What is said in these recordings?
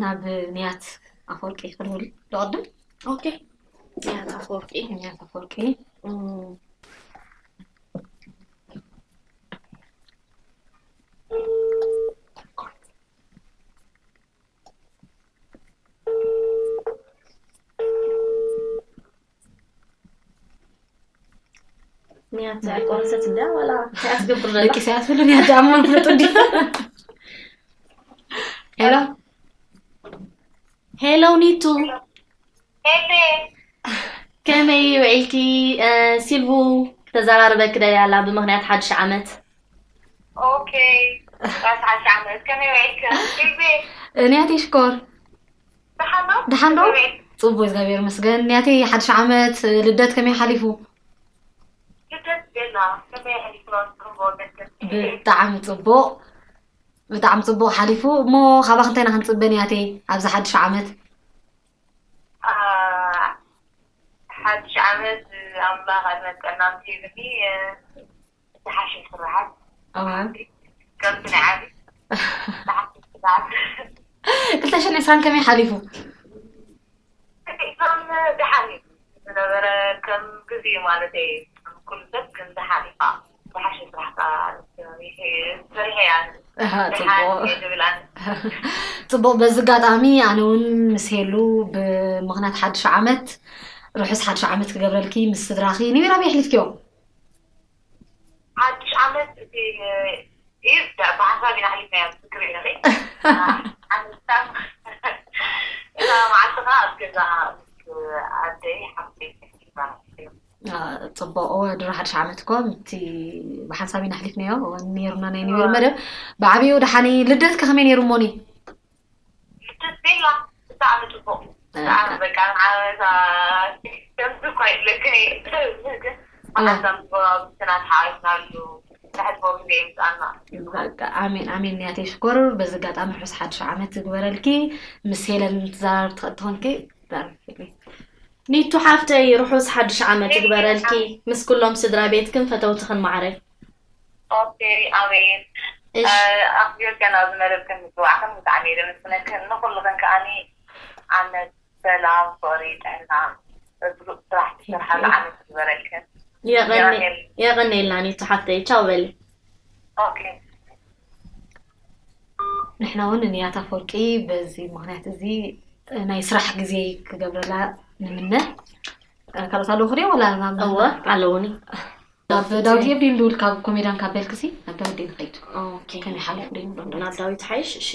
ናብ ንያት ኣፈወርቂ ክንብል ዝቐድም። ኦኬ። ንያት ኣፈወርቂ። ንያት ኣፈወርቂ። ንያት ኣይቆረሰት እንዳ ዋላ እንታይ ትገብር ዘላ? ደቂ ኢሳያስ ብሉ ንያት ኣሞ ንፍለጡ እንዲ። ሄሎ፣ ሄሎ ኒቱ፣ ሄሎ፣ ከመይ ውዒልኪ? እ፣ ሲልቡ ክተዘራርበኪ ደልያ ኣላ ብምኽንያት ሓድሽ ዓመት። ኦኬ። ራስ ሓድሽ ዓመት ከመይ ውዒልኪ? ሲልቢ ንያተይ ሽኮር ደሓን ዶ? ደሓን ዶ? ከመይ ውዒልኪ? ጽቡቅ እግዚኣብሔር ይመስገን። ንያተይ ሓድሽ ዓመት ልደት ከመይ ሓሊፉ? ልደት ቤላ ከመይ ሕሊፍና ጽቡቅ ደገፍ? ብጣዕሚ ጽቡቅ፣ ብጣዕሚ ጽቡቅ ሓሊፉ። እሞ ካባኺ እንታይ ኢና ክንጽበ ንያተይ ኣብዚ ሓድሽ ዓመት? አ፣ ሓድሽ ዓመት ኣምላኽ ዕድመን ጥዕናን ሂብኒ፣ እ፣ ዝሓሸ ስራሓት እዋ። ከምቲ ናይ ዓቢ ዝሓሸ ስራሓት ክልተ ሽሕን ዕስራን ከመይ ሓሊፉ? እቶም ደሓን እዩ ዝነበረ ከም ግዜ ማለት እዩ። ኩሉ ሰብ ግን ደሓን እዩ። ዝሓሸ ስራሕ ከዓ ሰሪሐ እያ። ኣሃ፣ ደሓን ጽቡቅ። እየ ዝብል ኣነ። ጽቡቅ። በዚ ኣጋጣሚ ኣነ እውን ምስ ሄሉ ብምኽንያት ሓድሽ ዓመት ርሑስ ሓድሽ ዓመት ክገብረልኪ ምስ ስድራኺ። ኒው ይር ኣበይ ኣሕሊፍክዮ? ሓድሽ ዓመት እቲ እዩ ብሓሳብ ኢና ኣሕሊፍናዮ። ዝክሪ ንርኢ ዓመት እዛ መዓልቲ ከዓ ኣብ ገዛ ምስ ኣደይ ሓፍተይ አ፣ ጽቡቅ። እወ፣ ድሮ ሓድሽ ዓመት እኮ ምቲ ብሓንሳብ ኢና ኣሕሊፍናዮ። እወ፣ ነይሩና ናይ ኒው ይር መደብ። ብዓብዩ ደሓኒ። ልደት ከ ከመይ ነይሩ እሞኒ? ልደት ቤላ ብጣዕሚ ጽቡቅ። ብጣዕሚ በቃ ንዓመታ ከምዚ እኳ ይብለክን እየ። ግን ብሓንሳብ ጎረባብትና ተሓዋዊስናሉ። ንሕልፎ ግዜ ይምጻና። በቃ ኣሜን፣ ኣሜን። ንያተይ ሽኮር፣ በዚ ኣጋጣሚ ርሑስ ሓድሽ ዓመት ይግበረልኪ። ምስ ሄለን ትዘራረብ ትኽእል ትኾንኪ፣ ተዛረቢ። ኒቱ ሓፍተይ፣ ርሑስ ሓድሽ ዓመት ይግበረልኪ፣ ምስ ኩሎም ስድራ ቤትክን ፈተውትኽን ማዕረ። ኦኬ፣ ኣሜን። እሺ። ኣኽቢርክን ኣብዚ መደብክን ምጽዋዕክን ብጣዕሚ እየ ዘመስግነክን። ንኹልኽን ከኣኒ ዓመት ሰላም፣ ፍቕሪ፣ ጥዕና፣ ብሉጽ ስራሕ ትሰርሓሉ ዓመት ይግበረልክን። የቐኒ- የቐኔል። የቐኔልና ኒቱ ሓፍተይ፣ ቻው በሊ። ኦኬ። ንሕና እውን ንንያት ኣፈወርቂ በዚ ምኽንያት እዚ ናይ ስራሕ ግዜ ክገብረላ ንምነ። ካልኦት ኣለዉ ክሪኦ ወላ ናብ እወ ኣለውኒ። ናብ ዳዊት የብዲ ንድውል ካብ ኮሜዳን ካብ በልክሲ ናብ ዳዊት ደይ ንኸይድ። ኦኬ። ከመይ ሓሊፉ ደይ ንብሎ ናብ ዳዊት ሓይሽ። እሺ።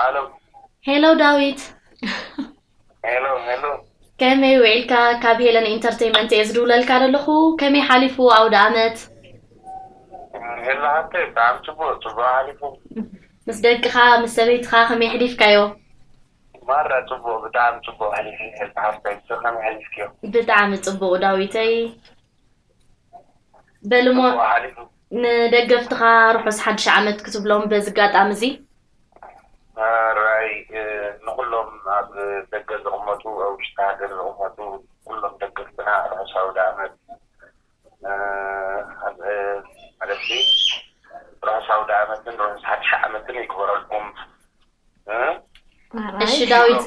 ኣሎ። ሄሎ ዳዊት፣ ሄሎ ሄሎ። ከመይ ውዒልካ? ካብ ሄለን ኢንተርቴይንመንት እየ ዝድውለልካ ዘለኹ። ከመይ ሓሊፉ ኣውደ ኣመት? ሄሎ ሓፍተይ፣ ብጣዕሚ ጽቡቕ፣ ጽቡቕ ሓሊፉ። ምስ ደቅኻ፣ ምስ ሰበይትኻ ከመይ ኣሕሊፍካዮ? ማራ ጽቡቕ፣ ብጣዕሚ ጽቡቕ ሓሊፉ። ሄሎ ሓፍተይ፣ ንስኺ ከመይ ሓሊፍክዮ? ብጣዕሚ ጽቡቕ ዳዊተይ። በልሞ ጽቡቕ ሓሊፉ። ንደገፍትኻ ርሑስ ሓድሽ ዓመት ክትብሎም በዚ ኣጋጣሚ እዚ? ራይ ንኩሎም ኣብ ደገ ዝቕመጡ፣ ኣብ ውሽጢ ሃገር ዝቕመጡ ኩሎም ደገፍትና ርሑስ ኣውደ ዓመት። ኣብ ማለት ርሑስ ኣውደ ዓመትን ርሑስ ሓድሽ ዓመትን ይግበረልኩም። እሺ ዳዊት፣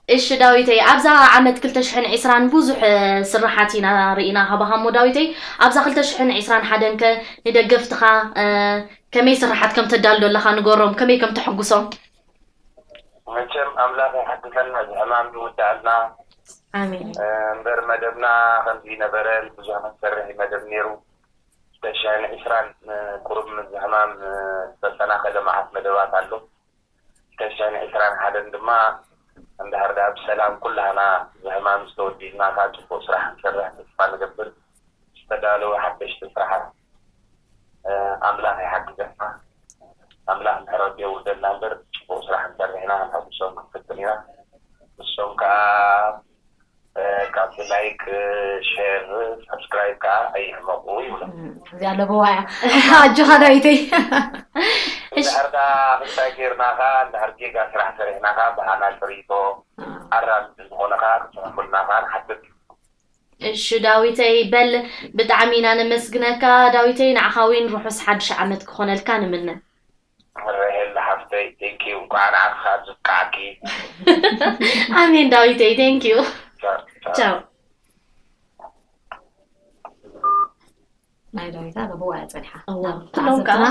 እሺ ዳዊተይ፣ ኣብዛ ዓመት ክልተ ሽሕን ዕስራን ብዙሕ ስርሓት ኢና ርኢና ካባኻ እሞ ዳዊተይ፣ ኣብዛ ክልተ ሽሕን ዕስራን ሓደን ከ ንደገፍትኻ ከመይ ስርሓት ከም ተዳሉ ዘለኻ ንገሮም፣ ከመይ ከም ተሐጉሶም። መቸም ኣምላኽ ይሓግዘና፣ እዚ ሕማም ይውዳኣልና። ኣሜን። እምበር መደብና ከምዚ ነበረ፣ ብዙሕ ክንሰርሕ እዩ መደብ ነይሩ። ክልተ ሽሕን ዕስራን ቁሩብ ምስ ሕማም ዝተሰናኸለ መዓት መደባት ኣሎ። ክልተ ሽሕን ዕስራን ሓደን ድማ እንድሕር ደኣ ብሰላም ኩላህና እዚ ሕማም ዝተወዲእና ከዓ ጽቡቕ ስራሕ ክንሰርሕ ተስፋ ንገብር። ዝተዳለወ ሓደሽቲ ስራሓት ኣምላኽ ይሓግዘና። ኣምላኽ ምሕረቱ የውርደልና እምበር ጽቡቕ ስራሕ እንሰርሕ ኢና፣ ክንሕጉሶም ክንፍትን ኢና። ንሶም ከዓ ካብ ላይክ፣ ሼር፣ ሳብስክራይብ ከዓ ኣይሕመቑ ይብሎም። እዚኣ ለበዋ እያ። ኣጆኻ ዳዊተይ። እንድሕር ዳ ምንታይ ጌርናኻ እንድሕር ጌጋ ስራሕ ሰሪሕናኻ ብኣና ሸሪቶ ኣራምቲ ዝኾነኻ ክትፅሕፉልናኻ ንሓትት። እሺ ዳዊተይ በል፣ ብጣዕሚ ኢና ነመስግነካ ዳዊተይ። ንዓኻ እውን ርሑስ ሓድሽ ዓመት ክኾነልካ ንምነ። ራሄል ሓፍተይ ቴንኪዩ እንኳዕ ንዓኻ ዝብቃዕኪ። ኣሜን ዳዊተይ፣ ቴንኪዩ። ቻው። ናይ ዳዊታ ለበዋ እያ ፀኒሓ። እዋ ኩሎም ከዓ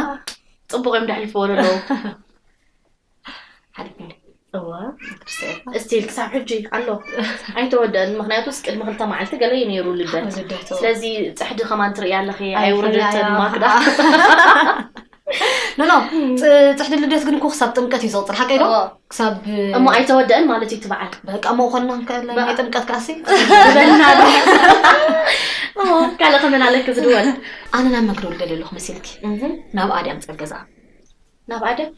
ፅቡቅ እዮም ደሕልፍዎ ዘለዉ። ሓሊፍኒ። እዋ እስቲል ክሳብ ሕጂ ኣሎ፣ ኣይተወደአን። ምክንያቱስ ቅድሚ ክልተ መዓልቲ ገለ እዩ ነይሩ ልደት። ልደቱ ስለዚ ፅሕዲ ከማን ትርኢ ኣለኺ። ኣይውርደተን ማክዳ። ኖ ኖ፣ ፅሕዲ ልደት ግን እኮ ክሳብ ጥምቀት እዩ ዝቕፅል። ሓቀይ ዶ? ክሳብ እሞ ኣይተወደአን ማለት እዩ እቲ በዓል። በቃ መኾንና ከለ ናይ ጥምቀት ካሲ ዝበልና ዶ? እሞ ካልእ ከመን ኣለክ ዝድወል? ኣነ ናብ መግዶ ልደል ኣለኹ መሲልኪ። ናብ ኣድያም ፀገዛ ናብ ኣድያም።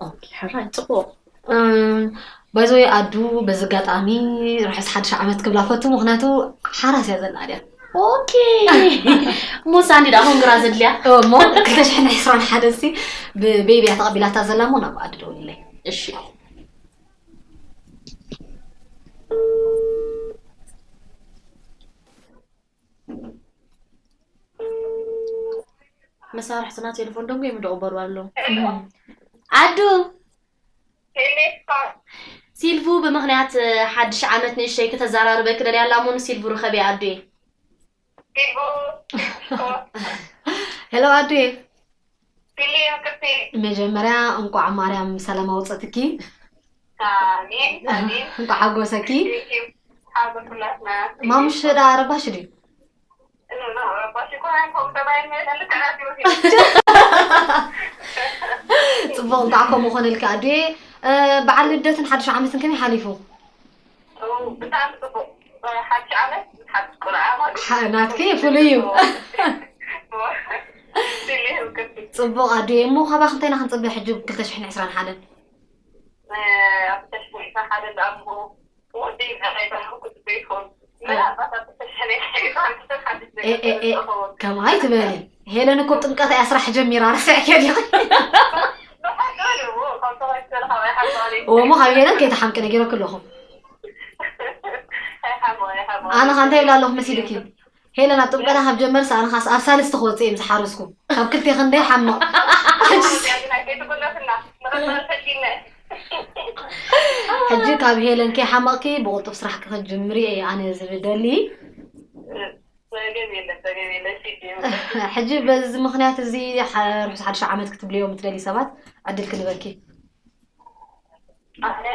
ኦኬ፣ ሕራይ ፅቡቅ። ባይዘወይ ኣዱ፣ በዚ ኣጋጣሚ ርሑስ ሓድሽ ዓመት ክብላ ፈቱ። ምክንያቱ ሓራስ እያ ዘላ ኣድያ። ኦኬ። ሞሳ እንዲ ደኣ ኮንግራ ዘድልያ። እሞ ክልተ ሽሕን ዕስራን ሓደ ሲ ብቤቢ እያ ተቐቢላታ ዘላ። እሞ ናብ ኣዱ ደውልለይ። እሺ። መሳርሕትና ቴሌፎን ደንጎ የምደቑበሩ ኣለዉ። ኣዱ፣ ሲልቭ ብምኽንያት ሓድሽ ዓመት ንእሽተይ ክተዘራርበኪ ደልያ ኣላ። እሞ ንሲልቭ ርኸቢ ኣዱየ። ሄሎ ኣዱየ። መጀመርያ እንቋዕ ማርያም ሰላም ኣውፀትኪ። እንቋዕ ሓጎሰኪ። ማሙሽ ዳ ረባሽ ድዩ? ፅቡቅ፣ እንኳዕ ከምኡ ኮነልካ ኣዱየ። በዓል ልደትን ሓድሽ ዓመትን ከመይ ሓሊፉ? ብጣዕሚ ፅቡቅ። ሓድሽ ዓመት ምስ ሓድሽ ቆልዓ ማለት እዩ። ናትኪ ፍሉይ እዩ። ሲልቪ ህውክቲ። ፅቡቅ ኣዱየ። እሞ ካባክ እንታይ ኢና ክንፅበ ሕጂ ክልተ ሽሕን ዕስራን ሓደን? ኣብ ክልተ ሽሕን ዕስራን ሓደን ደኣ እሞ ወዲ ናይ ባህልኩም ክትፅበ ይትኾን። ምናልባት ኣብ ክልተ ሽሕን ዕስራን ሓደን ሓድሽ ኤ፣ ኤ፣ ኤ፣ ነገር ዝኸውን። ከምኡ ኣይትበሊ። ሄለን እኮ ጥምቀት እያ ስራሕ ጀሚራ፣ ረሲዕክዮ ዲኺ? ብሓቂ እዩ፣ እዎ፣ ካብ ተባይ ዝተረኸበ ኣይሓልፋን እዩ። እሞ ካብ ሄለን ከይትሓምቂ ነጊረኪ ኣለኹ። ኣይሓምቕ፣ ኣይሓምቕ። ኣነ ኸ እንታይ ይብላ ኣለኹ መሲልኪ? ሄለን ኣብ ጥምቀታ ካብ ጀመርስ ኣነ ኻስ ኣብ ሳልስቲ ክወፅእ እየ ምስ ሓረስኩ። ካብ ክልቴ ክንደይ ሓምቕ። ሕጂ ካብ ሄለን ከይሓመቕኪ ብቕልጡፍ ስራሕኪ ክትጅምሪ እየ ኣነ ዝደሊ። ሕጂ በዚ ምኽንያት እዚ ሓ- ርሑስ ሓድሽ ዓመት ክትብልዮም ትደሊ ሰባት ዕድል ክንበኪ። ኣነ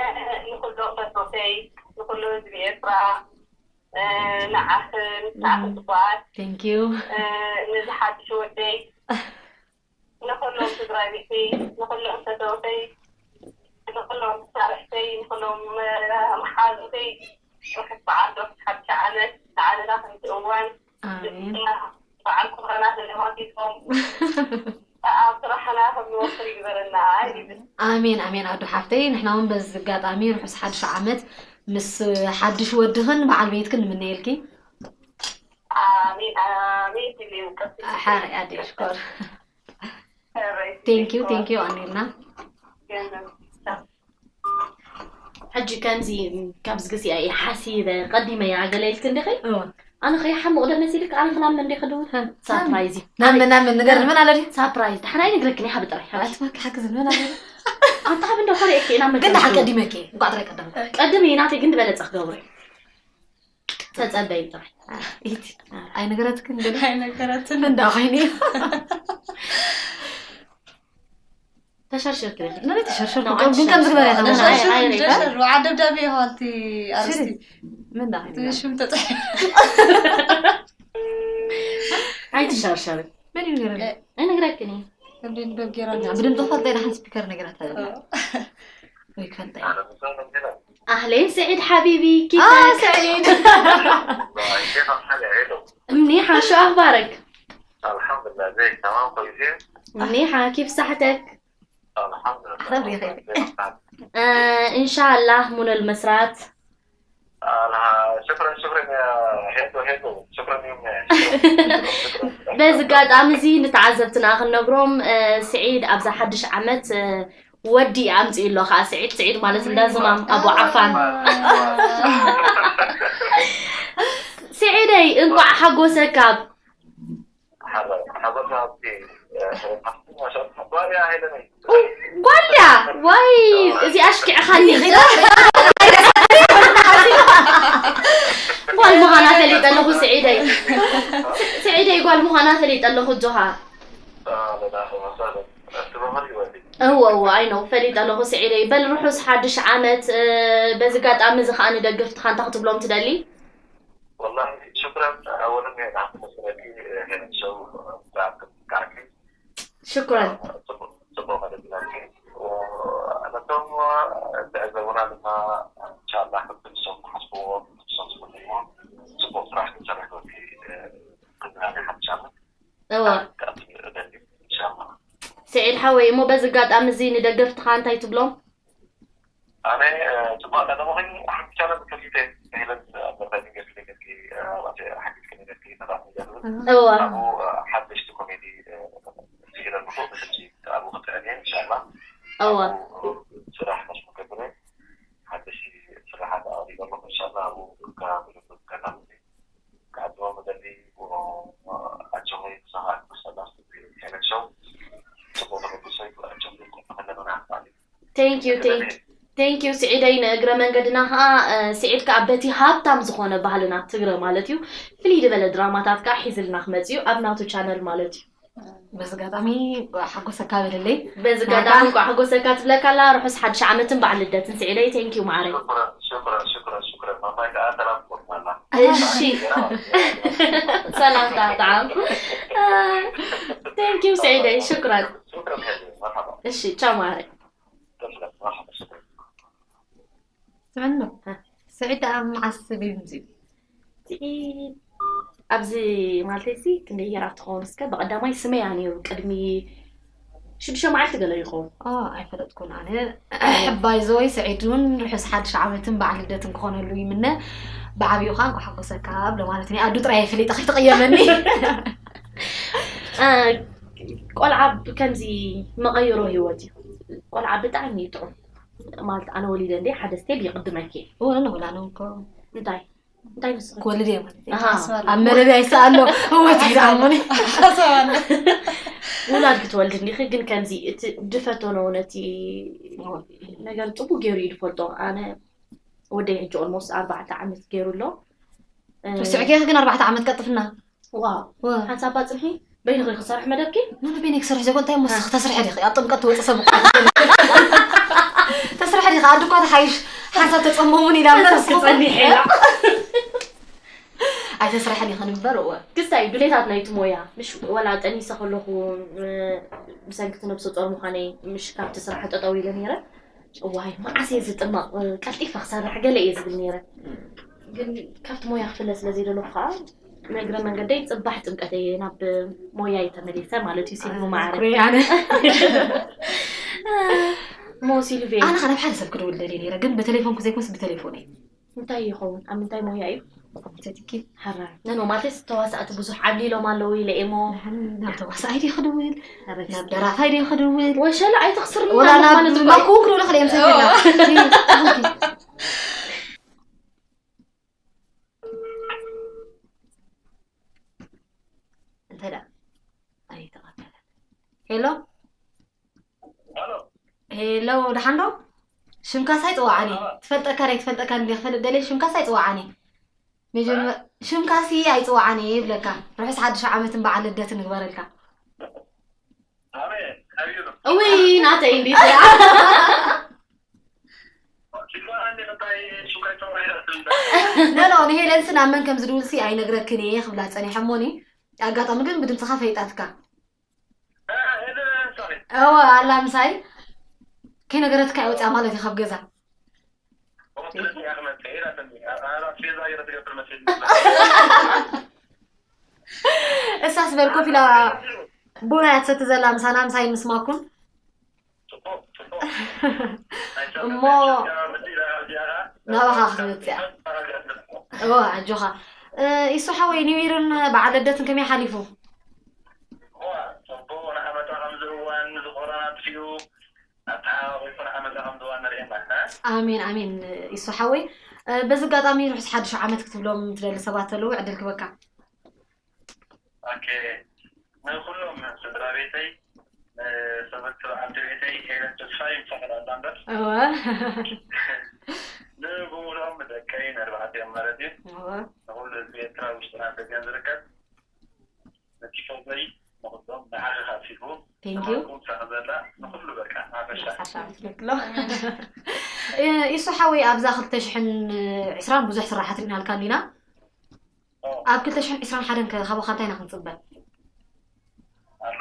ንኹሎም ፈተውተይ፣ ንኹሉ ህዝቢ ኤርትራ፣ ንዓኽን ንዓኽን ጽቡቓት፣ Thank you። ንዝሓድሽ ወደይ፣ ንኹሎም ስድራ ቤተይ፣ ንኹሎም ፈተውተይ፣ ንኹሎም መሳርሕተይ፣ ንኹሎም መሓዙተይ ርሑስ በዓል ርሑስ ሓድሽ ዓመት ንዓለና ከምቲ እዋን ኣሜን። በዓል ኮሮና ተለዋጢቶም ኣብ ስራሕና ከም ንወፍር ይግበረና ይብል። ኣሜን ኣሜን ኣዱ ሓፍተይ፣ ንሕና እውን በዚ ኣጋጣሚ ርሑስ ሓድሽ ዓመት ምስ ሓድሽ ወድኽን በዓል ቤትክን ንምነየልኪ። ኣሜን ኣሜን ትብል ቀስ ሓራይ ኣደ ሽኮር። Thank you thank you ኣኒልና። ሕጂ ከምዚ ካብዚ ግዜኣ እየ ሓሲበ ቀዲመ እያ ገለ ኢልክ እንዲኺ። ኣነ ከይሓምቕ ዶ መሲልክ? ኣነ ክናመ እንዲኺ ዶ? ሳፕራይዝ እዩ። ናምን ናምን ንገር ምን ኣለዲ? ሳፕራይዝ ድሓን ኣይነግረክን እየ። ሓቢ ጥራይ ሓቢ። ኣትመክ ሓግዝ ምን ኣለዲ? ኣንታ ሓቢ እንዶ ኮሪኤክ ኢና ግን መገረሽ ድሓን ዶ? ቀዲመኪ እንኳዕ ጥራይ ቀደም። ቀድም እዩ ናተይ ግን ዝበለጸ ክገብሮ እዩ። ተጸበይ ጥራይ። ኢቲ ኣይነገረትክን ግን ኣይነገረትን። እንዳ ኮይኒ ተሸርሽርክ ዲኺ? ነነ ተሸርሸር ነው፣ ግን ከም ዝገበረ ኣይተሸርሸር። ተመሻሽ ኣይ፣ ኣይ፣ ጀርጀር ወዓደ ዳቢ ይሃልቲ ኣርስቲ ምን ዳ ኮይኒ ሽም ተጠ ኣይትሸርሸሪ። ምን ይነገረ ኣይነግረክን እየ። እንዴት በጌራ ብድምፅ ፈልጠ ይና ስፒከር ነገራት ወይ ክፈልጠ ኣህሌን ስዒድ ሓቢቢ አ ኪፈክ ስዒድ እምኒ ሓሹ ኣኽባረክ الحمد لله زيك تمام كويسين እምኒ ሓኪብ ሳሕተክ الحمد لله خير يا خير. እንሻላህ ሙነል መስራት ኣላ ሽክረን ሽክረን ያ ሄዶ ሄዶ ሽክረን ዮም በዚ ኣጋጣሚ እዚ ንተዓዘብትና ክንነግሮም፣ ስዒድ ኣብዛ ሓድሽ ዓመት ወዲ ኣምፅኡ ኣሎ። ከዓ ስዒድ ስዒድ ማለት እንዳ ዝማም ኣቦ ዓፋን። ስዒደይ እንኳዕ ሓጎሰካ። ሓጎስ ኣብቲ ሓፍትና ሸርፍ ጓል እያ ሄለነይ ጓልያ ዋይ እዚ ኣሽኪዕኻኒ። ጓል ምዃና ፈሊጠ ኣለኹ ስዒደይ። ስዒደይ ጓል ምዃና ፈሊጠ ኣለኹ። እጆኻ። እዎ እዎ ኣይ ነው ፈሊጠ ኣለኹ ስዒደይ። በል ርሑስ ሓድሽ ዓመት። በዚ ኣጋጣሚ እዚ ከዓ ንደገፍትኻ እንታይ ክትብሎም ትደሊ? والله شكرا اولا يعني عفوا مسؤوليتي يعني شو بعد كعكي ሽኩረን። ጽቡቅ ጽቡቅ ማለት ናቸው። ነቶም ዝዕዘቡና ድማ እንሻላ ንሶም ክሓስብዎ ንሶም ዝፈልዎ ጽቡቅ ስራሕ ክንሰርሕ ወዲ ቅድሚ ሓድሽ ዓመት እወ ክኣቱ እደሊ እንሻላ። ስዒድ ሓወይ እሞ በዚ ኣጋጣሚ እዚ ንደገፍትኻ እንታይ ትብሎም? ኣነ ጽቡቅ ኣጋጣሚ ኮይኑ ሓንቲ ቻነል ከፊተ ሄለን ኣበርታይቲንግ ገፊተ ገፊ ማለት ሓዲስ ከነገፊ ተባዕ ገፊ እወ ኣብኡ ሓደሽቲ ኮሜዲ ስኢለ ኣለኹ ብሕጂ ኣብኡ ክጥዕም እየ እንሻላ እወ ስራሕ መስሎ ገብረ ሓደሽቲ ስራሓት ኣቕሪበ ኣለኹ እንሻላ ኣብኡ ክከታተሉ ከታተሉ ክዓድሞ መደሊ ኣቸሞ ክሳኻት ሰላስ ሄለን ሸው ጽቡቅ ተበግሶ ኣቸሞ ከለና ማለት እዩ Thank you thank thank you ስዒደይ። ንእግረ መንገድና ከዓ ስዒድ ከዓ በቲ ሃብታም ዝኾነ ባህልና ትግረ ማለት እዩ ፍልይ ዝበለ ድራማታት ከዓ ሒዝልና ክመፅ እዩ ኣብ ናቱ ቻነል ማለት እዩ። በዚ ኣጋጣሚ ሓጎሰካ በለለይ። በዚ ኣጋጣሚ እንኳዕ ሓጎሰካ ትብለካ ኣላ። ርሑስ ሓድሽ ዓመትን በዓል ልደትን ስዒደይ። Thank you ማዓረይ። ሽኩረን ሽኩረን ሽኩረን ሽኩረን ማማይ ከዓ ሰላም ትቆርናላ እሺ ሰላም ጣዕጣዕም። Thank you ስዒደይ ሽኩረን። ሽኩረን ሄለን መርሓባ እሺ ቻው ማዓረይ። ተስለም መርሓባ ሽኩረን ስምዕኖ ስዒድ ደኣ መዓስ ድዩ ምፅኡ? ስዒድ ኣብዚ ማለት ሲ ክንደይ የራ ትኸውን እስከ ብቐዳማይ ስመያ ነይሩ ቅድሚ ሽዱሽተ መዓልቲ ገለ ይኸውን። ኦ ኣይፈለጥኩን ኣነ። ባይዘወይ ስዒድ እውን ርሑስ ሓድሽ ዓመትን በዓል ልደትን ክኾነሉ ይምነ። ብዓብዩ ከዓ እንኳ ሓጎሰካ ብሎ ማለት ናይ ኣዱ ጥራይ ፈሊጠ ከይትቕየመኒ። እ፣ ቆልዓ ከምዚ መቐይሮ ህይወት እዩ። ቆልዓ ብጣዕሚ እዩ ጥዑም ማለት ኣነ ወሊደ እንደ ሓደ ስቴፕ ይቕድመኪ። ወላ ወላ ነው እኮ እንታይ እንታይ ንስኺ ክወልድ እየ ማለት እዩ። ኣሃ። ኣብ መረብ ኣይሰኣሎ እወት ይዛሙኒ ውላድ ክትወልድ እንዲኺ ግን ከምዚ እቲ ድፈተኖ ነቲ ነገር ፅቡቅ ገይሩ እዩ ዝፈልጦ። ኣነ ወደይ ሕጂ ኦልሞስት ኣርባዕተ ዓመት ገይሩ ኣሎ። ርስዕኪ ግን ኣርባዕተ ዓመት ቀጥፍና ዋው ሓንሳብ ኣፅንሒ በይንኺ ክሰርሕ መደብኪ ምን ቤን ክሰርሕ ዘኮ እንታይ ሞስ ክተስርሕ ዲኺ ኣብ ጥምቀት ትወፅእ ሰብ ተስርሕ ዲኻ ኣድኳ ተሓይሽ ሓንሳብ ተፀመሙን ኢላ እምበር እስኪ ክፀኒሕ ኢላ ኣይተስርሐን ይኽን እምበር እወ ክስታይ ድሌታት ናይቲ ሞያ ምሽ ወላ ጠኒሰ ከለኹ እ፣ ብሰንኪ እቲ ነብሰ ጾር ምዃነይ ምሽ ካብቲ ስራሕ ጠጠው ኢለ ነይረ። እዋይ መዓስ እየ ዝጥመቕ እ፣ ቀልጢፈ ክሰርሕ ገለ እየ ዝብል ነይረ። ግን ካብቲ ሞያ ክፍለ ስለ ዘይደለኹ ከዓ ንእግረ መንገደይ ፅባሕ ጥምቀት እየ ናብ ሞያይ ተመሊሰ ማለት እዩ። ሲልቪ ማዕረ ኩሪ ኣነ ሞ ሲልቪ ኣነ ከ ናብ ሓደ ሰብ ክድውል ደልየ ነይረ ግን ብቴሌፎን ክዘይኮንስ ብቴሌፎን እየ እንታይ ይኸውን ኣብ ምንታይ ሞያ እዩ? ኮምፒተቲኪ ሓራር ነኖ ማለት ተዋሳእቲ ብዙሕ ዓብሊሎም ኣለዉ ኢለ እየ ሞ ናብ ተዋሳኣይ ድየ ክድውል ናብ ደራፋይ ድየ ክድውል ወሸለ ኣይተኽስርኒ ወላ ናብ ማለት እኮ ማኩ ክድውል ክልእዮም ሰይላ እንታይ ደኣ ኣይተቐበለ ሄሎ ሄሎ ደሓን ዶ ሽምካስ ኣይፅዋዓኒ ትፈልጠካ ናይ ትፈልጠካ እንደ ክፈልጥ ደልየ ሽምካስ ኣይፅዋዓኒ መጀመ ሽምካሲ ኣይፅዋዓኒ ይብለካ ርሑስ ሓድሽ ዓመትን በዓል ልደትን ንግበረልካ እውይ ናተይ እንዲ ኖ ኖ ንሄለንስ ናብ መን ከም ዝድውልሲ ኣይነግረክን እየ ክብላ ፀኒሐ እሞኒ ኣጋጣሚ ግን ብድምፅኻ ፈይጣትካ እወ ኣላ ምሳይ ከይነገረትካ እየ ወፅያ ማለት እዩ ካብ ገዛ እሳስ በል ኮፍ ኢላ ቡና እያ ትሰቲ ዘላ ምሳና ምሳይ ምስማኩም እሞ ናባኻ ክትመጽእ እያ። እዋ ኣጆኻ። ኢሱ ሓወይ፣ ኒው ይርን በዓል ልደትን ከመይ ሓሊፉ? ጽቡቕ። ንዓመታ ከምዚ እዋን እዚ ኮሮና ኣጥፊኡ ኣተሓባቢኹ ንዓመታ ከምዚ እዋን ንርእየና። ኣሜን ኣሜን። ኢሱ ሓወይ፣ በዚ ኣጋጣሚ ርሑስ ሓድሽ ዓመት ክትብሎም ትደሊ ሰባት ተለዉ ዕድል ክበካ። ኦኬ፣ ንኩሎም ስድራ ቤተይ፣ ንሰበቲ በዓልቲ ቤተይ ሄለን ተስፋይ ምሳሕል ኣላ እምበር፣ እወ ንብሙሉኦም ደቀይ ነርባዕቲኦም ማለት እዩ። እወ ንኩሉ ህዝቢ ኤርትራ ውሽጥና ደገን ዝርከብ ነቲፎዘይ ንኩሎም ንዓኺ ካፊልኩ Thank you። ንማኩም ሳኽ ዘላ ንኩሉ በቃ ሓፈሻ ሓሻ ትብሎ ኢሱ ሓወይ፣ ኣብዛ ክልተ ሽሕን ዕስራን ብዙሕ ስራሓት ርኢናልካ ኣሊና። ኣብ ክልተ ሽሕን ዕስራን ሓደን ከ ካባኻ እንታይ ኢና ክንጽበ? ኣሎ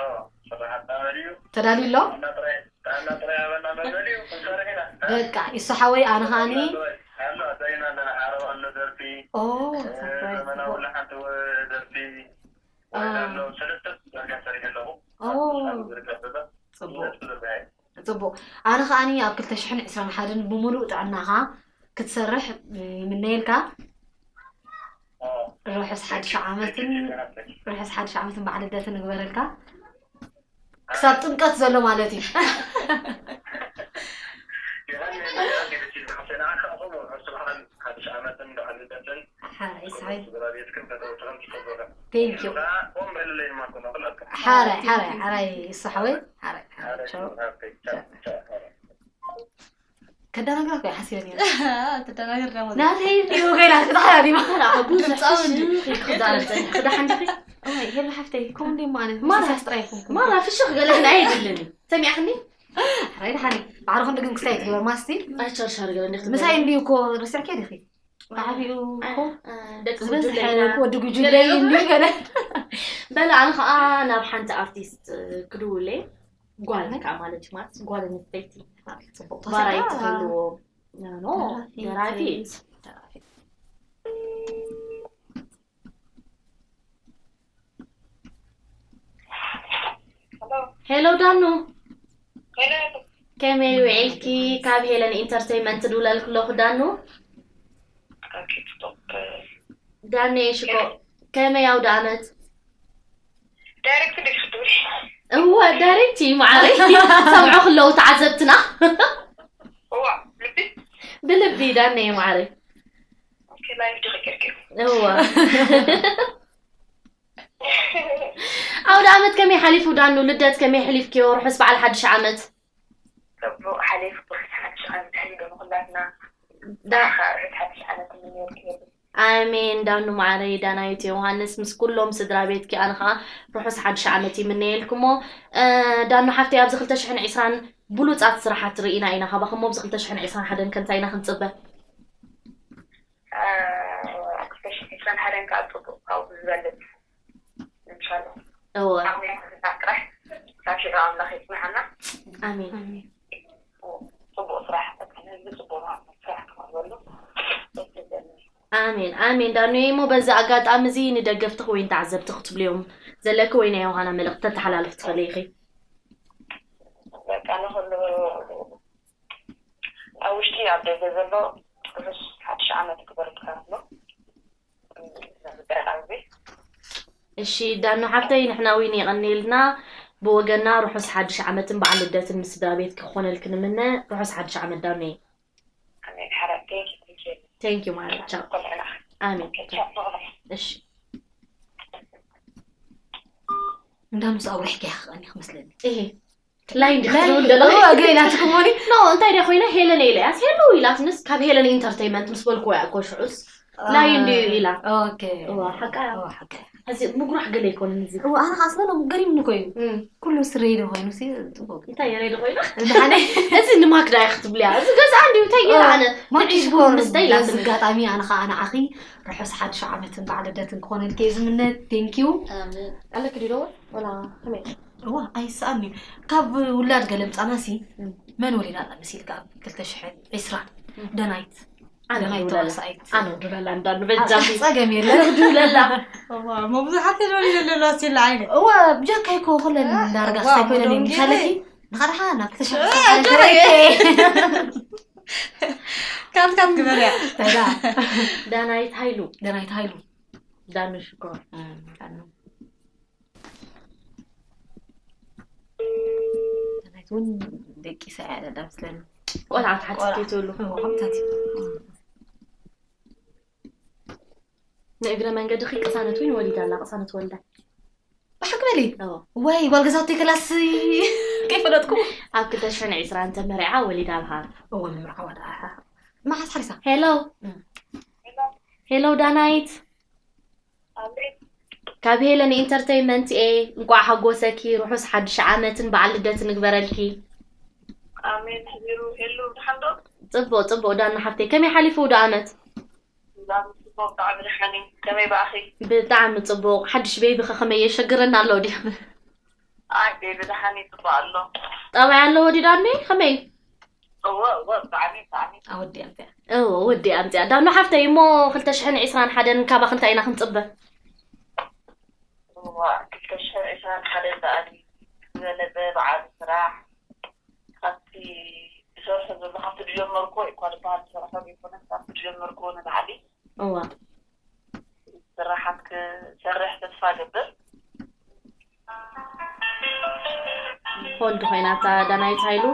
ስራሓት ኣመል እዩ። ተዳልዩ ኣሎ? ጥዕና ጥራይ ጥዕና ጥራይ ኣበና መበል እዩ። ክንሰርሕ ኢና። በቃ ኢሱ ሓወይ፣ ኣነ ከኣኒ ኣሎ ኣዳይና ኣለና። ዓረብ ኣሎ ደርፊ ኦ ሳፕራይዝ ዘመናዊ ጽቡቕ። ለሓንቲ ደርፊ ዋይዳ ኣሎ። ሰለስተ ዳርጋ ሰሪሕ ኣለኹ። ኦ ዝርከብ ዘሎ ጽቡቕ ጽቡቕ። ኣነ ከኣኒ ኣብ ክልተ ሽሕን ዕስራን ሓደን ብምሉእ ጥዕናኻ ክትሰርሕ ይምነየልካ። ርሑስ ሓድሽ ዓመትን ርሑስ ሓድሽ ዓመትን በዓል ልደትን ንግበረልካ። ክሳብ ጥምቀት ዘሎ ማለት እዩ። ሓራይ ሰሓይ። Thank you። ሓራይ ሓራይ ሓራይ ይስሓወይ። ሓራይ ቻው። ከዳናግራ ኮይ ሓሲበ ነይረ። ተደናገር ደሞ ናተይ እንዲሁ ገይራ ክትሓራ ዲማ። ብዙሕ ክዛረብ ጸኒሕ ክዳ ሓንዲኺ ኦይ ሄሉ ሓፍተይ ኮም እንዲ ማለት ማራ ማራ ስጥራይ ኮም ማራ ፍሽኽ ገለ ክዳ የድልኒ ሰሚዕኽኒ ሓራይ ድሓኒ ባዕሪ ክንዲ ግን ክስታይ ትግበር ማስቲ ኣይቸርሻር ገለ እንዲኽ ምሳይ እንዲሁ እኮ ረሲዕኪ ዲኺ ብዓቢኡ እኮ ደቂ ዝበዝሐ ጉጅለና እኮ ወዲ ጉጅለይ እንዲሁ ገለ በለ ኣነ ከዓ ናብ ሓንቲ ኣርቲስት ክድውለ ጓል ከዓ ማለት እዩ ማለት ጓል ኣንስተይቲ ጽቡቅ ባራይ ተሰዳ ትህልዎ ኖ ደራፊት ሄሎ ዳኑ ከመይ ውዒልኪ ካብ ሄለን ኢንተርቴይመንት ድውለልክ ኣለኹ ዳኑ ዳነየ ሽኮ ከመይ ኣውደ ኣመት ዳይሬክት ዲሽ ክትብል እወ ዳይሬክት እዩ ማዕረይ ሰምዑ ክለዉ ተዓዘብትና እዋ ልቢ ብልቢ ዳነየ ማዕረይ ላይፍ ዲኸ ጌርኪ እወ ኣውደ ኣመት ከመይ ሓሊፉ ዳኑ ልደት ከመይ ሕሊፍክዮ ርሑስ በዓል ሓድሽ ዓመት ጽቡቕ ሓሊፉ ርሑስ ሓድሽ ዓመት ሕሊዶ ንኹላትና ዳ- ርሑስ ሓድሽ ዓመት ምንየልኪ ኣሜን ዳኑ ማዕረይ ዳናይት ዮሃንስ ምስ ኩሎም ስድራ ቤትኪ ኣነ ከዓ ርሑስ ሓድሽ ዓመት ይምነየልኩሞ ዳኑ ሓፍተይ ኣብዚ ክልተ ሽሕን ዕስራን ብሉፃት ስራሓት ርኢና ኢና ካባኹም ኣብዚ ክልተ ሽሕን ዕስራን ሓደን ከ እንታይ ኢና ክንፅበ ክልተ ሽሕን ዕስራን ሓደን ከዓ ፅቡቅ ካብኡ ዝበልፅ እንሻላ እወ ኣብ ናይ ስራሕ ጥራሕ ካብ ሽዑ ኣምላኽ ይፅንሓና ኣሜን ፅቡቅ ስራሕ ህዝቢ ፅቡቅ ስራሕ ክቕበሉ ኣሜን ኣሜን ዳኑየ እሞ በዚ ኣጋጣሚ እዚ ንደገፍትኺ ወይ ንተዓዘብቲ ክትብልዮም ዘለኪ ወይ ናይ ዮሃና መልእክቲ ተተሓላልፍ ትኽእሊ ኢኺ በቃ ንኩሉ ኣብ ውሽጢ ኣብ ደገ ዘሎ ርሑስ ሓድሽ ዓመት ክበረልካ ኣሎ ኣብዚ እሺ ዳኑ ሓፍተይ ንሕና እውን የቐንየልና ብወገና ርሑስ ሓድሽ ዓመትን በዓል ልደትን ምስ ስድራ ቤት ክኾነልክ ንምነ ርሑስ ሓድሽ ዓመት ዳኑየ ኣሜን ሓራቴ ቴንክ ዩ ማለት ቻው ቆልዕና ኣሜን ቻው እሺ እንዳ ምስ ኣውሪሕኪ እያ ክቐኒ ክመስለኒ ይሄ ላይን ድክትብል ደለኹ ገ ኢላትኩም ሆኒ ኖ እንታይ ደኣ ኮይና ሄለን ኢለ ያስ ሄሉ ኢላትንስ ካብ ሄለን ኢንተርቴይመንት ምስ በልኩ እያ እኮ ሽዑስ ላይን ድዩ ኢላ ኦኬ እዋ ሓቃ እዋ ሓቃ እዚ ምጉራሕ ገለ ኣይኮነን እዚ እዋ ኣነ ከዓ ስለ ገሪምኒ ኮይኑ እም፣ ኩሉ ስረይ ዶ ኮይኑ ሲ ጽቡቅ እንታይ የረይ ዶ ኮይና እንድሓነ እዚ ንማክዳ እያ ክትብልያ እዚ ገዛ እንድዩ እንታይ ገይራ ኣነ ማኪ ንዒስ ሽኮር ምስ በዚ ደይላትኒ ኣጋጣሚ ኣነ ከዓ ንዓኺ ርሑስ ሓድሽ ዓመትን በዓል ልደትን ክኾነልኪ እየ ዝምነ ቴንኪዩ ኣለክ ዲ ዶ ወላ ከመይ እዋ ኣይስኣኒ ካብ ውላድ ገለ ምፃና ሲ እም። መን ወሊዳ ኣላ መሲልካ ኣብ ክልተ ሽሕን ዕስራን ደናይት ኣነ ደናይት ድውለላ ተዋሳኢት ኣነ ድውለላ እንዳሉ በጃኺ ፀገም የለን ድውለላ እሞ ብዙሓት ተደውሊ ዘለዋ ሲላ ዓይነ እዋ ብጃካ ይኮ ኩለን ዳርጋ እዋ፣ ስታይ ኮይነ ሙሉውን ምሳለኪ ጌረይ። ንኻድሓ ናብ ክልተ እ፣ ጀረይ። ካት ካት ግበርያ። ተዳ ዳናይት ሃይሉ ደናይት ሃይሉ ዳኑ ሽኮር ዳኑ ደናይት እውን ደቂሳ እያ ደዳ ምስለኒ ቆልዓ ትሓትት ከይትብሉ ከምታት ንእግረ መንገድኺ ቅሳነት እውን ወሊዳ ኣላ። ቅሳነት ወልዳ ብሓቂ በሊ ኦ፣ ወይ ጓል ገዛውቲ ክላስ ከይፈለጥኩ ኣብ ክልተ ሽሕን ዕስራን ተመሪዓ ወሊዳ ብሃር እወ ምምርዓዋ ደኣ መዓስ ሓሪሳ ሄሎ ሄሎ ዳናይት ካብ ሄለን ኢንተርቴይንመንት እየ። እንቋዕ ሓጎሰኪ። ርሑስ ሓድሽ ዓመትን በዓል ልደትን ይግበረልኪ። ኣሜን። ሕቢሩ ሄሉ ድሓን ዶ? ጽቡቕ ጽቡቕ ዳና ሓፍተይ፣ ከመይ ሓሊፉ ውደ ዓመት? ብጣዕሚ ጽቡቕ፣ ብጣዕሚ ደሓን እዩ። ከመይ ብኣኺ? ብጣዕሚ ጽቡቕ። ሓድሽ ቤቢ ከ ከመይ የሸግረና ኣሎ ድዩ? ኣይ ቤቢ ደሓን እዩ፣ ጽቡቕ ኣሎ። ጠባይ ኣለዎ ድዩ ዳኒ? ከመይ? እወ እወ፣ ብጣዕሚ ብጣዕሚ። ኣወዲያ እንተ እዎ ወዲ ኣምፅያ ዳኑ ሓፍተይ። እሞ ክልተ ሽሕን ዕስራን ሓደን ካባኽ እንታይ ኢና ክንፅበ? እዋ ክልተ ሽሕን ዕስራን ሓደን ደኣ ዝበለጸ በዓል ስራሕ ካብቲ ዝሰርሖ ዘሎ ካብቲ ዝጀመርኩዎ እኳ ዝበሃል ዝሰርሖ ዘይኮነስ ካብቲ ዝጀመርኩዎ ንላዕሊ እዋ ስራሓት ክሰርሕ ተስፋ ገብር። ሆልድ ኮይና እታ ዳናይት ሃይሉ።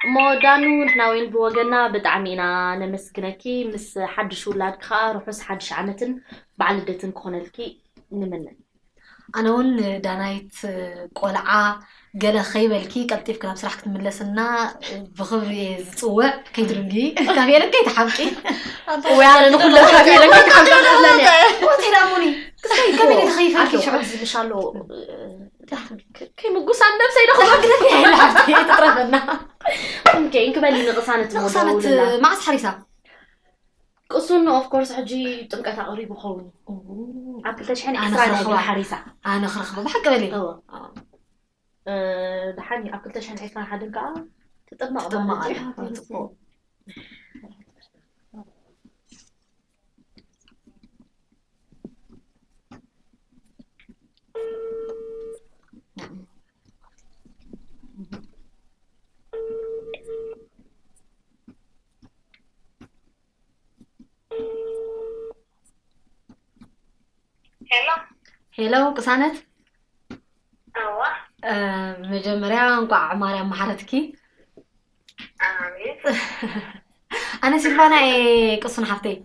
እሞ ዳኑ ንሕና እውን ብወገና ብጣዕሚ ኢና ነመስግነኪ። ምስ ሓድሽ ውላድኪ ከዓ ርሑስ ሓድሽ ዓመትን በዓል ልደትን ክኾነልኪ ንምነ። ኣነ እውን ዳናይት ቆልዓ ገለ ከይበልኪ ቀልጢፍኪ ናብ ስራሕ ክትምለስና ብክብሪ እየ ዝፅውዕ። ከይትድንጊ ካብ የለን ከይትሓምቂ። ወይ ኣነ ንኩሎም ካብ የለን ከይትሓምቂ ኣለኒ። ወቴ ዳሙኒ ክሰይ ከመይ ኢለ ተኸይፈልኪ ሽዑ ዝብልሽ ኣሎ። ከይምጉሳን ነብሰይ ዶ ክብላ ግደፊ ሓፍቲ ትጥረፈና። ኦኬ እንክበሊ ንቕሳነት ቅሳነት ሞደውልና መዓስ ሓሪሳ ቅሱን ኦፍኮርስ ሕጂ ጥምቀት ኣቕሪቡ ኸውን ኣብ ክልተ ሽሕን ዕስራን ሓሪሳ ኣነ ክረኽበ ብሓቂ በሊ እወ። እ፣ ደሓን እዩ ኣብ ክልተ ሽሕን ዕስራን ሓደን ከዓ ትጥመቕ ትጥመቕ ማለት እዩ። ኣላ። ጽቡቕ። ሄሎ ሄሎ ቅሳነት እዋ እ፣ መጀመርያ እንቋዕ ማርያም መሓረትኪ። ኣሜን። ኣነ ሲልቫና እየ ቅሱን ሓፍተይ።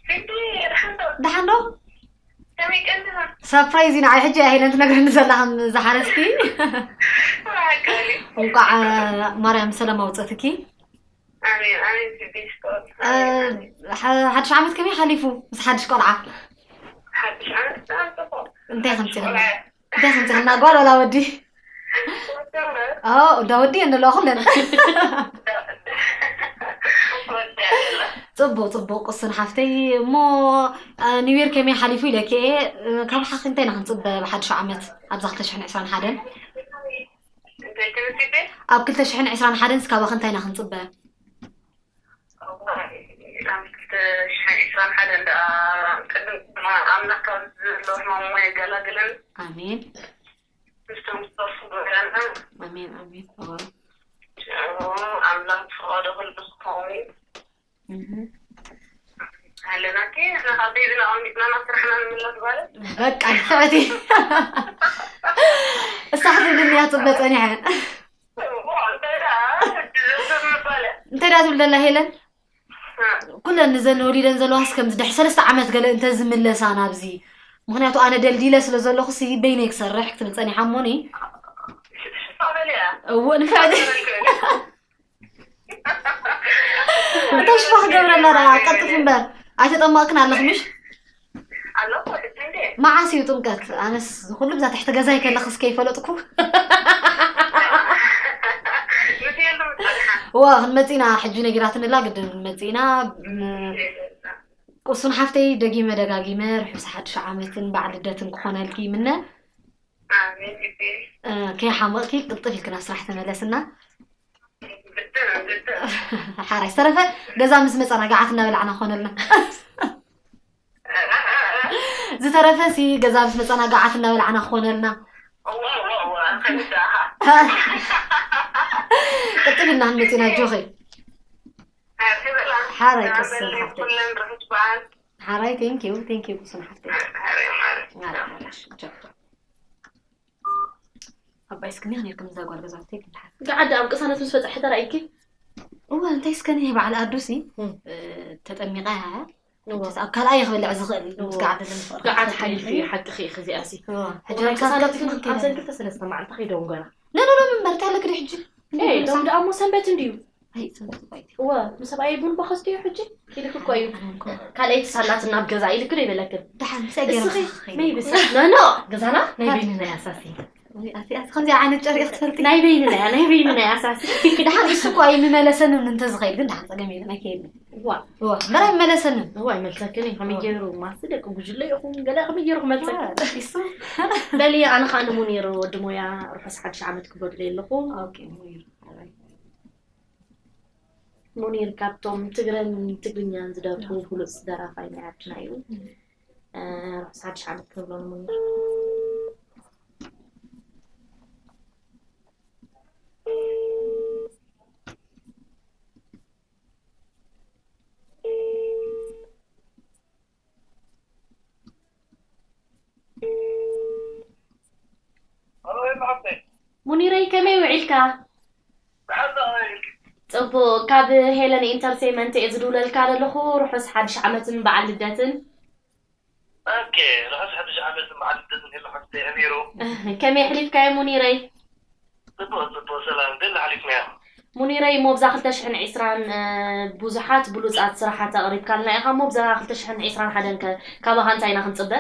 ስዲ ድሓን ዶ? ደሓን ዶ? ከመይ ቀኒኻ? ሰርፕራይዝ እዩ ንዓይ ሕጂ እያ ሄለን ትነግረኒ ዘላ ከም ዝሓረስኪ። ብሓቂ እንቋዕ ማርያም ሰላም ኣውፀትኪ። ኣሜን ኣሜን። ስዲ ስኮር እ፣ ሓ- ሓድሽ ዓመት ከመይ ሓሊፉ ምስ ሓድሽ ቆልዓ? ሓድሽ ዓመት ብጣዕሚ ጽቡቕ። እንታይ ከምፅእ ቆልዓ እንታይ ከምፅእ ጓል ወላ ወዲ? ወዲ እምበር ኦ እንዳ ወዲ ኣለዋ ኩለን። ወዲ ኣላ። ፅቡቅ ፅቡቅ ቅሱን ሓፍተይ። እሞ ኒው ይር ከመይ ሓሊፉ ኢለኪ እየ። ካብ ሓኺ እንታይ ኢና ክንፅበ ብሓድሽ ዓመት ኣብዛ ክልተ ሽሕን ዕስራን ሓደን? እንታይ ትምስቤ? ኣብ ክልተ ሽሕን ዕስራን ሓደን ስካባኺ እንታይ ኢና ክንፅበ? ኣብ ክልተ ሽሕን ዕስራን ሓደን ደኣ ቅድሚ ኣምላኽ ካብ ዘሎ ሕማሙ የገላግለን። ኣሜን ምስቶም ዝጠርፉ ገበረና። ኣሜን ኣሜን። ኣምላኽ ዝፈቐዶ ኩሉ ክኸውን እህ። ኣለና። እቲ ንሕና ካብ ቤብና ኣቐሚጥና ናብ ስራሕና ንምለስ ማለት በቃ ንፍዕቲ እሳ ክትብልኒ እያ ትፅበ ፀኒሐ። እንታይ ደኣ ሕጂ ዘሰብ ምባለ እንታይ ዳ ትብል ዘላ ሄለን? ኩለን ንዘን ወሊደን ዘለዋስ ከምዚ ድሕሪ ሰለስተ ዓመት ገለ እንተ ዝምለሳ ናብዚ። ምክንያቱ ኣነ ደልዲለ ስለ ዘለኹ ሲ በይነይ ክሰርሕ ክትብል ፀኒሓ እሞኒ። በለ እያ እዎ ንፍዕቲ እንታይ ሽፋ ክገብረላ ደኣ ቀልጥፍ እምበር ኣይተጠመቕክን ኣለኽ ምሽ? ኣለኹ ሕጂ እንዴ መዓስ እዩ ጥምቀት? ኣነስ ኩሉ ብዛ ትሕቲ ገዛይ ከለኽስ ከይፈለጥኩ። ምስ የሉ ምጣልሓ እዋ ክንመፂና ሕጂ ነጊራትንላ ግድን መፂና። ም- ቁሱን ሓፍተይ ደጊመ ደጋጊመ ርሑስ ሓድሽ ዓመትን በዓል ልደትን ክኾነልኪ ይምነ። ኣሜን እቤ እ፣ ከይሓመቕኪ ቅልጥፍ ኢልክና ስራሕ ተመለስና። ብድን ብድን ሓራይ ዝተረፈ ገዛ ምስ መፀና ገዓት እናበላዕና ክኾነልና። ዝተረፈ ሲ ገዛ ምስ መፀና ገዓት እናበላዕና ክኾነልና። እዋ እዋ እዋ ከምዳኻ ቅጥል ኢልና ክንመፅና ጆኸይ። ሓራይ ቅስን ሓፍተይ። ኩለን ርሑስ በዓል። ሓራይ፣ thank you፣ thank you ቅስን ሓፍተይ። ሓራይ ማለት። ሓራይ ሓራይ። ቻው። ኣባይ እስክኒ ነርኩም እዛ ጓል ገዛውተይ ክንድሓር። ገዓድ ኣብ ቅሳነት ምስ በጻሕኪ ተራእይኪ? እወ፣ እንታይ እስከኒ በዓል ኣዱሲ፣ እም። እ፣ ተጠሚቓ እያ። እወ። ኣብ ካልኣይ ክበልዕ ዝኽእል እወ። ምስ ገዓድ ዘለኒ ፍቕሪ ገዓድ ሓሊፉ እዩ። ሓቅኺ ኢኺ እዚኣሲ። እወ። ሕጂ እወ፣ ኣብ ቅሳነት ቅሳነት ግን ግን ኣብ ዘን ክልተ ሰለስተ መዓልቲ ከይደውን ገና። ነ፣ ነ፣ ነ፣ ምን መርታ ኣለክ ድሕጂ? ኤይ፣ ዶም ደኣ እሞ ሰንበት እንድዩ። ኣይ፣ ሰንበት እኮ ኣይትዩ። እወ፣ ምስ ሰብኣየይ ቡን በኸስትዮ ሕጂ? ኢልክ እኮ እዩ። ኣነ እኮ ካልኣይቲ ሳላትና ኣብ ገዛ ኢልክ ዶ ይበለክን? ደሓን፣ ምስ ኣገርም እስኺ፣ ክኸይድ መይ እኮ። ብስ-፣ ኖ፣ ኖ፣ ገዛና ናይ በይንና እያ ሳሲ። ኣቲ፣ ኣቲ፣ ከምዚ ዓይነት ጨርቂ ክትፈልጢ? ናይ በይንና እያ፣ ናይ በይንና እያ ሳሲ። ደሓን፣ እሱ እኮ ኣይምመለሰንን እንተዝኸይድ ግን ደሓን ጸገም የለን፣ ኣይከየድን። እዋ። እዋ፣ እምበር ኣይመለሰንን። እዋ፣ ኣይመልሰክን እዩ። ከመይ እዋ። ገይሩ ማሲ ደቂ ጉጅለ ኢኹም፣ ገለ ከመይ ገይሩ ክመልሰክን? እዋ፣ እሱ። በሊ፣ ኣነ ኸኣ ንሙኒር ወዲ ሞያ ርሑስ ሓድሽ ዓመት ክብሎ ድልየ ኣለኹ። ኦኬ፣ ሙኒር። ሙኒር ካብቶም ትግረን ትግርኛን ዝደርፉ እዋ። ብሉጽ ደራፋይ ናይ ዓድና እዩ። እም። እ፣ ርሑስ ሓድሽ ዓመት ክብሎ ንሙኒር። ሙኒረይ፣ ከመይ ውዒልካ? ጽቡቕ። ካብ ሄለን ኢንተርቴይመንት እየ ዝድውለልካ ዘለኹ። ርሑስ ሓድሽ ዓመትን በዓል ልደትን። ኦኬ፣ ርሑስ ሓድሽ ዓመትን በዓል ልደትን ሄሎ ሓፍተይ፣ ከመይ ነይሩ? ከመይ ኣሕሊፍካዮ ሙኒረይ? ጽቡቕ፣ ጽቡቕ፣ ሰላም፣ ገለ ሓሊፍናዮ። ሙኒረይ፣ እሞ ብዛ ክልተ ሽሕን ዕስራን፣ እ፣ ብዙሓት ብሉጻት ስራሓት ኣቕሪብካልና ኢኻ። እሞ ብዛ ክልተ ሽሕን ዕስራን ሓደን ከ ካባኻ እንታይ ኢና ክንጽበ?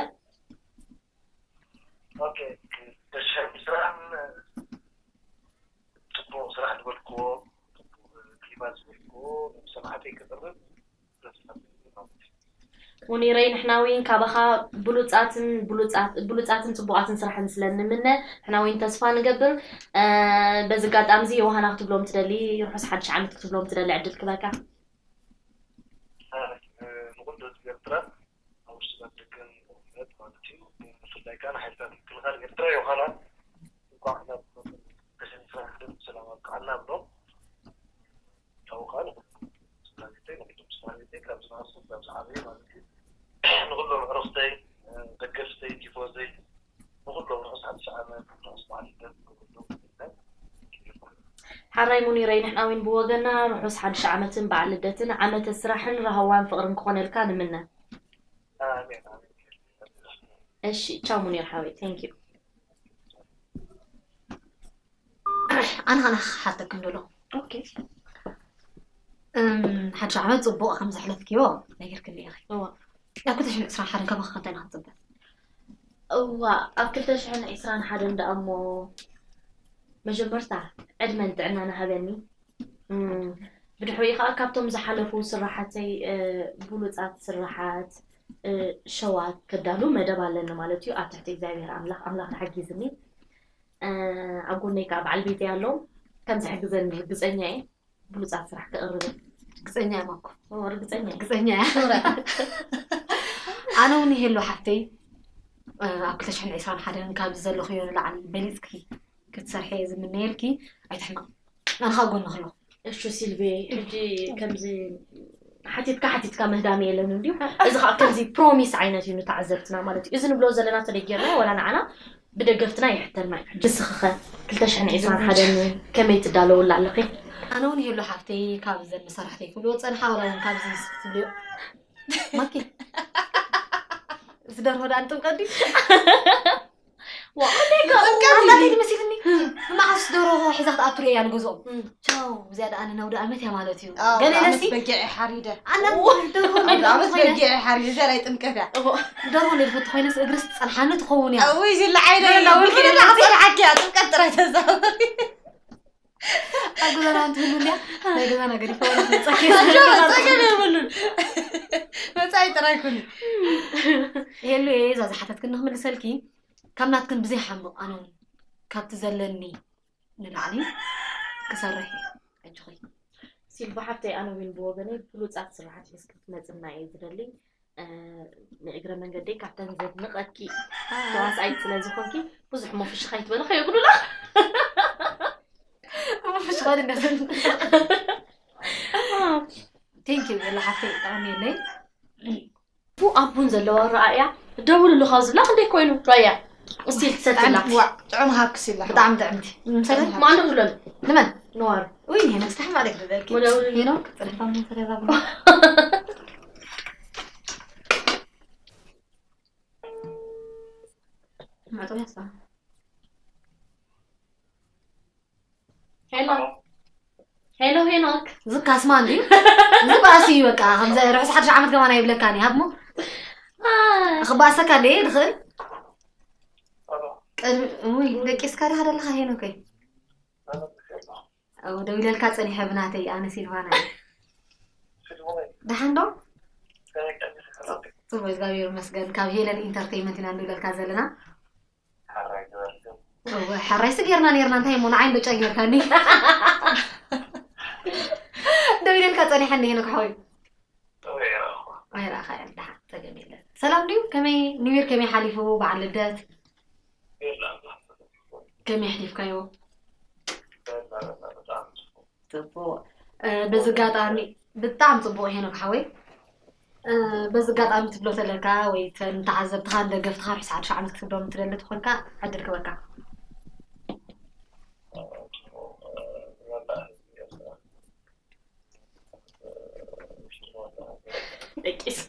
ኦኬ፣ ክልተ ሽሕን ዕስራን ጽቡቕ ስራሕ ዝበልክዎ፣ ጽቡቕ ክሊባት ዝበልክዎ፣ ንሰማዕተይ ከቕርብ ተስፋ ኣለኒ ማለት እዩ። ሙኒረይ፣ ንሕና እውን ካባኻ ብሉጻትን፣ ብሉጻት-፣ ብሉጻትን ጽቡቓትን ስራሕን ስለ እንምነ፣ ንሕና እውን ተስፋ ንገብር። እ፣ በዚ ኣጋጣሚ እዚ ዮሃና ክትብሎም ትደሊ፣ ርሑስ ሓድሽ ዓመት ክትብሎም ትደሊ ዕድል ክበካ። እ፣ ንኹሉ ህዝቢ ኤርትራ፣ ኣብ ውሽጥን ኣብ ደገን እምነት ማለት እዩ። ብፍላይ ከኣ ንሓይልታት ምክልኻል ኤርትራ ዮሃና እንኳዕ ናብ ተሸኒፍና ብሰላም ኣብቅዓና እብሎም። ካብኡ ከኣ ንኹሉ ስድራ ቤተይ፣ ንኹሉ ስድራ ቤተይ፣ ካብ ዝነኣሱ ክሳብ ዝዓበዩ ማለት እዩ። ንኹሎም ዕሩኽተይ፣ ደገፍተይ፣ ቲፎዘይ፣ ንኹሎም ርሑስ ሓድሽ ዓመት፣ ርሑስ በዓል ልደት ንኹሎም። ሓራይ ሙኒረይ፣ ንሕና እውን ብወገና ርሑስ ሓድሽ ዓመትን በዓል ልደትን ዓመተ ስራሕን ራህዋን ፍቕርን ክኾነልካ ንምነ። ኣሜን፣ ኣሜን። እሺ፣ ቻው ሙኒር ሓወይ፣ thank you። ኣነ ኸኣ ክሓተክን ደሎ። ኦኬ። እም፣ ሓድሽ ዓመት ጽቡቕ ከም ዘሕለፍክዮ ነጊርክኒ ኢኺ። እዋ። ኣብ ክልተ ሽሕን ዕስራን ሓደን ካባኻ እንታይ ኢና ክንጽበ? እዋ፣ ኣብ ክልተ ሽሕን ዕስራን ሓደን ደኣ እሞ መጀመርታ ዕድመን ጥዕናን ሃበኒ። እም፣ ብድሕሪኡ ኸኣ ካብቶም ዝሓለፉ ስራሓተይ፣ እ፣ ብሉጻት ስራሓት፣ እ፣ ሸዋት ከዳሉ መደብ ኣለኒ ማለት እዩ። ኣብ ትሕቲ እግዚኣብሔር ኣምላኽ፣ ኣምላኽ ሓጊዝኒ። እ፣ ኣብ ጎነይ ከኣ በዓል ቤተይ ኣሎ። ከም ዝሕግዘኒ ርግጸኛ እየ። ብሉጻት ስራሕ ከቕርብ። ርግጸኛ እየ ማኮ። ኦ፣ ርግጸኛ እየ። ርግጸኛ እየ። ሹራ። ኣነ እውን ይሄሉ ሓፍተይ፣ እ፣ ኣብ ክልተ ሽሕን ዕስራን ሓደን ካብዚ ዘለኽዮ ንላዕሊ በሊጽኪ ክትሰርሒ እየ ዝምነየልኪ። ኣይትሕመቕ። ኣነ ኻብ ጎንኺ ኣለኹ። እሹ ሲልቬ፣ ሕጂ ከምዚ ሓቲትካ ሓቲትካ ምህዳም የለን እንድዩ። እዚ ኸኣ ከምዚ ፕሮሚስ ዓይነት እዩ ንተዓዘብትና ማለት እዩ። እዚ ንብሎ ዘለና ተደጊርና ወላ ንዓና ብደገፍትና ይሕተልና እዩ። ንስኺ ኸ ክልተ ሽሕን ዕስራን ሓደን ከመይ ትዳለውላ ኣለኺ? ኣነ እውን ይህሉ ሓፍተይ ካብ ዘን መሳርሕተይ ክብልዎ ዝጸንሓ ወላ እውን ካብዚ ትብልዮ ማኪ። እዚ ደርሆ ደኣ ንጥምቀት ድዩ? ዋ፣ እንዴ፣ ጥምቀት ኣላ እዩ። ከይዲ መሲልኒ። ንመዓስ ደርሆ ሒዛ ክትኣቱ ርእያ ንገዝኦም። እም። ቻው፣ እዚኣ ደኣ ንነውዲ ኣመት እያ ማለት እዩ። ኣዎ፣ ገለ ኣመት ነሲ በጊዕ እየ ሓሪደ። ኣነ ኦ፣ ደርሆ ኣውደ ኣመት ኮይነ በጊዕ እየ ሓሪደ፣ እዚኣ ናይ ጥምቀት እያ። እዎ። ደርሆ ነድፈት ኮይነስ እግርስ ጸንሓኒ ትኸውን እያ። እውይ፣ እዚ ለዓይደ ገለ የላ፣ ውልቂ ኩሉ የላ። ክጸንሓኪ እያ፣ ጥምቀት ጥራይ ተዛወሪ። ኣብ ገዛና እንትህሉ እንድያ፣ ናይ ገዛና ገዲፈ መጸኪ። ጸገም የብሉን። መጻኢ ጥራይ ኩኒ። ሄሉ፣ እዛ ዝሓተትክኒ ክምልሰልኪ፣ ካብ ናትክን ብዘይ ሓምቕ፣ ኣነ እውን ካብቲ ዘለኒ ንላዕሊ ክሰርሕ እየ። ኣጆኺ። ሲልቫ ሓፍተይ፣ ኣነ እውን ብወገነይ ብሉጻት ስራሓት ሒዝኪ ክትመጽና እየ ዝደሊ። እ፣ ንእግረ መንገደይ ካብተን ዘድንቐኪ ተዋሳኢት ስለ ዝኾንኪ ብዙሕ ሞፍሽኻ ኣይትበሊ ከየጉድላ። ሞፍሽኻ ድንገት። Thank ኪብ ሓፍተይ ጠቐሚለይ። ቡ ኣቡን ዘለዋ ረኣያ ደውልሉ ካብ ዝብላ ክንደይ ኮይኑ ረኣያ እስቲ ትሰትላ። ዋዕ ጥዑም ሃክስ ኢላ። ብጣዕሚ ጥዕምቲ። ማን ደውልሉ? ንመን? ነዋር። ውይ ይሄ መስታሕ ማለት ይደልኪ። ወደውልሉ። ሄኖክ ጽርፋም ተረጋጉ። ማዕጦ ያሳ። ሄሎ ሄሎ ሄኖክ ዝካስማ እንዲ ዝባእሲ እዩ በቃ ከምዚ ርሑስ ሓድሽ ዓመት ከማን ኣይብለካን እዩ ሃብሞ ክባእሰካ እንደ ይኽእል ቅድሚ ውይ ደቂስካ ዲኻ ደለኻ ሄኖከይ ደው ኢለልካ ፀኒሐ ብናተይ ኣነ ሲልቫና እየ ደሓን ዶ ፅቡቅ እግዚኣብሔር ይመስገን ካብ ሄለን ኢንተርቴይመንት ኢና ንብለልካ ዘለና ሕራይስ ጌርና ኔርና እንታይ እሞ ንዓይ እንዶ ጨጊርካኒ ደው ኢለልካ ፀኒሐ እንደ ሄኖክ ሓወይ ኣይረኣኻዮን ደሓን ፀገም የለን ሰላም ድዩ ከመይ ኒው ይር ከመይ ሓሊፉ በዓል ልደት ከመይ ኣሕሊፍካዮ ፅቡቅ በዚ ኣጋጣሚ ብጣዕሚ ፅቡቅ ሄኖክ ሓወይ በዚ ኣጋጣሚ ትብሎ ተለካ ወይ ንተዓዘብትኻ ንደገፍትኻ ርሑስ ሓድሽ ዓመት ክትብሎም ትደሊ ተኾንካ ዕድል ክበካ ደቂስ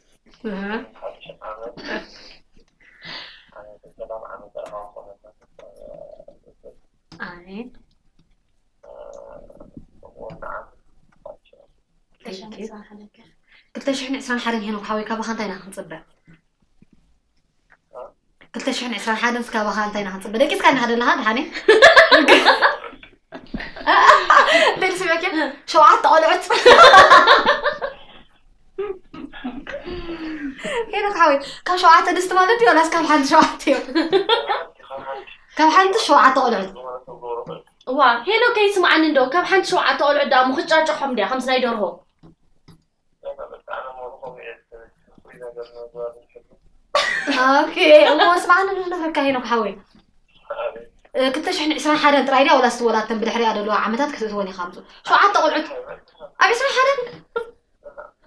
ክልተ ሽሕን ዕስራን ሓደን ሄኖክ ሓወይ ካባኻ እንታይ ኢና ክንፅበ ክልተ ሽሕን ዕስራን ሓደን ስካባኻ እንታይ ኢና ክንፅበ ደቂስካ ኢና ከደለኻ ድሓኒ ደልስበኪ ሸውዓተ ቆልዑት ሄኖክ ሓወይ ካብ ሸውዓተ ድስቲ ማለት ድዩ ላስ ካብ ሓንቲ ሸውዓተ እዮም ካብ ሓንቲ ሸውዓተ ቆልዑት እዋ ሄኖ ከይስምዓኒ እንዶ ካብ ሓንቲ ሸውዓተ ቆልዑት ደኣ ምኽጫጨሖም ድያ ከምዚ ናይ ደርሆ ኦኬ እሞ ስምዓኒ ንብለካ ሄኖክ ሓወይ ክልተ ሽሕን ዕስራን ሓደን ጥራይ ድያ ወላ ስትወላተን ብድሕሪኣ ዘለዋ ዓመታት ክትእትወን ኢኻ ምፁ ሸውዓተ ቆልዑት ኣብ ዕስራን ሓደን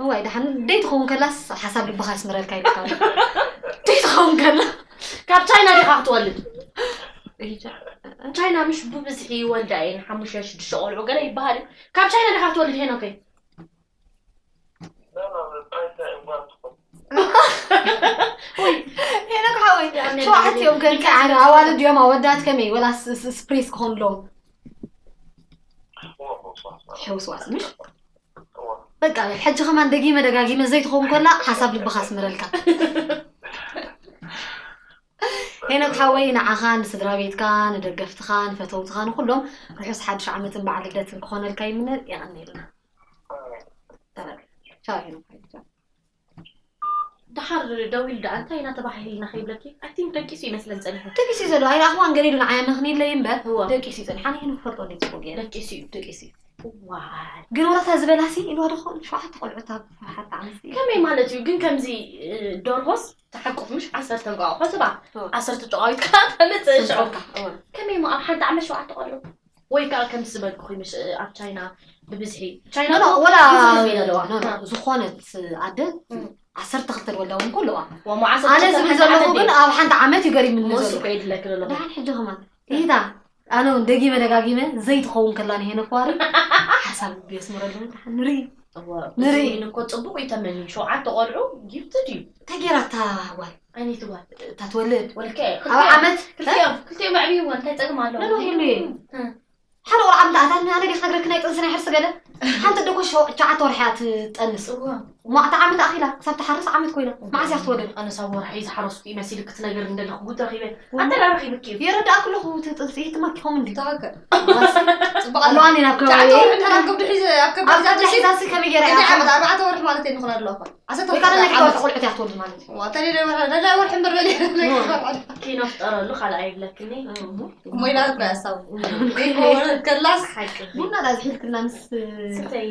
እዋይ ደሓን ደይ ትኸውን ከላስ ሓሳብ ልብኻ ይስምረልካ ኢልካ ደይ ትኸውን ከላ ካብ ቻይና ዲኻ ክትወልድ ቻይና ምሽ ብብዝሒ ይወልዳ እየን ሓሙሽተ ሽዱሽተ ቆልዑ ገለ ይበሃል እዩ ካብ ቻይና ዲኻ ክትወልድ ሄኖከይ ሄኖክ ሓወይ ሸውዓት እዮም ከንቀዓን ኣዋልድ እዮም ኣወዳት ከመይ ወላ ስፕሪስ ክኾንሎም ሕውስዋስ ምሽ በቃ ሕጂ ከማን ደጊመ ደጋጊመ ዘይትኸውን ኮላ ሓሳብ ልብኻ ኣስምረልካ ሄኖክ ሓወይ ንዓኻ ንስድራ ቤትካ ንደገፍትኻ ንፈተውትኻ ንኩሎም ርሑስ ሓድሽ ዓመትን በዓል ልደትን ክኾነልካ ይምነ የቐንየልና ቻው ሄኖክ ሓወይ ቻው ደሓር ደዊሉ ደኣ እንታይ ኢና ተባሂልና ከይብለኪ I think ደቂሱ ይመስለን ጸኒሑ ደቂሱ እዩ ዘሎ ኣይረኣኽዋን ገለ ኢሉ ንዓይ ኣመኽኒለይ እምበር እዋ። ደቂሱ እዩ ጸኒሑ ኣነ ይህን ክፈልጦ እንደ ጽቡቅ ገይረ ደቂሱ እዩ ደቂሱ እዩ ዋይ ግን ወላታ ዝበላሲ ኢልዋ ዶ ኸውን ሸውዓተ ቆልዑት ኣብ ሓንቲ ዓመት እዩ ከመይ ማለት እዩ ግን ከምዚ እ፣ ደርሆስ ተሓቁፍ ምሽ ዓሰርተ እንቋቑሖ ስባ እዋ። ዓሰርተ ጨቋዊት ከዓ ተምፅእ ሽዑ እዋ። ከመይ ሞ ኣብ ሓንቲ ዓመት ሸውዓተ ቆልዑ ወይ ከዓ ከምቲ ዝበልኩኺ ምሽ ኣብ ቻይና ብብዝሒ ቻይና ኖ፣ ኖ፣ እኮ ወላ ብዙሕ ህዝቢ ኢና ኣለዋ። ኖ፣ ኖ፣ ዝኾነት ኣደ እም። ዓሰርተ ክልተ ዝወልዳ እውን እኮ ኣለዋ። ወሞ ዓሰርተ ኣነ ክልተ ዝብል ሓንቲ ዘለኹ ዓመት ግን እዩ። ኣብ ሓንቲ ዓመት እዩ ገሪምኒ እሞ እሱ ዘሎ። እኮ የድለኪ ዘሎ። ደሓን ሕጂ ኸማን ይታ ኣነ እውን ደጊመ ደጋጊመ ዘይትኸውን ከላ ንሄነ ኳሪ ሓሳብ ልቢ የስምረሉ ደሓን ንርኢ እወ፣ ንርኢ። እዚ እኮ ጽቡቕ እዩ ተመኒ። ሸውዓተ ቆልዑ ጊፍትድ እዩ። እንታይ ገይራታ ጓል? ዓይነይቲ ጓል። እታ ትወልድ? ወልከ። ኣብ ዓመት? ክልቲኦም፣ ክልቲኦም ኣዕብይዋ እንታይ ጸገም ኣለዎ? ኖ፣ ኖ፣ ይሉ እየ። እ። ሓደ ቆልዓ ምተኣታኒ ኣነ ዲክ ነግረክ ናይ ጥንሲ ናይ ሕርሲ ገለ ሓንቲ ደኮ ሸዓተ ወርሒ እያ ትጠንስ እዋ። እሞ ኣታ ዓመት ኣኺላ ክሳብ ትሓርስ ዓመት ኮይና መዓስ እያ ክትወልድ ኣነሳ ወርሒ ዝሓረስኩ ይመሲል ክትነገር እንደለኹ ጉድ ረኺበ ኣንተ ዳ ረኺብኪ እዩ የረዳእኩ ኣለኹ እቲ ጥንሲ ይትማኪ ኸውን እንዲ ተባከ ጽቡቕ ኣለዋ እኔ ናብ ከባቢ ኣብ ከብዲ ሒዘ ኣብ ከብዲ ሒዛ ጥንሲ ሒዛሲ ከመይ ገይራ እያ ኣርባዕተ ወርሒ ማለት እየ ንኹን ኣለኹ ዓሰርተ ወይ ካልእ ናይ ክልተ ዓመት ቆልዑት እያ ክትወልድ ማለት እዩ። ዋ፣ ተለይ ደይ ወርሒ፣ ደይ ወርሒ እምበር በሊ። ኪኖ ፍጠረሉ ካልኣ ይብለክኒ። እሞ ኢላ እኮ ያሳቡ። ከላስ ሓቂ ቡና ዳ ዝሒልክልና ምስ ስተይ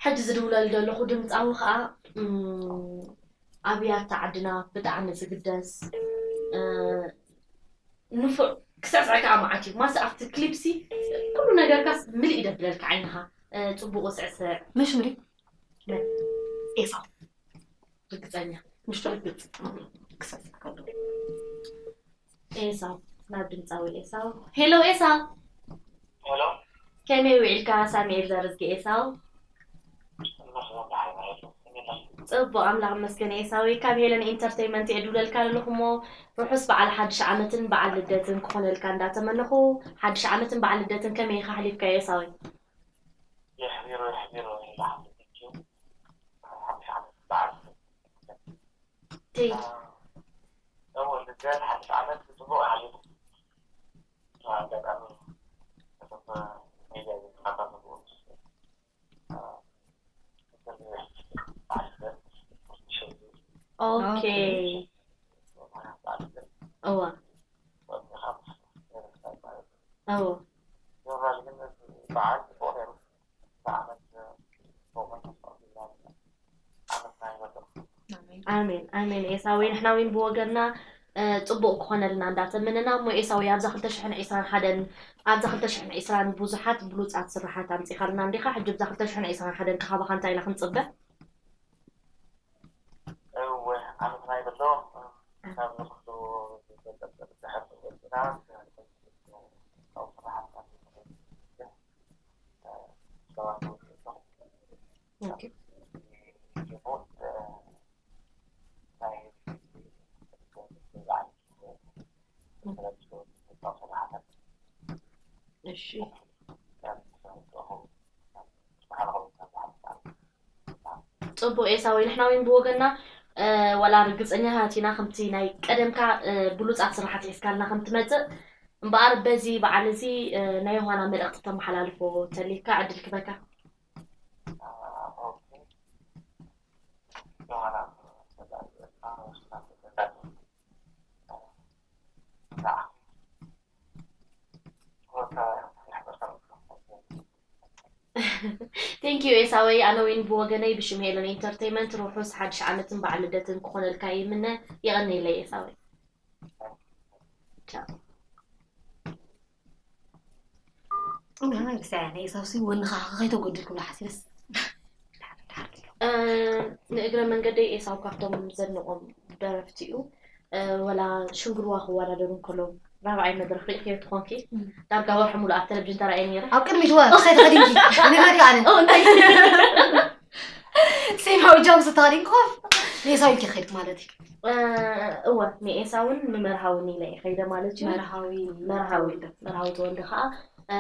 ሕጂ ዝድውለሉ ዘለኹ ድምፃዊ ከዓ እም፣ ኣብያታ ዓድና ብጣዕሚ ዝግደስ እ፣ ንፉዕ ክስዕስዕ ከዓ መዓት እዩ ማስ ኣብቲ ክሊፕሲ ኩሉ ነገርካስ ምልእ ይደብለልካ ዓይንኻ እ፣ ጽቡቕ ስዕስዕ። መሽምሪ ኤሳው ርግጸኛ። ምሽቱ ርግጽ ክሰጥ ከሎ ኤሳው፣ ናብ ድምጻዊ ኤሳው። ሄሎ ኤሳው፣ ሄሎ ከመይ ውዒልካ? ሳሙኤል ዘርዝጊ ኤሳው። መስሎ ብሓይና የሉ ጽቡቕ ኣምላኽ መስገን ኤሳዊ። ካብ ሄለን ኢንተርቴይመንት እየ ድውለልካ ኣለኹ እሞ ርሑስ በዓል ሓድሽ ዓመትን በዓል ልደትን ክኾነልካ እንዳተመነኹ። ሓድሽ ዓመትን በዓል ልደትን ከመይ ኢኻ ኣሕሊፍካዮ ኤሳዊ? የሕቢሩ የሕቢሩ ኢላ ሓንቲ ቲንኪዩ ሓድሽ ዓመት በዓል ቴንክ እወ ልደት ሓድሽ ዓመት ብፅቡቅ ሓሊፉ ኣጋጣሚ እቶም ሜድያ ዝከታተሉ ኦኬ እዋ እዎ ኣሜን ኣሜን ኤሳዊ ንሕና እውን ብወገንና እ፣ ጽቡቅ ክኾነልና እንዳተመነና እሞ ኤሳዊ ኣብዛ ክልተ ሽሕን ዕስራን ሓደን ኣብዛ ክልተ ሽሕን ዕስራን ብዙሓት ብሉጻት ስራሓት ኣምጺኻልና እንዲኻ ሕጂ ብዛ ክልተ ሽሕን ዕስራን ሓደን ካኻባኻ እንታይ ኢና ክንጽበ እወ ዓመት ናይ ዘሎ ካብ ንኩሉ ዝፈልጥ ዝሕብ ወፅና ካብ ስራሓት ሰባት ኦኬ እሺ ጽቡቅ ኤሳዊ ንሕና እውን ብወገንና እ፣ ዋላ ርግፀኛታት ኢና ከምቲ ናይ ቀደምካ እ፣ ብሉፃት ስራሓት ሒዝካልና ከምትመፅእ እምበኣር በዚ በዓል እዚ እ፣ ናይ ዮሃና መልእኽቲ ተመሓላልፎ ተሊካ ዕድል ክበካ ቴንኪዩ ኤሳወይ ኣነ ዊን ብወገነይ ብሽም ሄለን ኢንተርቴይመንት ርሑስ ሓድሽ ዓመትን በዓል ልደትን ክኾነልካ ይምነ የቐንየለይ ኤሳወይ ቻው ናይ ሰውሲ ወንኻ ከይተጎድል ክብሎ ሓሲበስ እ፣ ንእግረ መንገደይ ኤሳው ካብቶም ዘድንቖም ደረፍቲ እዩ እ፣ ወላ ሽንግርዋ ክወዳደሩ እንከለዉ ራብዓይ መድረክ ርኢኽዮ ትኾንኪ ዳርጋ ወርሒ ሙሉእ ኣብ ቴሌቪዥን ተራእየ ነይረ ኣብ ቅድሚት ወ ክሳይ ተኸዲንኪ ኣነ ናካ ኣነ ኦ፣ እንታይ ሴማዊ ጃምስ ተኸዲንኪ ኮፍ ንኤሳው ኢልኪ ከይድክ ማለት እዩ እ፣ እወ ንኤሳውን ንመርሃውን ኢለ እየ ከይደ ማለት እዩ መርሃዊ መርሃዊ መርሃዊ ተወልደ ከዓ እ፣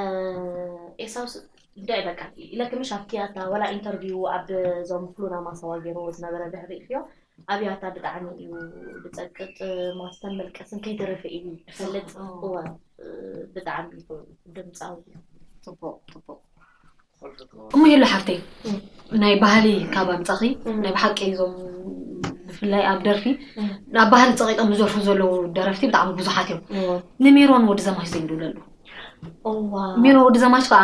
ኤሳው ስ- እንታይ በቃ ኢለክምሽ ኣብቲ ኣታ ወላ ኢንተርቪው ኣብ ዞም ፍሉና ማሰዋ ገይርዎ ዝነበረ ድሕሪ ኢልክዮ ኣብያታ ብጣዕሚ እዩ ዝፀቅጥ ማስተን መልቀስን ከይተረፈ እዩ ዝፈልጥ ጽቡቕ። እወ እ፣ ብጣዕሚ ድምፃዊ እዩ ጽቡቕ ጽቡቕ እሞ የሎ ሓፍተይ ናይ ባህሊ ካብ ኣምጻኺ ናይ ብሓቂ እዞም ብፍላይ ኣብ ደርፊ ናብ ባህሊ ፀቂጦም ዝደርፉ ዘለዉ ደረፍቲ ብጣዕሚ ብዙሓት እዮም እወ ንሜሮን ወዲ ዘማች ዘይንድውለሉ እዋ ሜሮን ወዲ ዘማች ከዓ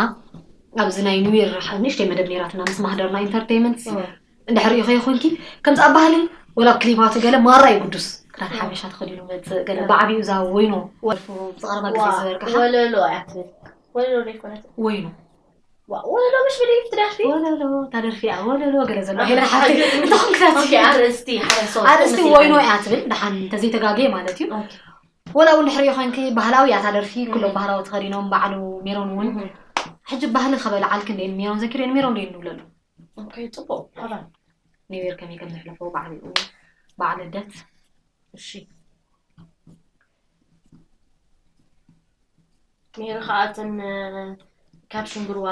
ኣብዚ ናይ ኒውር ንእሽተይ መደብ ነይራትና ምስ ማህደርና ኢንተርቴይመንት እወ እንድሕር ሪኢኸዮ ኮይንኪ ከምዚ ኣብ ባህሊ ወላ ኣብ ክሊባቱ ገለ ማራ እዩ ግዱስ ክዳን ሓበሻ ተኸዲኑ መፅእ ገለ ብዓብዩ እዛ ወይኖ ወልፉ ብዝቐረባ ግዜ ዝበርካሓ ወለሎ እያ ትብል ወለሎ ዘይኮነት ወይኖ ዋ፣ ወለሎ ምሽ ብደይ ትደርፊ ወለሎ ታደርፊ እያ ወለሎ ገለ ዘሎ ሄለን ሓፍቲ እንተኹም ክታት ኦኬ ኣርእስቲ ሓደ ሰው ኣርእስቲ ወይኖ እያ ትብል ደሓን እንተዘይተጋገየ ማለት እዩ ኦኬ ወላ እውን ድሕሪኦ ኮይንኪ ባህላዊ እያ ታደርፊ ኩሎም ባህላዊ ተኸዲኖም ባዕሉ ሜሮን እውን ሕጂ ባህሊ ከበልዓልክ እንደ ሜሮን ዘኪር ሜሮን እንደ ንብለሉ ኦኬ ጽቡቅ ሓራ ኒው ይር ከመይ ከም ዘሕለፎ ባዕሉ በዓል ልደት እሺ ሜሪ ከዓ እተን ካብ ሽንግርዋ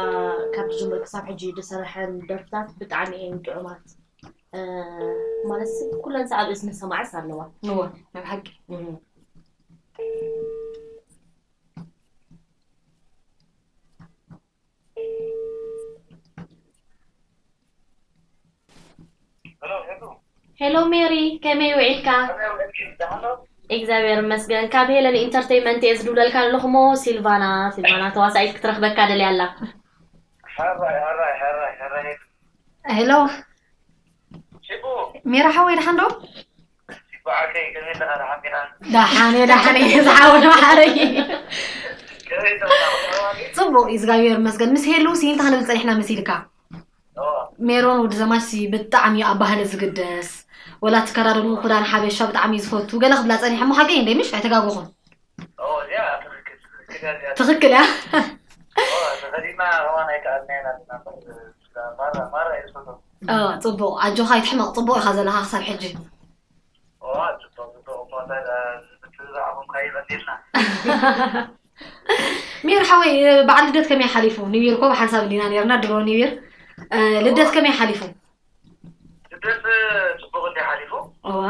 ካብ ዝጅምር ክሳብ ሕጂ ዝሰረሐን ደርፍታት ብጣዕሚ እየን ጥዑማት ማለት ኩለን ሰዓብ እዝኒ ሰማዕስ ኣለዋ እወ ናይ ብሓቂ ሄሎ ሜሪ ከመይ ውዒልካ እግዚኣብሔር መስገን ካብ ሄለን ኢንተርቴይመንት እየ ዝድውለልካ ኣለኹ ሞ ሲልቫና ሲልቫና ተዋሳኢት ክትረኽበካ ደልያ ኣላ ሄሎ ሜራ ሓወይ ደሓን ዶ ደሓነ ደሓነ ዝሓወ ማሓረይ ጽቡቕ እዩ እግዚኣብሔር ይመስገን። ምስ ሄሉ ሲ እንታይ ክንብል ጸኒሕና መሲልካ? ሜሮን ወዲ ዘማች ሲ ብጣዕሚ እዩ ኣብ ባህሊ ዝግደስ፣ ወላ ትከዳደኑ ክዳን ሓበሻ ብጣዕሚ እዩ ዝፈቱ ገለ ክብላ ጸኒሐ። እሞ ሓቂ እንደ ምሽ ኣይተጋገኹን። ትኽክል እያ። ጽቡቕ ኣጆኻ ይትሕመቕ። ጽቡቕ ኢኻ ዘለኻ ክሳብ ሕጂ። ሜር ሓወይ፣ በዓል ልደት ከመይ ሓሊፉ? ኒው ይር እኮ ብሓንሳብ እንዲና ነርና፣ ድሮ ኒው ይር። ልደት ከመይ ሓሊፉ? ልደት ጽቡቕ እንዲ ሓሊፉ። እዋ።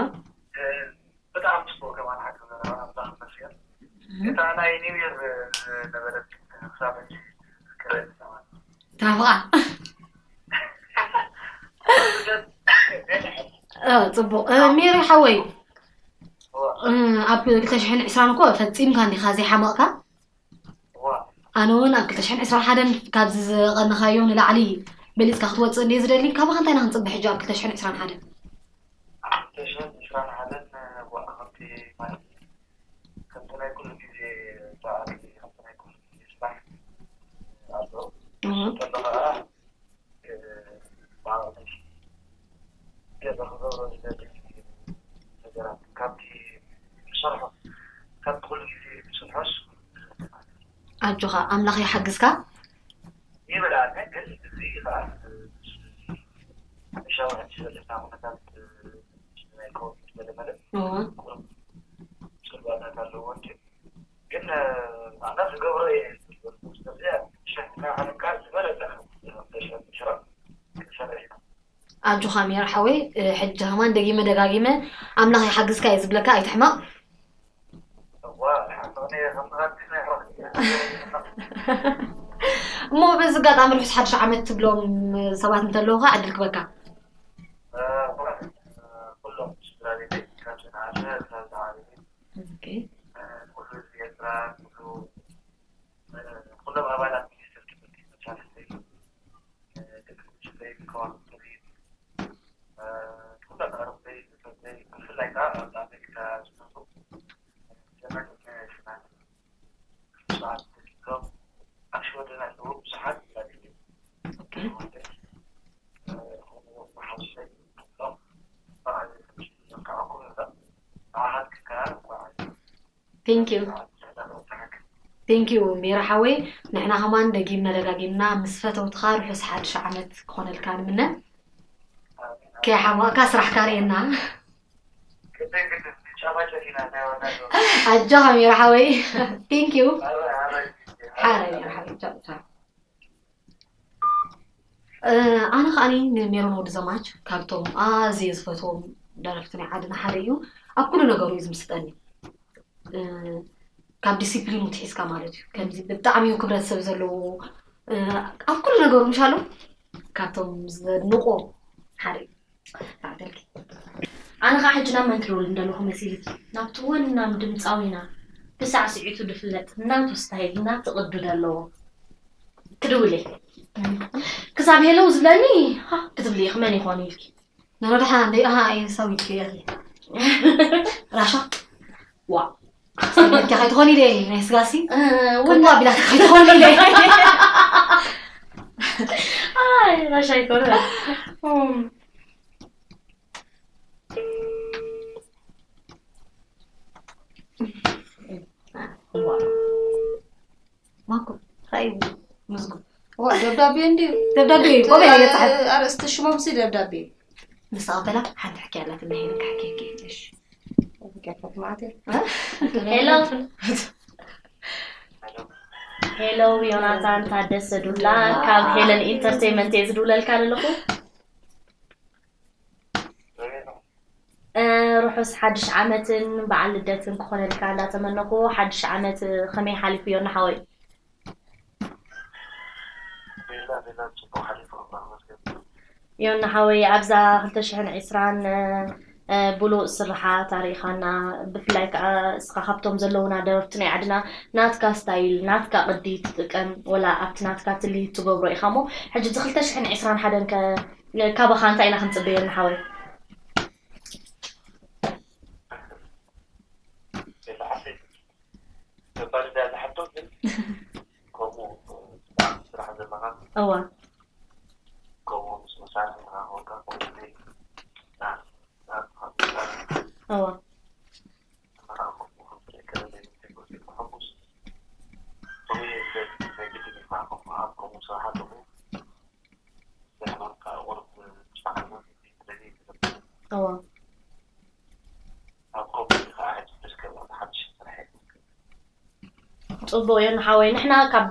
ብጣዕሚ ጽቡቕ ከማን ሓቂ ዘረባ ኣምላኽ ይመስገን። እታ ናይ ኒው ይር ነበረት ክሳብ ሕጂ ዝዝከረኒ ማለት። ትናፍቓ። ጽቡቕ። ሜሪ ሓወይ፣ ኣብ ክልተ ሽሕን ዕስራን እኮ ፈጺምካ እንዲኻ ዘይሓመቕካ። ኣነ እውን ኣብ ክልተ ሽሕን ዕስራን ሓደን ካብዚ ዝቐነኻዮ ንላዕሊ በሊጽካ ክትወጽእ እንደ ዝደሊ። ካባኻ እንታይ ኢና ክንጽበ ሕጂ ኣብ ክልተ ሽሕን ዕስራን ሓደን? ኣብ ክልተ ሽሕን ዕስራን ሓደን ዋላ ከምቲ ማለት ከምቲ ናይ ኩሉ ግዜ በዓል ከምቲ ናይ ኩሉ ግዜ ስራሕ ኣሎ። እሱ ከሎ ከዓ ኣጆኻ ኣምላኽ ይሓግዝካ። ኣጆኻ ሜር ሓወይ። ሕጂ ከማን ደጊመ ደጋጊመ ኣምላኽ ይሓግዝካ እየ ዝብለካ፣ ኣይትሕመቕ። እሞ በዚ ኣጋጣሚ ርሑስ ሓድሽ ዓመት ትብሎም ሰባት እንተለዉ ከዓ ዕድል ክበካ። ኩሎም ኣባላት ሚኒስትር ትምህርቲ መቻርስትይ ደቂ ተባሂል ከዋክብቲ ኩሎም ኣረብተይ ብፈተይ ብፍላይ ከዓ ኣብ ኣሜሪካ ዝነብሩ ዘመን ሽናት ስርዓት ተሲሎም ኣብ ሽወደን ኣለዉ ብዙሓት ላግዜ Thank you. Thank you ሜራ ሓወይ፣ ንሕና ከማን ደጊምና ደጋጊምና ምስ ፈተውትኻ ርሑስ ሓድሽ ዓመት ክኾነልካ ንምነ። ከይሓማቕካ ስራሕካ ርእየና። ኣጆኻ ሜራ ሓወይ። Thank you። ሓረ ሜራ ሓወይ። ኣነ ከዓኒ ንሜሮን ወዲ ዘማች ካብቶም ኣዝየ ዝፈትዎም ደረፍቲ ናይ ዓድና ሓደ እዩ። ኣብ ኩሉ ነገሩ እዩ ዝምስጠኒ። ካብ ዲሲፕሊኑ ትሒዝካ ማለት እዩ። ከምዚ ብጣዕሚ እዩ ክብረት ሰብ ዘለዎ ኣብ ኩሉ ነገሩ ምሻሎ ካብቶም ዘድንቆ ሓደ እዩ። ኣነ ከዓ ሕጂ ናብ መን ክድውል እንደለኹ መሲልኪ ናብቲ ወናም ድምፃዊና ብሳዕስዒቱ ድፍለጥ ናቱ ስታይል ናቱ ቅዱ ደለዎ ክድውል እየ። ክሳብ ሄለው ዝብለኒ ሃ ክትብሊ ኢኺ መን ይኾን ኢልኪ። ነሮድሓ እንደ ኣሃ ኣየ ሰው ይትክያል ራሻ ዋ ሰበካ ከይትኾኒ ኢለ ናይ ስጋሲ ወላ ቢላ ከይትኾኒ ኢለ ኣይ ራሻ ይኮነ ማኮ ራእዩ ምዝጉ ደብዳቤ እንዲ ደብዳቤ ቆበ ያለ ጻሐፍ ኣርእስቲ ሽሞም ሲ ደብዳቤ ምስ ኣበላ ሓንቲ ሕኪ ኣላት እና ሄለን ካሕኪ ሕኪ እሺ ሄሎ ሄሎ ዮናታን ታደሰ ዱላ ካብ ሄለን ኢንተርቴንመንት እየ ዝድውለልካ ዘለኹ ርሑስ ሓድሽ ዓመትን በዓል ልደትን ክኾነልካ እንዳተመነኹ ሓድሽ ዓመት ከመይ ሓሊፉ ዮና ሓወይ? ዮና ሓወይ ኣብዛ ክልተ ሽሕን ዕስራን ብሉእ ስርሓት ኣሪኢኻና ብፍላይ ከዓ እስኻ ካብቶም ዘለውና ደረፍቲ ናይ ዓድና ናትካ ስታይል ናትካ ቅዲ ትጥቀም ወላ ኣብቲ ናትካ ትልሂት ትገብሮ ኢኻ እሞ ሕጂ እዚ ክልተ ሽሕን ዕስራን ሓደን ከ ካባኻ እንታይ ኢና ክንጽበየልና ሓወይ? ገባሪ እዛ ዝሓቶ ግን ከምኡ እዋ ከምኡ ምስ መሳርሒ ተራኸብካ ከምኡ እዋ እዋ ጽቡቅ እዮ ንሓወይ። ንሕና ካብ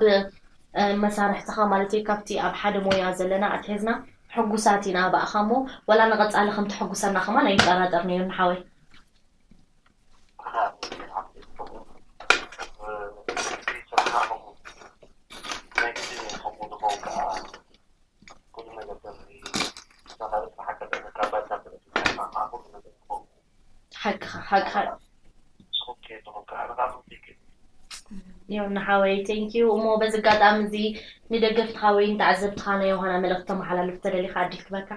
መሳርሕትኻ ማለት እዩ ካብቲ ኣብ ሓደ ሞያ ዘለና ኣትሒዝና ሕጉሳት ኢና ብኣኻ እሞ ዋላ ንቐጻሊ ከም ተሐጉሰና ከማን ኣይንጠራጠርን እዮ ንሓወይ። ሓቅኻ ሓቅኻ ዮና ሓወይ thank you እሞ በዚ ኣጋጣሚ እዚ ንደገፍትኻ ወይ ንተዓዘብትኻ ናይ ዮሃና መልእኽቲ ተመሓላልፍ ተደሊኻ ዕድል ክበካ።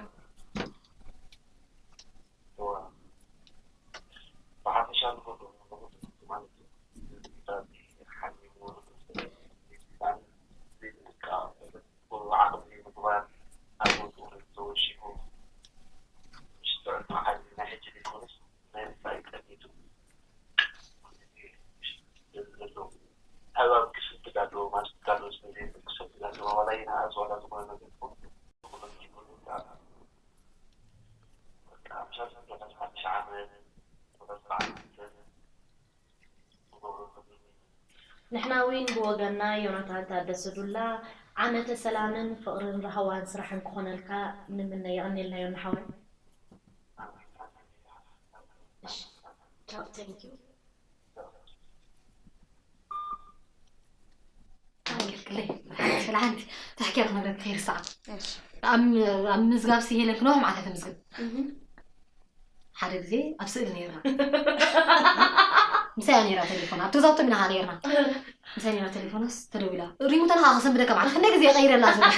ንሕና እውን ብወገንና ዮናታን ታደሰ ዱላ ዓመተ ሰላምን ፍቕርን ራህዋን ስራሕን ክኾነልካ ንምነ። የቐንየልና ዮና ሓወይ። ቻው፣ thank you። ሓንቲ ትሕኪያ ክነግረኪ ከይርስዓ። ኣብ ምዝጋብ ሲ ሄለን ክነውሕ ማዕታ ተምዝግብ። ሓደ ግዜ ኣብ ስእሊ ነይርና። ምሳይ እያ ነይራ ቴሌፎና ኣብቲ ገዛውቶም ኢና ከዓ ነይርና። ምሳይ ነይራ ቴሌፎናስ ተደዊላ ሪሙተን ከዓ ክሰንብደካ ማለት ክንደይ ግዜ ቀይረላ ዘሎ።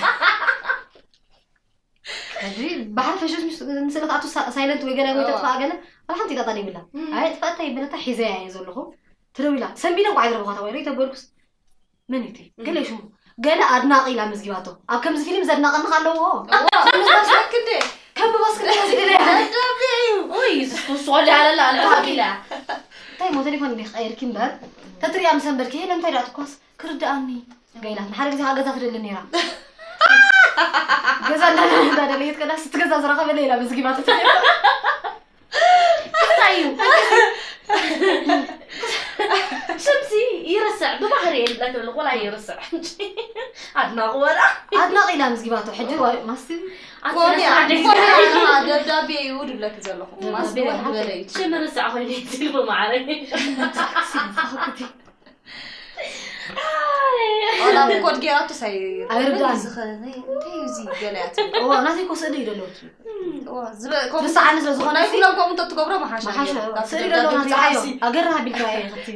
ሕጂ ባሕሪ ፈሽሽ ምስ ስእሊ ክኣቱ ሳይለንት ወይ ገለ ወይ ተጥፋኣ ገለ ዋላ ሓንቲ ኢጣጣ ደይብላ። ኣይ ጥፋእታ ይበለታ ሒዘያ እየ ዘለኹ። ተደዊላ ሰንቢደ እንኳ ኣይደረብኳታ ወይ ተበልኩስ መን እቲ ገለ ሽሙ ገለ ኣድናቂ ኢላ መዝጊባቶ ኣብ ከምዚ ፊልም ዘድናቀኒ ኣለዎ። ክንዴ ከም ባስክል ዝደለ ደብዩ ኦይ ዝስኩስ ወዲ ኣለላ ኣልባሃብ ኢላ እንታይ ሞ ቴሌፎን እንዲህ ቀይርኪ እምበር ተትሪያ ምስ ኣንበርኪ ሄለ እንታይ ዳኣ ትኳስ ክርድኣኒ ገይላት ንሓደ ግዜ ገዛ ትደሊ ነይራ። ገዛ እንዳደለየት ከላ ስትገዛ ዝረኸበለ ኢላ መዝጊባቶ ቴሌፎን እንታይ እዩ ሽምሲ ይርስዕ ብባህሪ የለ ክብል ቆላ ይርስዕ ኣድናቑ ወላ ኣድናቂ ኢላ ምዝጊባቶ ሕጂ ማስቲ ኮንያ ኮንያ ደብዳቤ እዩ ድብለኪ ዘለኹ ማስቲ ዝበለ እዩ ሽም ርስዕ ኮይኑ ይትልቡ ማዕረ ዋላ ኮድ ጌራቶ ሳይ ኣይርዳን እንታይ እዩ እዚ ገለያት ናተይ ኮ ስእሊ እዩ ደለዎት ትስዓኒ ስለ ዝኾነ ናይ ኩሎም ከምኡ እንተ ትገብሮ መሓሻ ስእሊ ደለዎ ናተይ ዓዮ ኣገራ ኣቢልካ እየ ከቲ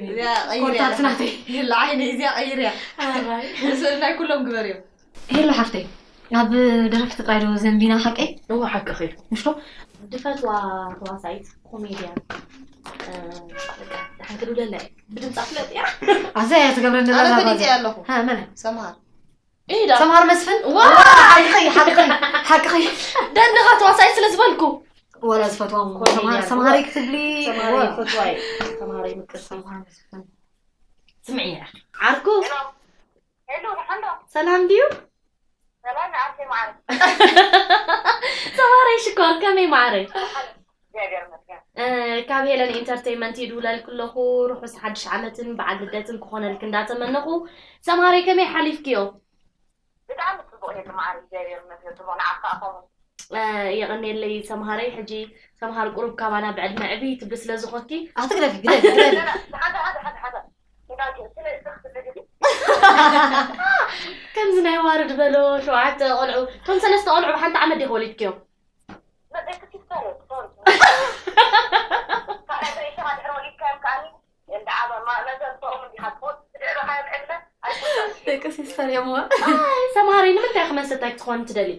ኮንታክት ናተይ ለዓይኒ እዚኣ ቀይርያ ስእሊ ናይ ኩሎም ግበርዮ ሄሎ ሓፍተይ ኣብ ደረፍቲ ጥራይ ዶ ዘንቢና ሓቀይ እዋ ሓቅኺ ምሽቶ ድፈትዋ ተዋሳኢት ኮሜድያን ሓንቲ ዱለላ ብድምፃ ፍለጥ እያ ኣዛ እያ ትገብረኒ ኣነ ፈሊጠ ኣለኹ መን ሰምሃር ኢዳ ሰምሃር መስፍን ዋ ሓቅኺ ሓቅኺ ሓቅኺ ደንኻ ተዋሳኢት ስለ ዝበልኩ ወላ ዝፈትዋ ሰምሃር ሰምሃረይ ክትብሊ ተማሃረይ ፈትዋይ ተማሃረይ ምቅስ ሰምሃር መስፍን ስምዒ ዓርኩ ሄሎ፣ ንሓንዶ። ሰላም ድዩ ሰላም ዓርከይ ማዓረይ። ሰማረይ ሽኮር ከመይ ማዓረይ እግዚኣብሔር ይመስገን። ካብ ሄለን ኢንተርቴይንመንት ይድውለልክ ኣለኹ ርሑስ ሓድሽ ዓመትን በዓል ልደትን ክኾነልክ እንዳተመነኹ ሰማረይ ከመይ ሓሊፍክዮ ብጣዕሚ ፅቡቅ ሄሉ ማዓረይ እግዚኣብሔር ይመስገን። ፅቡቅ ንዓካ ኣኸሙ የቐንየለይ ሰምሃረይ ሕጂ ሰምሃር ቁሩብ ካባና ብዕድመ ዕብይ ትብሊ ስለ ዝኾንኪ ኣትግደፊ ግደፊ ግደፊ ሓደ ሓደ ሓደ ሓደ እንዳልኩ ስለ ስለ ከምዚ ናይ ዋርድ በሎ ሸውዓተ ቆልዑ እቶም ሰለስተ ቆልዑ ብሓንቲ ዓመት ዲኹ ወሊድክዮም መደቂ ሲስተር ሶሪ ካልኣይ ሬሳ ድሕሪ ወሊድካዮም ከዓኒ እንዳዓበ መዘንተኦም እንዲኻ ትኾን ትድዕርኻዮም ዕድመ ኣይኮነን ደቂ ሲስተር እዮም ሰምሃረይ ንምንታይ ክመሰታይ ክትኾን ትደሊ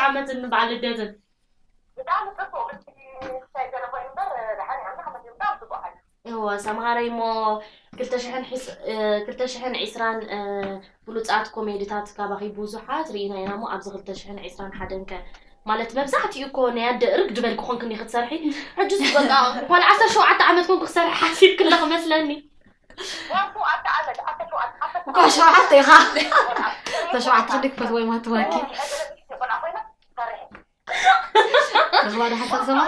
ዓመትን በዓል ልደትን። ብጣዕሚ ፅቡቅ። ምስቲ ክሳይ ገለ ኮይኑ እምበር፣ ደሓን እዮም። ንሓመት እዮም። ብጣዕሚ ፅቡቅ ሓይሉ። እወ፣ ሰምሃረይ እሞ ክልተ ሽሕን ሒስ-፣ እ፣ ክልተ ሽሕን ዕስራን፣ እ፣ ብሉጻት ኮሜድታት ካባኺ ብዙሓት ርኢና ኢና እሞ፣ ኣብዚ ክልተ ሽሕን ዕስራን ሓደን ከ? ማለት መብዛሕትኡ እኮ ናይ ኣደ እርግ ድበል ክኾንክኒ ክትሰርሒ። ሕጂ እሱ በቃ ጓል ዓሰርተ ሸውዓተ ዓመት ኮንኩ ክሰርሒ ሓሲብኪ ኣለኺ መስለኒ። ዋንቱ ኣተ ዓመት፣ ኣተ ሸውዓተ፣ ኣተ እኳ ሸውዓተ ኢኻ። ተሸውዓተ ክንዲ ክፈትዎ ይማትዋኪ። ቆልዓ ኮይና ትሰርሒ። ተስፋ ዶ ሓሳብ ሰማ?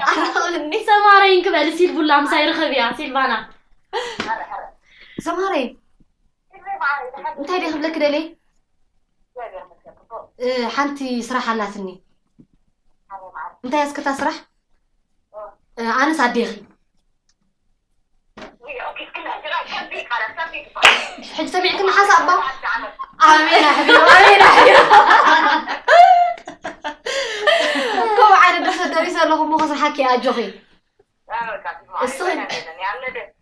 ኣነ ክብልኒ። ሰማረይ እንክበል ሲልቡላ ምሳይ ርኸብያ ሲልባና። ሰማረይ እንታይ ደ ክብለክ ደልየ? እ፣ ሓንቲ ስራሕ ኣላትኒ። እንታይ ኣስክታ ስራሕ? እ፣ ኣነስ ኣዴኺ። ሕጂ ሰሚዕክኒ ሓሳብ ዶ? ኣሜን ኣሕቢሩ፣ ኣሜን ኣሕቢሩ። ከምኡ ዓይነት ድርሰት ደሪሰ ኣለኹ እሞ ክስርሓኪ ኣጆኺ። እስኺ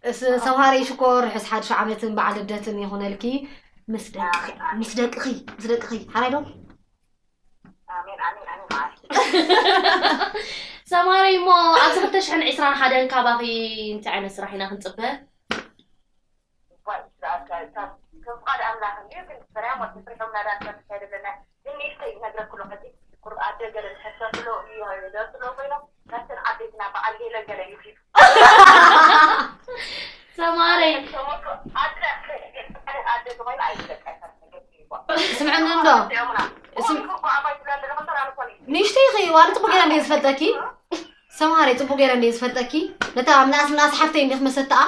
እስ ሰምሃረይ ሽኮር ርሑስ ሓድሽ ዓመትን በዓል ልደትን ይኹነልኪ ምስ ደቅኺ ምስ ደቅኺ ምስ ደቅኺ ሓራይ ዶ? ኣሜን ኣሜን ኣሜን። ሰማረይ እሞ ኣብዚ ክልተ ሽሕን ዕስራን ሓደን ካባኺ እንታይ ዓይነት ስራሕ ኢና ክንፅበ? እኳ ይስራኣካ ካብ ከም ፍቃድ ኣምላኽ እንድዩ። ግን ፍርያም ወዲ ፍርሖም ናዳ ንሰርሕ ኣይደለና። ግን ንእሽተይ ይነግረኩ ኣሎ ሕጂ ቁርኣደ ገለ ዝሕሰብሎ እዩ ደርሱ ሎ ኮይኖም ካብተን ዓበይትና በዓል ሄለን ገለ እዩ ሒዙ ሰማረይ ሰሞቱ ኣድረ ኣደ ተባይላ ኣይደቃ ይፈርሰ ገጽ ይባ ስምዕኒ እንዶ ያሙና ስም እኮ ኣባይ ትብላ ኣለኹ እምበር ኣነ እኮ ነኝ። ንእሽተይ ኢኺ ዋላ ፅቡቅ ገይረ እንደ ዝፈልጠኪ ሰምሃረይ ፅቡቅ ገይረ እንደ ዝፈልጠኪ ነታ ኣብ ንኣስ ንኣስ ሓፍተይ እንዲኽ መሰተኣ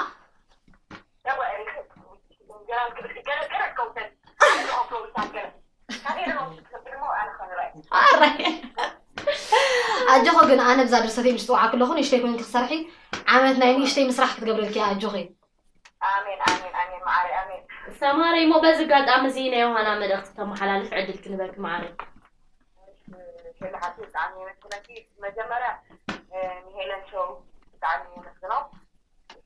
ኣረ ኣጆኺ ግን ኣነ ብዛ ድርሰተይ ምስ ፅዋዓ ክለኹ ንእሽተይ ኮይንኪ ክሰርሒ ዓመት ናይ ንእሽተይ ምስራሕ ክትገብረልኪ እያ ኣጆኺ ኣሜን ኣሜን ኣሜን መዓረይ ኣሜን። ሰማረይ እሞ በዚ ኣጋጣሚ እዚ ናይ ዮሃና መልእኽቲ ተመሓላልፍ ዕድል ክንበክ መዓረይ። ሸላሓቲ ብጣዕሚ የመስግነኪ። መጀመርያ ንሄለን ሾው ብጣዕሚ የመስግኖ።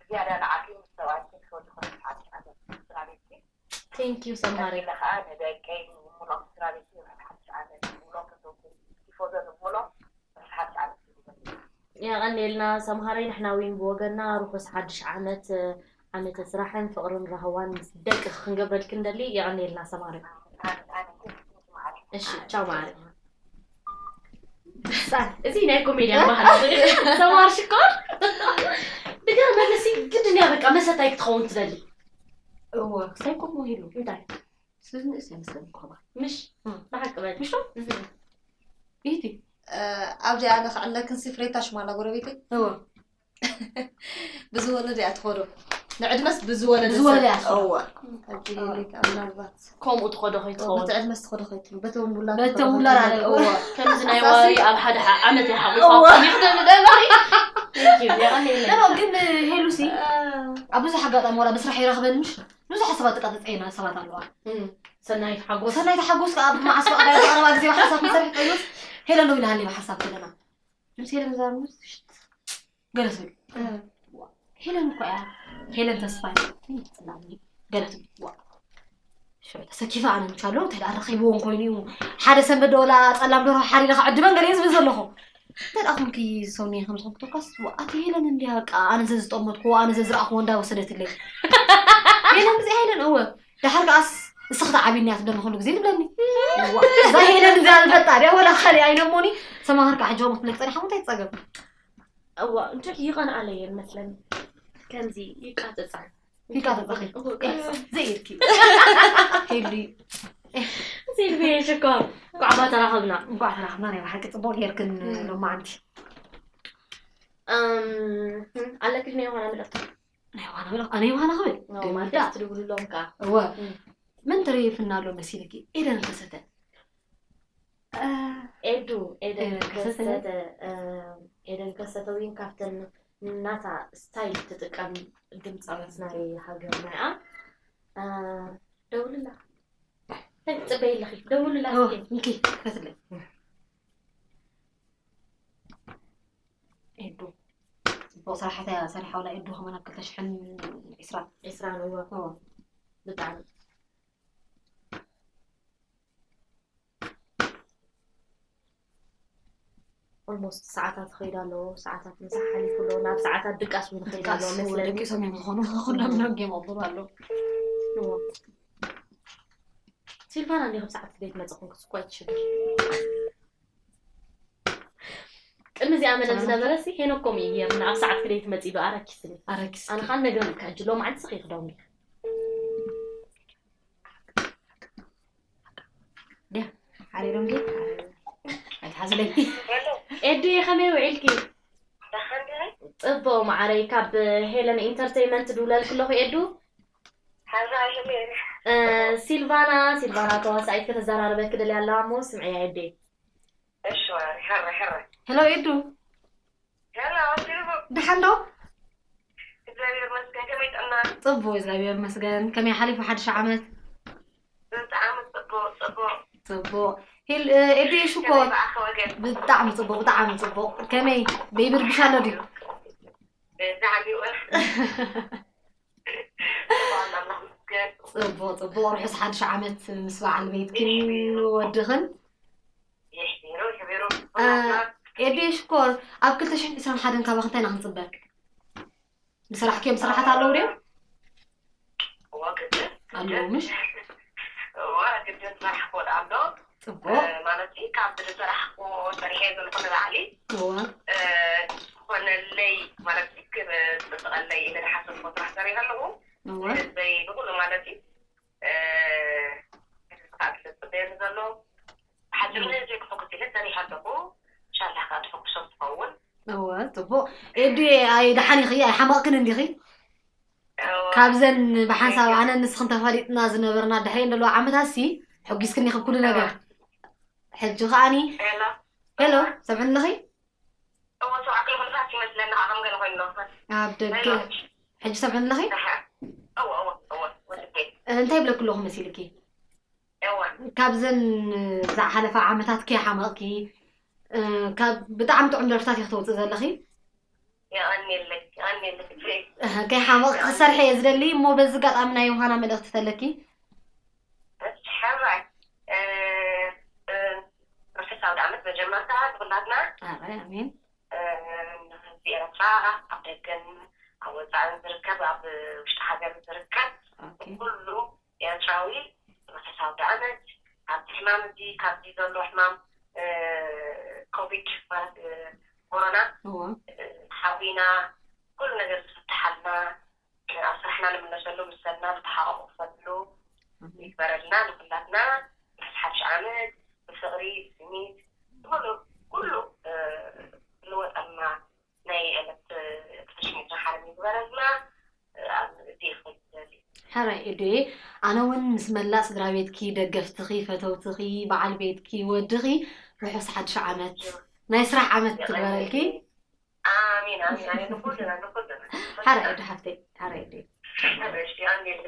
ዝያዳ ንዓኪ ምስ ሰብኣይኪ ክትወዲ ኮነ ሓንቲ ዓመት ስራ ቤትኪ Thank you ሰማረይ። ቀፂለ ከዓ ንደቀይ ሙሉኦም ስራ ቤትኪ ሓንቲ ዓመት ሙሉኦም ከተውቲ ቲፎዞ ንሙሉኦም ሓንቲ ዓመት የቐንየልና ሰምሃረይ። ንሕና እውን ብወገንና ርሑስ ሓድሽ ዓመት፣ ዓመተ ስራሕን ፍቕርን ራህዋን ምስ ደቅኺ ክንገብረልኪ ንደሊ። የቐንየልና ሰምሃረይ። እሺ ቻው ማሪ። ሳን፣ እዚ ናይ ኮሜድያን ባህሊ ሰማር ሽኮር ብገር መለሲ ግድን እያ በቃ መሰታይ ክትኸውን ትደሊ። እወ ክሳይ ኮሞ ሂሉ እንታይ ስንእስ ይመስለኒ ኮባ ምሽ እም። ብሓቂ በል ምሽ እዚ ይህቲ ኣብዚኣ ኣነ ክዕለክን ሲ ፍሬታ ሽማላ ጎረቤተይ እወ ብዝወለደ እያ ትኸዶ ንዕድመስ ብዝወለደ ብዝወለደ እያ ሰብ- ትኸዶ። እወ ሕጂ የለካ ምናልባት ከምኡ ትኸዶ ከይትኸውን በቲ ዕድመስ ትኸዶ ከይትሉ በቲ ውላድ በቲ ውላድ ኣለ እወ ከምዚ ናይ ዋሪ ኣብ ሓደ ዓ- ዓመት ይሓቑፋ ይኽደሉ ደበሪ የቐንየለይ ኖ ግን ሄሉሲ ኣብ ብዙሕ ኣጋጣሚ ዋላ ብስራሕ ይረኽበን ምሽ ብዙሕ ሰባት ጥቃ ተፀይና ሰባት ኣለዋ ሰናይት ሓጎስ ሰናይ ተሓጎስ ከዓ ብመዓስ ፈቕዳ ቀረባ ግዜ ሓሳብ ክሰርሕ ቀይስ ሄለን ዶ ኢልሃኒ ብሓሳብ ዘለና ምስ ሄለን ዛርሙስ ገለ ትብል ሄለን እኮ እያ ሄለን ተስፋ ጽላኒ ገለ ትብል ዋ ሽዑ ተሰኪፈ ኣነ ምቻሎ እንታይ ደኣ ረኺብዎም ኮይኑ እዩ ሓደ ሰንበት ዶ ወላ ጸላም ደርሆ ሓሪረ ክዕድመን ገለ እየ ዝብል ዘለኹ እንታይ ደኣ ኮንኪ ሰውኒ ከም ዝኾንኩ ተኳስ ኣቲ ሄለን እንዲያ በቃ ኣነ ዘዝጠመትኩዎ ኣነ ዘዝረኣኽዎ እንዳወሰደትለይ ሄለን ብዚኣ ሄለን እወ ደሓር ከኣስ እስኺ ተዓብይኒ እያ ትብለኒ ኩሉ ግዜ ትብለኒ እዋ፣ እዛ ሄለን እዚኣ ዝፈልጣ ድያ ወላ ካሊእ ኣይነሞኒ ሰማሃር ከዓ ሕጂ ከምኡ ክትብለኪ ጸኒሓ እንታይ ትጸገም እዋ እንጂ ይቐንኣለ እየን መስለኒ ከምዚ ይቃጸጻል ይቃጸጻኺ እዎ፣ ይቃጸጻል። ዘይኢልኪ ሄሉ ዘይልበየ ሽኮር ኳዕባ ተራኸብና እንኳዕ ተራኽብና ናይ ብሓቂ ጽቡቕ ጌርክን ሎማዓንቲ እም፣ ኣለክሽ ናይ ዮሃና መልእኽቲ ናይ ዮሃና ብለ ኣነ ዮሃና ክብል ማለት ደሚዳ ትድውልሎም ከዓ እወ መን ተረይፍና ኣሎ መሲልኪ ኤደን ከሰተ ኤዱ ኤደን ኤደን ከሰተ። ከሰተ እም፣ ኤደን ከሰተ እውን ካብተን ናታ ስታይል ትጥቀም ድምፃዊት ናይ ሃገርና እያ እ፣ ደውልላ እንታይ ትፅበይ ኣለኺ ደውልላ እስኪ እንኪ ክፈትለይ ኤዱ ጽቡቕ ስራሕታ እያ ሰሪሓ ወላ ኤዱ ከማን ኣብ ክልተ ሽሕን ዕስራን ዕስራን እወ እወ ብጣዕሚ ኦልሞስት ሰዓታት ይኸይድ ኣሎ። ሰዓታት ምሳሕ ሓሊፉ ኣሎ። ናብ ሰዓታት ድቃስ እውን ይኸይድ ኣሎ መስለኒ። ደቂሶም እዮም ዝኾኑ። ኩሎም ኖም ጌም ኣብሉ ኣለዉ። ሲልቫና እንዲኹም ሰዓት ክደይ ትመፅእ ኮንኩ ስኳ ይትሽግር። ቅድሚ እዚኣ መደብ ዝነበረ ሲ ሄኖኮም እዩ ጌርና ኣብ ሰዓት ክደይ ትመፅእ ዶ ኣረኪስኒ። ኣረኪስ ኣነ ከዓ ነግረልካ ሕጂ ሎማዓንቲ ሲ ከይክዳውኒ። ድያ ሓሪሮም ድያ ኣይትሓዝለይ። ኤዱ ከመይ ውዒልኪ? ፅቡቅ ማዓረይ፣ ካብ ሄለን ኢንተርቴይመንት ድውለልክ ኣለኹ ኤዱ። ሲልቫና ሲልቫና ተዋሳኢት ከተዘራርበኪ ደልያ ኣላ እሞ ስምዕያ ኤዱ። ሄሎ ኤዱ፣ ደሓን ዶ? ፅቡቅ እግዚኣብሔር ይመስገን። ከመይ ሓሊፉ ሓድሽ ዓመት? ብጣዕሚ ፅቡቅ ፅቡቅ። ፅቡቅ ሂል ኤዱ ሽኮር። ብጣዕሚ ፅቡቅ ብጣዕሚ ፅቡቅ። ከመይ ቤቢ ርብሻ ኣሎ ድዩ? ብጣዕሚ ጽቡቅ ጽቡቅ። ርሑስ ሓድሽ ዓመት ምስ በዓል ቤትክን ወድኽን። ኤዱ ሽኮር፣ ኣብ ክልተ ሽሕን ዕስራን ሓደን ካባኺ እንታይ ኢና ክንፅበ? ዝሰራሕክዮም ስራሓት ኣለዉ ድዮም? ኣለዉ ምሽ? ግድን ስራሕ ክወድእ ኣሎ። ፅቡቅ። ማለት ካብቲ ዝሰራሕኩ ሰሪሐ ዘለኹ ንላዕሊ እወ። ዝኾነለይ ማለት ክፅብቐለይ ኢለ ዝሓሰብኩ ስራሕ ሰሪሐ ኣለኹ። እወ። ህዝበይ ንኩሉ ማለት እዩ ክፅበየኒ ዘሎ። ብሓፂሩ ንህዝበይ ክሕጉስ ኢለ ሰሪሐ ኣለኹ። ኢንሻላህ ከዓ ተሐጉሶም ትኸውን። እወ። ፅቡቅ። ኤዱ ኣይ ደሓን ኢኺ ኣይሓመቕክን እንዲኺ? ካብዘን ብሓንሳብ ኣነን ንስኽን ተፋሊጥና ዝነበርና ድሕሪኤን ዘለዋ ዓመታት ሲ ሕጒስክኒ ኢኺ ብኩሉ ነገር። ሕጂ ከዓኒ ሄሎ ሄሎ ሰምዕኒ ኣለኺ? እወ ሰብዓ ኪሎ ሜትራት ይመስለኒ ከዓ ከም ገለ ኮይኑ ኣሎ። ኣብ ደገ ሄሎ። ሕጂ ሰምዕኒ ኣለኺ? ኣሓ። እወ እወ እወ ወድቤ እንታይ ይብለኪ ኣለኹ መሲልኪ? እወ ካብዘን ዝሓለፋ ዓመታት ከይሓመቕኪ እ፣ ካብ ብጣዕሚ ጥዑም ደርፍታት ኢኺ ተውፅእ ዘለኺ። የቐንየለይ የቐንየለይ ፍትሪ። እህ፣ ከይሓመቕኪ ክሰርሐ እየ ዝደሊ እሞ በዚ ኣጋጣሚ ናይ ዮሃና መልእኽቲ ተለኪ። ሕራይ እ፣ እ፣ ርሑስ ኣውደ ዓመት መጀመርታ ንኩላትና። ኣረ ኣሜን። እ፣ ንህዝቢ ኤርትራ ኣብ ደገን ኣብ ወፃእን ዝርከብ ኣብ ውሽጢ ሃገር ዝርከብ ኦኬ። ኩሉ ኤርትራዊ ርሑስ ኣውደ ዓመት። ካብዚ ሕማም እዚ ካብዚ ዘሎ ሕማም እ፣ ኮቪድ ማለት እ፣ ኮሮና እወ። እ፣ ሓዊና ኩሉ ነገር ዝፍትሓልና እ፣ ኣብ ስራሕና ንምለሰሉ ምሰልና ንተሓቋቁፈሉ ይግበረልና ንኩላትና። ርሑስ ሓድሽ ዓመት ብፍቕሪ ብስኒት ዝኾነ ኩሉ እ፣ ዝልወጠልና ናይ ዕለት ክልተ ሽሕን ዕስራን ሓደን ይግበረልና። ኣብ እዚ ይኽእል ዝደሊ። ሕራይ ኤዱየ፣ ኣነ እውን ምስ መላእ ስድራ ቤትኪ፣ ደገፍትኺ፣ ፈተውትኺ፣ በዓል ቤትኪ፣ ወድኺ ርሑስ ሓድሽ ዓመት ናይ ስራሕ ዓመት ትግበረልኪ። ኣሜን ኣሜን ኣሜን ንኩልና ንኩልና። ሕራይ ኤዱ ሓፍተይ፣ ሕራይ ኤዱየ። ሕራይ እሺ ኣሜን።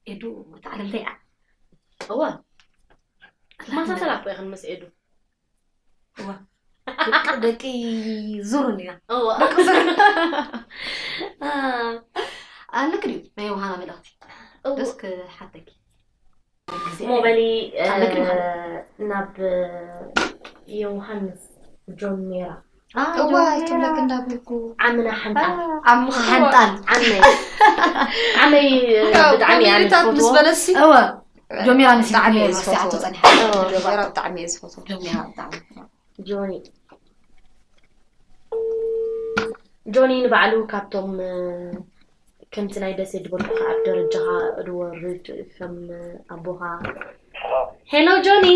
ኤዱ መተዓለምተይ እያ። እወ ትመሳሰላ እኮ ኢኽን ምስ ኤዱ። እወ ደቂ ዙር እንዲና እወ ደቂ ዙር ኣለክ ድዩ ናይ ውሃና መልእኽቲ እወ ደስ ክሓተኪ ሞበሊ ኣለክ ድዩ? ናብ ዮሃንስ ጆን ሜራ እዋ ትብለክ እንዳበልኩ ዓምና ሓንጣል ዓምኻ ሓንጣል ዓመይ ዓመይ ብጣዕሚ እያ ሚሊታት ምስ ዝፈትዎ። በለሲ እወ ጆሚራ ንስ ብጣዕሚ እየ ዝፈትዎ። ሰዓቱ ጸኒሓ ጆሚራ ብጣዕሚ እየ ዝፈትዎ። ጆሚራ ብጣዕሚ ጆኒ ጆኒ ንባዕሉ ካብቶም ከምቲ ናይ ደሴ ዝበልኩኻ ኣብ ደረጃኻ ዝወርድ ከም ኣቦኻ ሄሎ ጆኒ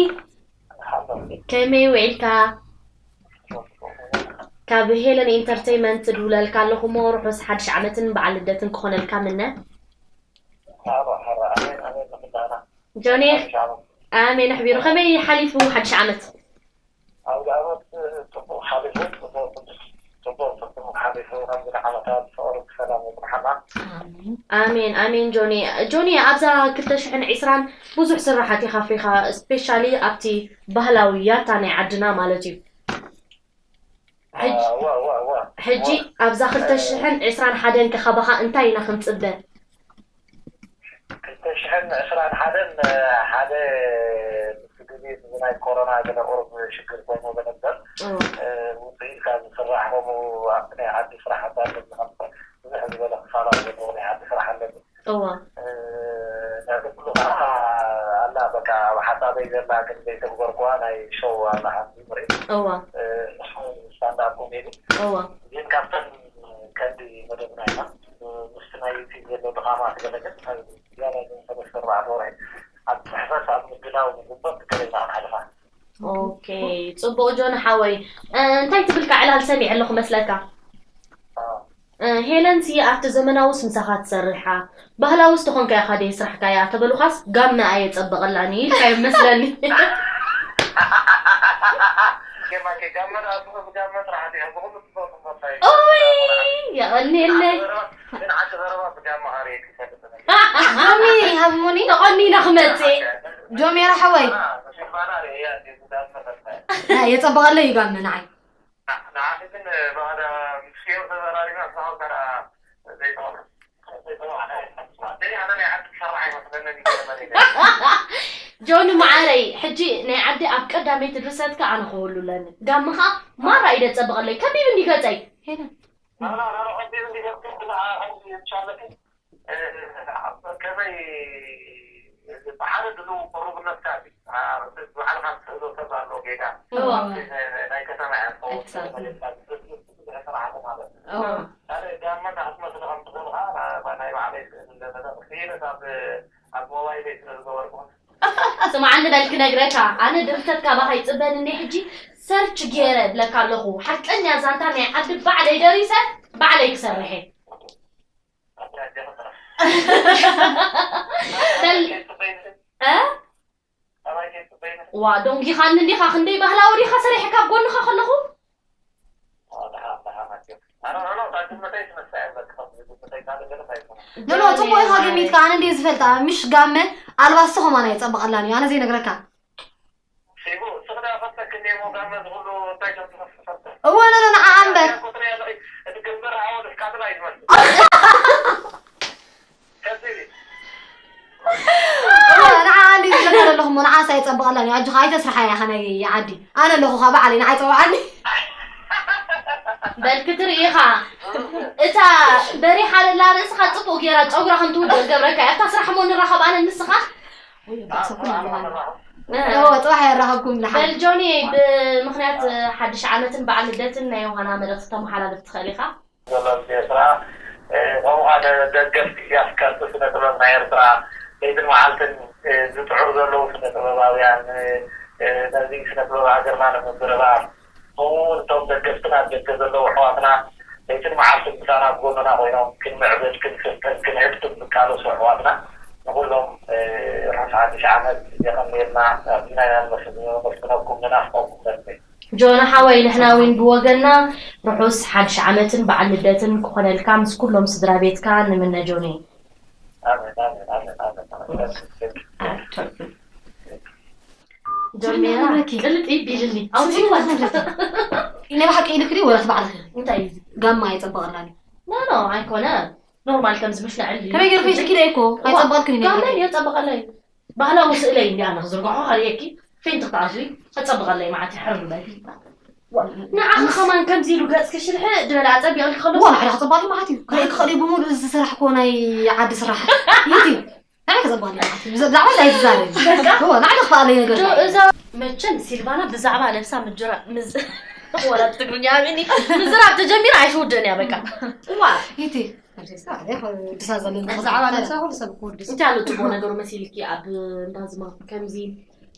ከመይ ውዒልካ ካብ ሄለን ኢንተርተይመንት ድውለልካ ኣለኹ እሞ ርሑስ ሓድሽ ዓመትን በዓል ልደትን ክኾነልካ ምነ ጆኒ ኣሜን ኣሕቢሩ ከመይ ሓሊፉ ሓድሽ ዓመት ኣውደ ዓመት ፅቡቕ ሓሊፉ ፅቡቕ ቅዱስ ፅቡቕ ፅቡቕ ሓሊፉ ከምዚ ዓመታት ፍቕሪ ብሰላም የፅንሓና። ኣሜን ኣሜን ጆኒ ጆኒ ኣብዛ ክልተ ሽሕን ዕስራን ብዙሕ ስራሓት ኢኻ ኣፍሪኻ ስፔሻሊ ኣብቲ ባህላዊ ያታ ናይ ዓድና ማለት እዩ። ሕጂ እዋ እዋ እዋ ሕጂ እዋ። ኣብዛ ክልተ ሽሕን ዕስራን ሓደን ከ ካባኻ እንታይ ኢና ክንፅበ? ክልተ ሽሕን ዕስራን ሓደን ሓደ ምስ ግዜ ናይ ኮሮና ገለ ቁሩብ ሽግር ኮይኑ ዝነበር ውፅኢት ካብ ዝስራሕ ከምኡ ኣብቲ ናይ ዓዲ ስራሕ ኣባል ብዙሕ ዝበለ ክፋላ ዘለዎ ናይ ዓዲ ስራሕ ኣለኒ። እዋ። ነቲ ኩሉ ከዓ ኣላ በቃ ኣብ ሓሳበይ ዘላ ግን ዘይተግበርኩዋ ናይ ሾው ኣላ ሓንቲ ምርኢት እዋ። ስታንዳፕ ኮሜዲ እዋ። ግን ካብተን ቀንዲ መደብና ኢና ምስቲ ናይ ዩቲብ ዘሎ ድኻማት ገለ ግን ዝያዳ ግን ሰለስተ ኣርባዕተ ወርሒ ኣብ ፅሕፈት ኣብ ምድላው ንግበር ትከለና ክንሓልፋ። ኦኬ። ፅቡቕ ጆን ሓወይ። እንታይ ትብል ከዓ ዕላል ሰሚዐ ኣለኹ መስለካ? ሄለንሲ ኣብቲ ዘመናውስ ምሳኻ ትሰርሓ ባህላውስ ተኾንካ ኢኻ ደይ ስራሕካያ ተበሉኻስ ጋመ ኣየ ጸበቐላኒ ኢልካ ይመስለኒ። ኦይ የቐኒየለይ። ሎሚ ሃብሙኒ ተቐኒነ ክመፅእ። ጆሜራ ሓወይ የጸበቐለይ እዩ ጋመ ንዓይ። ንዓኺ ግን ባህዳ ምስ ፊዮን ተዘራሪብና ንስኻ እኳ ደኣ ዘይተቐበልኩ። ጆኒ መዓረይ ሕጂ ናይ ዓዲ ኣብ ቀዳመይቲ ድርሰትካ ኣነ ክህሉ ኣለኒ። ጋምኻ ማራ ኢደ ጸብቐለይ ከቢብ እንዲ ገጸይ። ሄለን። ከመይ ብሓደ ድልው ቅሩብነትካ ባዕልኻ ትስእሎ ሰብ ኣሎ ጌጋ ናይ ከተማ እያ ትኸውን። ስምዓኒ በል ክነግረካ፣ ኣነ ድርሰት ካባኻ ይጽበን እኒ ሕጂ ሰርች ገይረ እብለካ ኣለኹ። ሓቀኛ ዛንታ ናይ ዓዲ ባዕለይ ደሪሰ ባዕለይ ክሰርሕ እየ። ዋ ዶንጊኻኒ እንዲኻ፣ ክንደይ ባህላዊ ዲኻ ሰሪሐካ ኣብ ጎንኻ ከለኹ። ኖኖ ጽቡቅ ኢኻ ገሚትካ። ኣነ እንደ ዝፈልጣ ምሽ ጋመ ኣልባስቶ ከማን ኣየጸብቐላን እዩ። ኣነ ዘይነግረካ እወ ኖኖ ንዓ እምበር ንዓ እንዲ ዝለካ ዘለኹ እሞ ንዓ ሳይ ጸብቐላን እዩ። ኣጆኻ ኣይተስርሓያ ኸናይ ዓዲ ኣነ ኣለኹ ኻ በዓለይ ንዓይ ጸውዓኒ። በል ክትርኢ ኢኻ እታ በሪሓ ዘላ ርእስኻ ጽቡቕ ጌራ ጨጉራ ከም ትውድእ ገብረካ እያ። ኣብታ ስራሕ እሞ ንራኸብ ኣነ ንስኻ። ጽባሕ የራኸብኩም ንሓ። በል ጆኒ ብምኽንያት ሓድሽ ዓመትን በዓል ልደትን ናይ ዮሃና መልእኽቲ ተመሓላልፍ ትኽእል ኢኻ። ዘሎ ህዝቢ ኤርትራ፣ ከምኡ ከዓ ደገፍቲ ኣፍቀርቲ ስነ ጥበብ ናይ ኤርትራ ለይትን መዓልትን ዝፅዕሩ ዘለዉ ስነ ጥበባውያን፣ ነዚ ስነ ጥበብ ሃገርና ንምብርባር፣ ከምኡ እውን እቶም ደገፍትና ኣብ ደገ ዘለዉ ኣሕዋትና ለይትን መዓልትን ምሳና ኣብ ጎንና ኮይኖም ክንምዕብል፣ ክንስልጥን፣ ክንዕድግን ዝቃለሱ ኣሕዋትና ንኩሎም ርሑስ ሓድሽ ዓመት የቐንየልና። ኣዚና ኢና ነመስግነኩም፣ ንናፍቆኩም ነልዕል። ጆና ሓወይ ንሕና ዊን ብወገና ርሑስ ሓድሽ ዓመትን በዓል ልደትን ክኾነልካ ምስ ኩሎም ስድራ ቤትካ ንምነ ጆኒ። ጆርሜራ ቅልጥ ይቢልኒ ኣውፅዋ። ናይ ብሓቂ ኢልክዲ ወላ ትባዕልኺ እንታይ እዩ? ጋማ ኣይፀበቐላኒ። ኖ ኖ ኣይኮነ ኖርማል ከምዚ ምሽ ንዕል ከመይ ገይርኩ ኢልክዲ እኮ ኣይፀበቐልክን። ጋማ የፀበቐለይ ባህላዊ ስእለይ እንዲ ኣነ ክዝርግሖ ከርእየኪ ፌንት ክትኣትዊ ከፀብቐለይ መዓት ይሕር በል። ንዓኺ ከማን ከምዚ ኢሉ ገፅኪ ሽልሕ ድበል ኣፀቢቕልኪ ከሎ ዋ ንዓይ ክፀባሊ መዓት እዩ ክርኢ ክኽእል እዩ ብምሉእ እዚ ዝሰራሕክዎ ናይ ዓዲ ስራሕ ይቲ ንዓይ ክፀባሊ መዓት እዩ ብዛዕባ እንታይ ትዛረቢ ዋ ንዓይ ክፋለይ ነገር እዛ መቸም ሲልቫና ብዛዕባ ነብሳ ምጅራ ምዝ ወላ ትግርኛ ኣሚኒ ምዝራብ ተጀሚራ ኣይትውደን እያ በቃ ዋ ይቲ እንታይ ኣሎ ፅቡቅ ነገሩ መሲልኪ ኣብ እንዳዝማ ከምዚ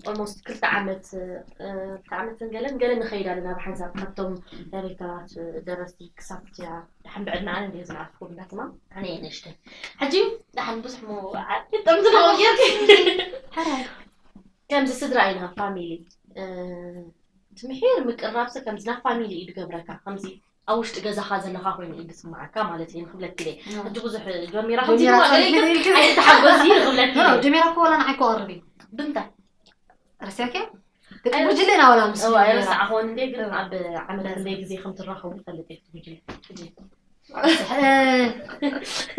ኦልሞስት ክልተ ዓመት ክልተ ዓመትን ገለን ገለን ንኸይድ ኣለና ብሓንሳብ ካብቶም ዳይሬክተራት ደረስቲ ክሳብ ትያ ድሓን ብዕድመ ኣነ እንደ ዝነኣፍኩ እንዳትማ ኣነ እየ ንእሽተይ ሕጂ ድሓን ብዙሕ ምውዓል ይጠምዝለዎ ጌርኪ ከምዚ ስድራ ኢና ፋሚሊ ትምሒር ምቅራብሲ ከምዚ ናብ ፋሚሊ እዩ ዝገብረካ ከምዚ ኣብ ውሽጢ ገዛኻ ዘለኻ ኮይኑ እዩ ዝስምዓካ ማለት እዩ ንክብለኪ እየ ሕጂ ብዙሕ ጀሚራ ከምዚ ጀሚራ ድማ ገለ ጸኒሑ ኢልኪ ኣይትተሓጎሲ ንክብለኪ ኖ፣ እየ ጀሚራ እኮ ወላ ንዓይ እኮ ቀርብ እዩ። ብምንታይ? ረሲዕኪ? ደቂ ጉጅለ ኢና ወላ ምስ እዋ ጀሚራ። ኣይረሳዕኹን እንዴ ግን ኣብ ዓመት ክንደይ ግዜ ከም ትራኸቡ ይፈልጥ እየ እቲ ጉጅለ ሕጂ እ፣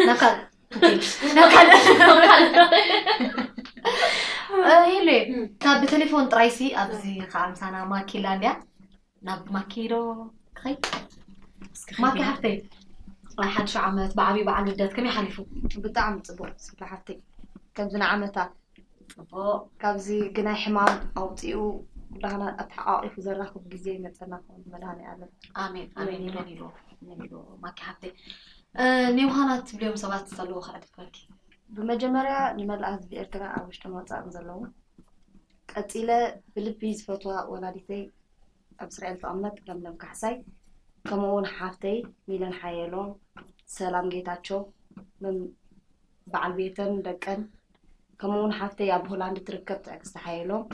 ናብ ካልእ። ናብ ካልእ። ሄሎ፣ ካብ ብቴሌፎን ጥራይሲ ኣብዚ ከዓ ምሳና ማኪ ኣላ እንድያ። ናብ ማኪ ዶ ክኸይ? እስኪ ማኪ ሓፍተይ፣ ናይ ሓድሽ ዓመት ብዓብዪ በዓል ልደት ከመይ ሓሊፉ? ብጣዕሚ ጽቡቕ ስለ ሓፍተይ፣ ከምዚ ንዓመታ ጽቡቕ። ካብዚ ግናይ ሕማም ኣውፂኡ ኩላህና ኣተሓቃቂፉ ዘራኽብ ግዜ ይመፀና ክኸውን መድሃኒ ኣለም። ኣሜን ኣሜን። ኣሜን። ይበል ይበል። ኣሜን ይበል። ማኪ ሓፍተይ፣ እ፣ ንዮሃና ትብልዮም ሰባት ዘለዉ ከዕድፈኪ። ብመጀመርያ ንመላእ ህዝቢ ኤርትራ ኣብ ውሽጥን ወፃእን ዘለዉ፣ ቀፂለ ብልቢ ዝፈትዋ ወላዲተይ ኣብ እስራኤል ትቕመጥ ለምለም ካሕሳይ፣ ከምኡ እውን ሓፍተይ ሚለን ሓየሎም፣ ሰላም ጌታቸው፣ መም- በዓል ቤተን ደቀን፣ ከምኡ እውን ሓፍተይ ኣብ ሆላንድ ትርከብ ትዕግስቲ ሓየሎም፣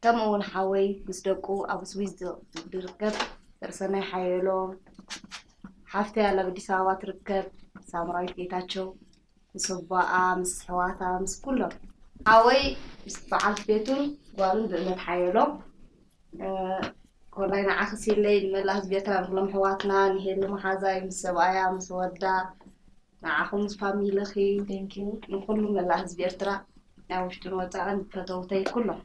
ከምኡ እውን ሓወይ ምስ ደቁ ኣብ ስዊዝ ዝ- ዝርከብ ዘርእሰናይ ሓየሎም፣ ሓፍተይ ኣብ ኣዲስ ኣበባ ትርከብ ሳምራዊት ጌታቸው፣ ምስ ኣቦኣ ምስ ኣሕዋታ ምስ ኩሎም፣ ሓወይ ምስ በዓልቲ ቤቱን ጓሉን ብእምነት ሓየሎም፣ ኮላይ ንዓኺ ሲለይ ንመላእ ህዝቢ ኤርትራ ንኩሎም ኣሕዋትና ንሄሉ መሓዛይ ምስ ሰብኣያ ምስ ወዳ ንዓኹም ምስ ፋሚልኺ ንኩሉ መላእ ህዝቢ ኤርትራ ናይ ውሽጥን ወፃእን ፈተውተይ ኩሎም።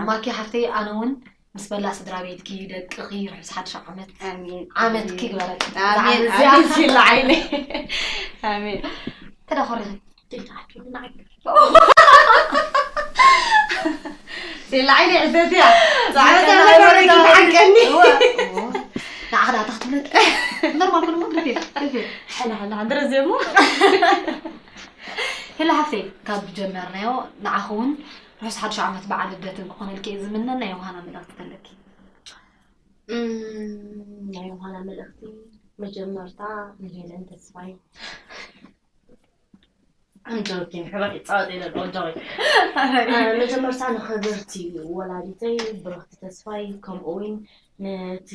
ማኪ ሓፍተይ ኣነ እውን ምስ መላእ ስድራ ቤትኪ ደቅኺ ርሑስ ሓድሽ ዓመት ኣሜን። ዓመትኪ ግበረልኪ። ኣሜን። ኣሜን። ሲላ ዓይነይ ኣሜን። ተዳኸሪኺ ሲላ ዓይነይ ዕዘትያ ፃዕዳ ዛዕባ ተበረኪ ተዓንቀኒ። ንዓኻ ደኣ ታኽትብለኪ ኖርማል ኩሉ ግርፌ ግርፌ ሓላ ሓላ ሓንድረ ዜሞ። ሄሎ ሓፍተይ፣ ካብ ጀመርናዮ ንዓኺ እውን ርሑስ ሓድሽ ዓመት በዓል ልደትን ክኾነልኪ እየ ዝምነ። ናይ ዮሃና መልእኽቲ ተለኪ? እም፣ ናይ ዮሃና መልእኽቲ መጀመርታ ንሄለን ተስፋይ I'm joking. ሕባእ ይጻወት የለን። Oh, joking. መጀመርታ ንኽብርቲ ወላዲተይ ብረኽቲ ተስፋይ፣ ከምኡ እውን ነቲ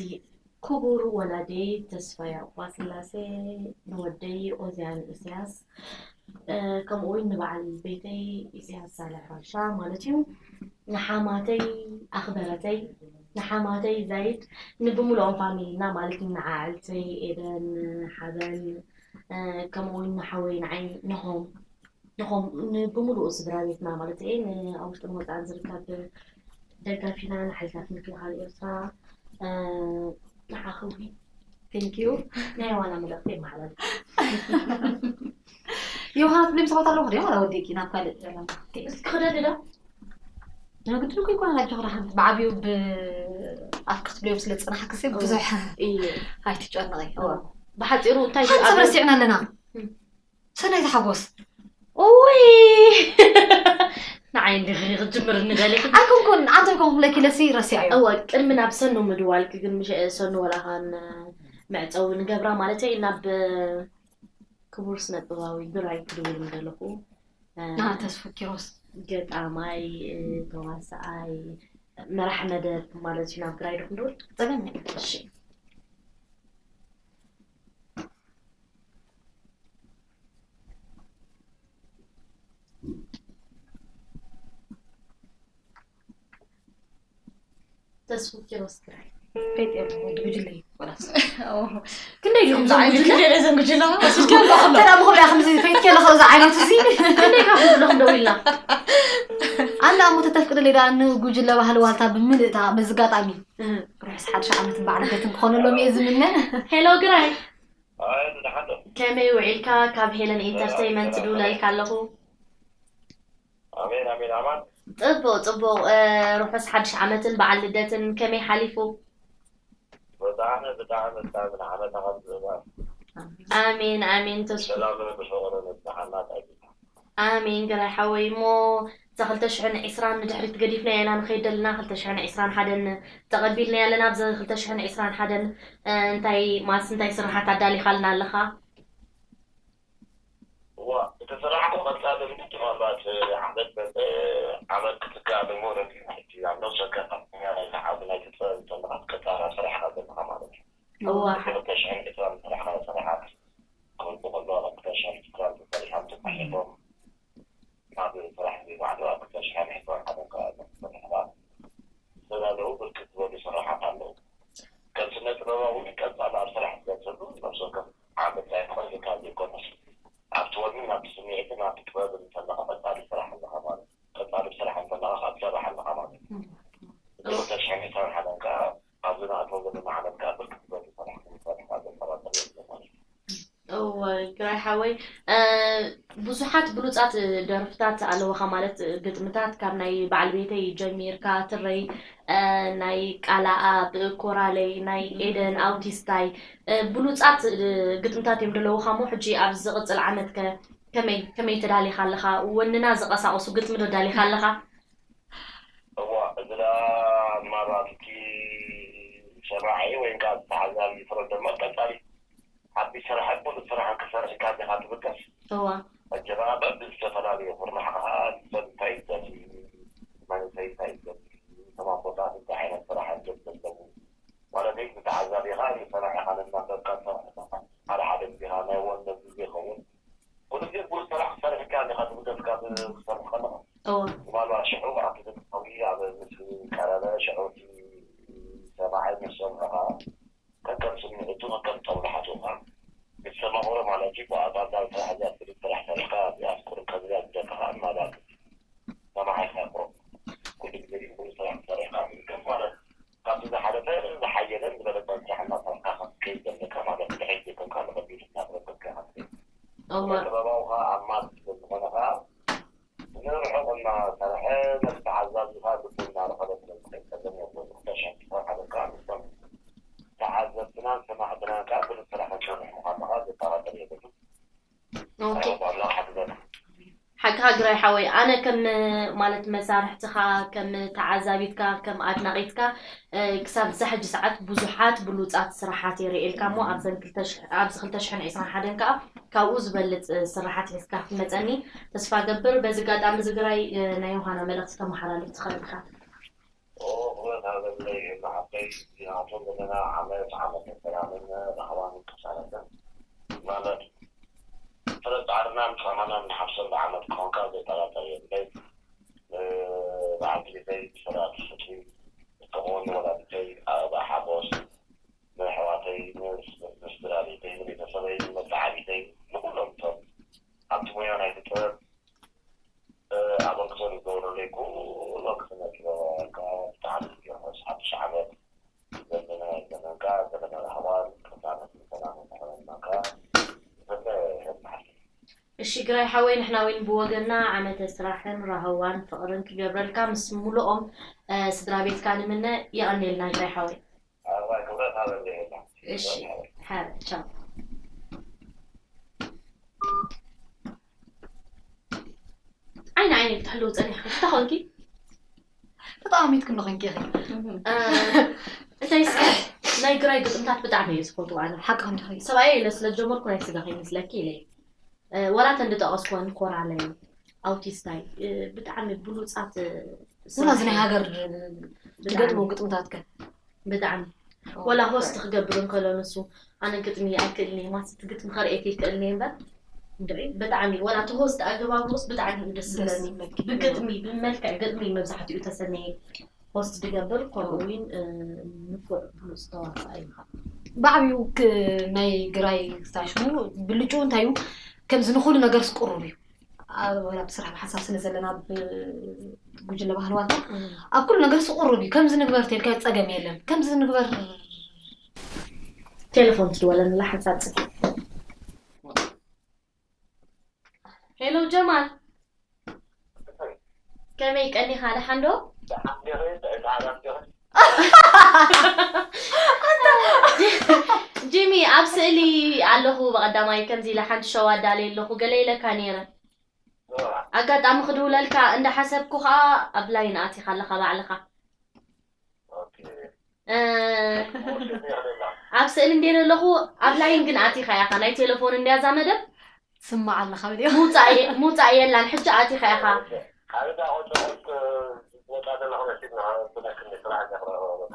ክቡር ወላዲየይ ተስፋይ ኣባ ስላሴ፣ ንወደይ ኦዝያን ኢሳያስ፣ ከምኡ እውን ንበዓል ቤተይ ኢሳያስ ሳልሕ ራሻ ማለት እዩ፣ ንሓማተይ ኣኽበረተይ፣ ንሓማተይ ዛይድ፣ ንብምልኦም ፋሚሊና ማለት ንዓዕልተይ ኤደን፣ ሓበን፣ ከምኡ እውን ንሓወይ ንዓይ ንሆም ንኸም- ን- ብምሉኡ ስድራ ቤትና ማለት እየ ንኣብ ውሽጥን ወፃእን ዝርከብ ደጋፊና ንሓይልታት ምክልኻል ኤርትራ ንዓኽዊ ቴንኪዩ ናይ ዋና መልእኽቲ የመሓላልፍ። ዮሃና ትብልዮም ሰባት ኣለዉ ክደ ዋላ ወዲእኪ ናብ ካልእ እስኪ ክደሊ ዶ? ግድን እኮ ይኮነ ናቸው ክዳ ሓንቲ ብዓብዩ ብኣፍ ክትብልዮም ስለ ዝፅናሕክሲ ብዙሕ እየ ኣይትጨነቂ። ብሓፂሩ እንታይ ሓንሳብ ረሲዕና ኣለና። ሰናይት ሓጎስ። ኡይ ንዓይ እንዲኺ ክጅምር ንደሊኺ ኣይኮንኩን ኣንተ ኮን ክብለኪ ለሲ ረሲዐዮ። እወ ቅድሚ ናብ ሰኑ ምድዋልኪ ግን ምሽ ሰኑ ወላኻን መዕፀዊ ንገብራ ማለት እዩ ናብ ክቡር ስነ ጥበባዊ ግራይ ክድውል ምደለኹ። ተስፉ ኪሮስ ገጣማይ፣ ተዋሳኣይ፣ መራሕ መደብ ማለት እዩ። ናብ ግራይ ዶ ክንድውል? ጸገም የለን። እሺ። ተስፉ ኪሮስ ግራይ። ጴንጤ ወዲ ጉጅለ እዩ፣ ወላስ? ኦ። ክንደይ ዲኹም እዞም ጉጅለ? ጉጅለ፣ እዞም ጉጅለ፣ ስልኪ ኣሎ፣ ኣሎ። ተራ ብኹም ዲኣ ከምዚ ፈይት ከለኹ እዚ ዓይነት እዚ። ክንደይ ካብ ጉጅለኹም ደው ኢልና? ኣነ ኣሞ ተተፍቅደለይ ደኣ ንጉጅለ ባህሊ ዋልታ ብምልእታ በዚ ኣጋጣሚ እህ። ርሑስ ሓድሽ ዓመት በዓል ልደትን ክኾነሎም እየ ዝምነ። ሄሎ ግራይ። ኣይ፣ ደሓን ዶ? ከመይ ውዒልካ? ካብ ሄለን ኢንተርቴይመንት ደህና፣ ድውለልካ ኣለኹ። ኣሜን፣ ኣሜን፣ ኣማን። ጽቡቕ፣ ጽቡቕ። እ፣ ርሑስ ሓድሽ ዓመትን በዓል ልደትን ከመይ ሓሊፉ? ብጣዕሚ፣ ብጣዕሚ፣ ብጣዕሚ ንዓመታ ካብ ዝእባ። ኣሜን፣ ኣሜን። ተስፉ። ሰላምን ብፍቕርን ይብዝሓልና፣ ጸጊታ። ኣሜን፣ ግራይ ሓወይ። እሞ እዛ ክልተ ሽሕን ዕስራን ንድሕሪት ገዲፍናያ ኢና ንኸይድ ደለና፣ ክልተ ሽሕን ዕስራን ሓደን ተቐቢልናያ ኣለና። ኣብዚ ክልተ ሽሕን ዕስራን ሓደን፣ እ፣ እንታይ ማስ፣ እንታይ ስራሓት ኣዳሊኻልና ኣለኻ? እዋ፣ እቲ ስራሕ እኮ ቀጻሊ ምንጭ ምናልባት ዓመት መጸ፣ ዓመት ክትካእ እሞ ነቲ ሕጂ ኣብ ነፍሲ ወከፍ ኣቢኛ ናይ ዝሓዙ ናይ ትጽበ ዘለኻ ትቀጻራ ስራሕ ኣለኻ ማለት እዩ። እዋ። ክልተ ሽሕን ዕስራን ስራሕኻ ስራሓት ክወድቑ ከለዉ፣ ኣብ ክልተ ሽሕን ዕስራን ተሰሪሖም ተጻሒፎም፣ ናብ ስራሕ ዘይባዕሉ ኣብ ክልተ ሽሕን ዕስራን ሓደን ከባቢ ተሰሪሕኻ ዝተዳለዉ ብርክት ዝበሉ ስራሓት ኣለዉ። ከም ስነ ጥበባዊ ቀጻሊ ኣብ ስራሕ ትገጽሉ ነብሲ ወከፍ ዓመት ናይ ተቐይርካ ዘይኮነስ፣ ኣብቲ ወንን ኣብቲ ስምዒትን ኣብቲ ጥበብን እንተለኻ ቀጻሊ ስራሕ ኣለኻ ማለት እዩ። ቀጻሊ ኣለኻ፣ ካብ ትሰርሕ ኣለኻ ማለት እዩ። እዚ ክልተ ሽሕን ዕስራን ሓደን ከኣ ኣብዚ ንኣትዎ ዘለና ዓመት ከኣ ብርክት ዝበሉ ስራሕቲ ንሰርሕ ከኣ ዘጠራጥር የብሉን ማለት እዩ። እወ፣ ግራይ ሓወይ፣ ብዙሓት ብሉጻት ደርፍታት ኣለውኻ፣ ማለት ግጥምታት ካብ ናይ በዓል ቤተይ ጀሚርካ፣ ትረይ፣ ናይ ቃላኣብ፣ ኮራለይ፣ ናይ ኤደን ኣውቲስታይ፣ ብሉጻት ግጥምታት እዮም ዘለውኻ። እሞ ሕጂ ኣብ ዝቕጽል ዓመት ከ ከመይ ከመይ ተዳሊኻ ኣለኻ? ወንና ዝቐሳቕሱ ግጥሚ ዶ ዳሊኻ ኣለኻ? እዋ፣ እዚ ደኣ ምናልባት እቲ ሰማዒ ወይ ከዓ ተዓዛቢ ይፍረዶ እምበር፣ ቀጻሊ ዓቢ ስራሕን ብሉጽ ስራሕን ክሰርሕ እካ እንዲኻ ትብገስ። እዋ። ሕጂ ኸዓ በብዝተፈላለየ ኩርናዕ ኸዓ ሰብ እንታይ ይደሊ፣ መንእሰይ እንታይ ይደሊ፣ እቶም ኣቦታት እንታይ ዓይነት ስራሕ እዮም ዘለዉ፣ ማለት እዩ። ተዓዛቢ ኸዓ ንሰማዒ ኸዓ ነናበብካ ትሰርሕ ኣለኻ። ሓደ ሓደ ግዜ ኸዓ ናይ ወነ ግዜ ይኸውን። ኩሉ ግዜ ብሉጽ ስራሕ ክሰርሕ እካ እንዲኻ ትብገስ ካብ ክትሰርሕ ከለኻ። እዋ። ምናልባት ሽዑ ኣብቲ ድምፃዊ ኣብ ምስ ቀረበ ሽዑ እቲ ሰማዒ ምስ ሰምዖ ኸዓ ከከም ስምዒቱ ከከም ጦብላሕቱ ኸዓ ምስ ሰማቕሮ ማለት እዩ። ብኣጻጻር ስራሕ እዚኣ ብሉጽ ስራሕ ሰሪሕካ እዚኣ ኣፍቅሩ ከብላ ዝደሊ ኸዓ ምናልባት ሰማዒ ኸዓ ኩሉ ግዜ ብሉጽ ስራሕ ክሰርሕ እካ ትብገስ ማለት እዩ። ካብቲ ዝሓለፈ ዝሓየለን ዝበለጸን ስራሕ እናሰርሕካ ክትከይድ ዘለካ ማለት እዩ። ድሕሪት ዘይኮንካ ንቕድሚት እናተበገስካ ኢኻ ትኸይድ። እወ። ስነ ጥበባዊ ኸዓ ኣብ ማል ስለ ዝኾነ ኸዓ ንርሑቕ እናሰርሐ ነቲ ተዓዛቢ ኸዓ ልቡ እናረኸበ ስለ ዝኸይድ ጸገም የብሉን። ክልተ ሽሕን ዕስራን ሓደን ኸዓ ምስቶም ተዓዘብትናን ሰማዕትናን ኸዓ ብሉጽ ስራሕ ክትሰርሕ ምዃንኻ ዘጠራጥር የብሉን። ኦኬ። ኣምላኽ ሓግዘና። ሓቅኻ ግራይ ሓወይ፣ ኣነ ከም ማለት መሳርሕትኻ፣ ከም ተዓዛቢትካ፣ ከም ኣድናቒትካ፣ ክሳብ እዛ ሕጂ ሰዓት ብዙሓት ብሉጻት ስራሓት የርእየልካ እሞ ኣብዘን ክልተ ሽሕ ኣብዚ ክልተ ሽሕን ዕስራን ሓደን ከኣ ካብኡ ዝበልጽ ስራሓት ሒዝካ ክትመጸኒ ተስፋ ገብር። በዚ ኣጋጣሚ እዚ ግራይ ናይ ዮሃና መልእኽቲ ከመሓላልፍ ትኽእል ኢኻ። ክብረት ሃበለይ ኤማ ሓፍተይ፣ እዚኣቶም ዘለና ዓመት ዓመተ ሰላምን ራህዋን ቅሳነትን ማለት ፍረ ጻዕርናን ጻማናን ንሓፍሰሉ ዓመት ክኾንካ ዘጠራጠር የብለይ። በዓልቲ ቤተይ ብሰላም ፍትሒ እትኾን ወላዲተይ ኣበባ ሓጎስ፣ ንኣሕዋተይ፣ ንስድራ ቤተይ፣ ንቤተሰበይ፣ ንመተዓቢተይ፣ ንኹሎም እቶም ኣብቲ ሞያ ናይቲ ጥበብ ኣበርክቶ ንዝገበሩለይ ኩሎም ስነ ጥበባውያን ከዓ ብጣዕሚ እዮም። ሓድሽ ዓመት ዘመነ ዘመንካ ዘመነ ራህዋን ቅሳነትን ሰላምን ይኹነልናካ። ዘመነ ይኹን መዓልቲ። እሺ ግራይ ሓወይ፣ ንሕና እውን ብወገንና ዓመተ ስራሕን ራህዋን ፍቕርን ክገብረልካ ምስ ሙሉኦም ስድራ ቤትካ ንምነ። የቐንየልና ግራይ ሓወይ። ኣባይ ክብረት ሃበለይ ኤማ። እሺ፣ ክብረት ሃበለይ። ሓረ ቻው። ዓይኒ ዓይኒ ክትሕልው ጸኒሕኪ እንታይ ኾንኪ? ተጠቓሚትክሉ ኾንኪ ኢኺ። እ፣ እንታይ እስከ ናይ ግራይ ግጥምታት ብጣዕሚ እየ ዝፈትዎ ኣነ። ሓቂ እንዲኺ። ሰብኣየ ኢለ ስለ ዝጀመርኩ ናይ ስጋ ከይመስለኪ ኢለ እየ። እ፣ ዋላ እተን ዝጠቐስኩወን ኮራለይ፣ ኣውቲስታይ፣ እ፣ ብጣዕሚ ብሉጻት፣ እ፣ ወላ እዚ ናይ ስራሕ ሃገር ዝገጥሙ ግጥምታትከ? ብጣዕሚ። ወላ ሆስት ክገብር እንከሎ ንሱ፣ ኣነ ግጥሚ ኣይክእልን እየ፣ ማስ እቲ ግጥሚ ከርእየኪ ይክእልን እየ እምበር፣ እንድዒ፣ ብጣዕሚ፣ ወላ እቲ ሆስት ኣገባብርኡስ ብጣዕሚ እዩ ደስ ደስ ዝብለኒ። ዝብለኪ። ብግጥሚ፣ ብመልክዕ ግጥሚ መብዛሕትኡ ተሰነየ ሆስት ዝገብር፣ ከምኡ እውን፣ እ፣ ንፉዕ ብሉጽ ተዋሳኣይ ምዃን። ብዓብዩ ክ-፣ ናይ ግራይ ክሳብ ሽሙ ብልጭኡ እንታይ እዩ፣ ከምዚ ንኹሉ ነገርስ ቅሩብ እዩ። ኣብ፣ ኣብ ስራሕ ብሓንሳብ ስለ ዘለና ብ-፣ ጉጅለ ባህሊ ዋልታ፣ ኣብ ኩሉ ነገርስ ቅሩብ እዩ። ከምዚ ንግበር ተልካ ጸገም የለን። ከምዚ ንግበር ቴሌፎን ትድወለኒ ኣላ ሓንሳብ ጽ-፣ ሄሎ ጀማል፣ ከመይ ቀኒኻ? ደሓን ዶ? ደሓን ዲኺ? ጥዕና ደሓን ዲኺ? ጂሚ፣ ኣብ ስእሊ ኣለኹ። ብቐዳማይ ከምዚ ኢለ ሓንቲ ሸው ኣዳልየ ኣለኹ ገለ ኢለካ ነይረ። እዋ፣ ኣጋጣሚ ክድውለልካ እንዳሓሰብኩ ኸኣ ኣብ ላይን ኣቲኻ ኣለኻ ባዕልኻ። ኦኬ። እ፣ ሞት እንዲያ ደላ። ኣብ ስእሊ እንድየ ዘለኹ ኣብ ላይን ግን ኣቲኻ ኢኻ። ናይ ቴሌፎን እንድያ እዛ መደብ። ስማዕ ኣለኻ በልዮ። ምውጻእ የ-፣ ምውጻእ የላን። ሕጂ ኣቲኻ ኢኻ። ሓደ ዳቆ ጨቆት ወጣ ዘለኹ መሲልና ብነክኒ ስራሕ ዘኽረኸ ወጣ።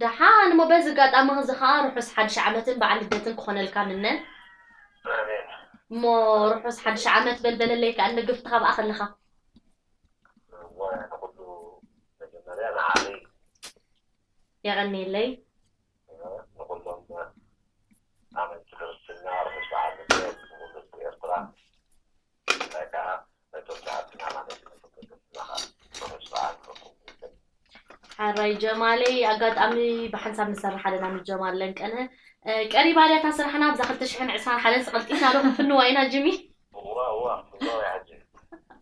ደሓን እሞ በዚ ኣጋጣሚ እዚ ኸኣ ርሑስ ሓድሽ ዓመትን በዓል ልደትን ክኾነልካ ምነ። ኣሜን። እሞ ርሑስ ሓድሽ ዓመት በልበለለይ ከኣ ንግፍትኻ ብኣ ከለኻ። እወ፣ ንኹሉ መጀመርያ ንዓለይ። የቐንየለይ። ንኹሎም ኣመንቲ ክርስትና ርሑስ በዓል ልደት ንኹሉ ህዝቢ ኤርትራ። ብፍላይ ከኣ ነቶም ዝሃብትና ማለት እዩ፣ ነቶም ደገፍትና ከኣ ርሑስ በዓል። ጀማለይ ኣጋጣሚ ብሓንሳብ ንሰርሕ ኣለና ምስ ጀማል ለንቀነ። እ፣ ቀሪባ ድያ እታ ስራሕና ኣብዛ ክልተ ሽሕን ዕስራን ሓደን ቀልጢፍና ዶ ክንፍንዋ ኢና ጅሚ? እዋ እዋ እዋ ያጂ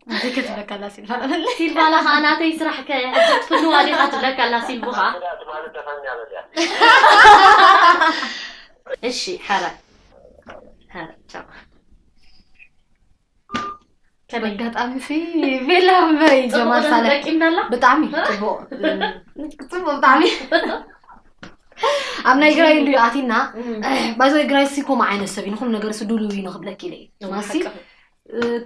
እንታይ ክትብለካ ኣላ ሲልቫ? ሲልቫና ከዓ ናተይ ስራሕ ከ ትፍንዋ ዲኻ ትብለካ ኣላ ሲልቡ ከዓ። ትማሊ ተፈንያ በልያ እሺ፣ ሓራ ሓራ ቻው። ከመይ በጋጣሚ ሲ ቤላ እምበይ ጀማል ጽቡቕ ሳለ ደቂምና ኣላ? ብጣዕሚ ጽቡቕ ጽቡቕ ብጣዕሚ ኣብ ናይ ግራይ እንድዩ ኣቲና እም፣ ባይዞ ግራይ ሲ ከምኡ ዓይነት ሰብ እዩ ንኩሉ ነገር ሲ ድልው እዩ ንክብለክ ኢለ እዩ ማሲ ሓቂ።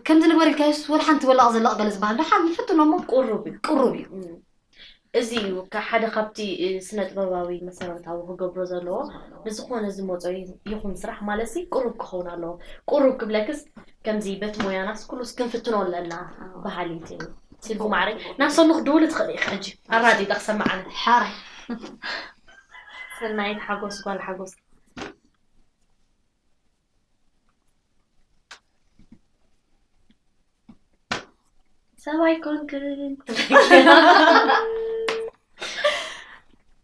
ከምዚ ንግበር ኢልካዮስ ወላ ሓንቲ ወላቕ ዘለቕ ገለ ዝበሃል ዶ ሓ ንፍትኖሞ ቁሩብ እዩ። ቅሩብ እዩ እም። እዚ እዩ ካብ ሓደ ካብቲ እ፣ ስነ ጥበባዊ መሰረታዊ ክገብሮ ዘለዎ ብዝኾነ ዝመጾ ይኹን ስራሕ ማለት ሲ ቅሩብ ክኸውን ኣለዎ። ቅሩብ ክብለክስ ከምዚ በቲ ሞያናስ ኩሉስ ክንፍትኖ ኣለና በሃሊት እየ። ሲልቡ ማዕረይ ናብ ሰኑ ክድውል ትኽእል ኢኻ ሕጂ ኣራዲዳ ክሰምዓና። ሓራይ ሰናይት ሓጎስ ጓል ሓጎስ ሰብኣይ ኮንክን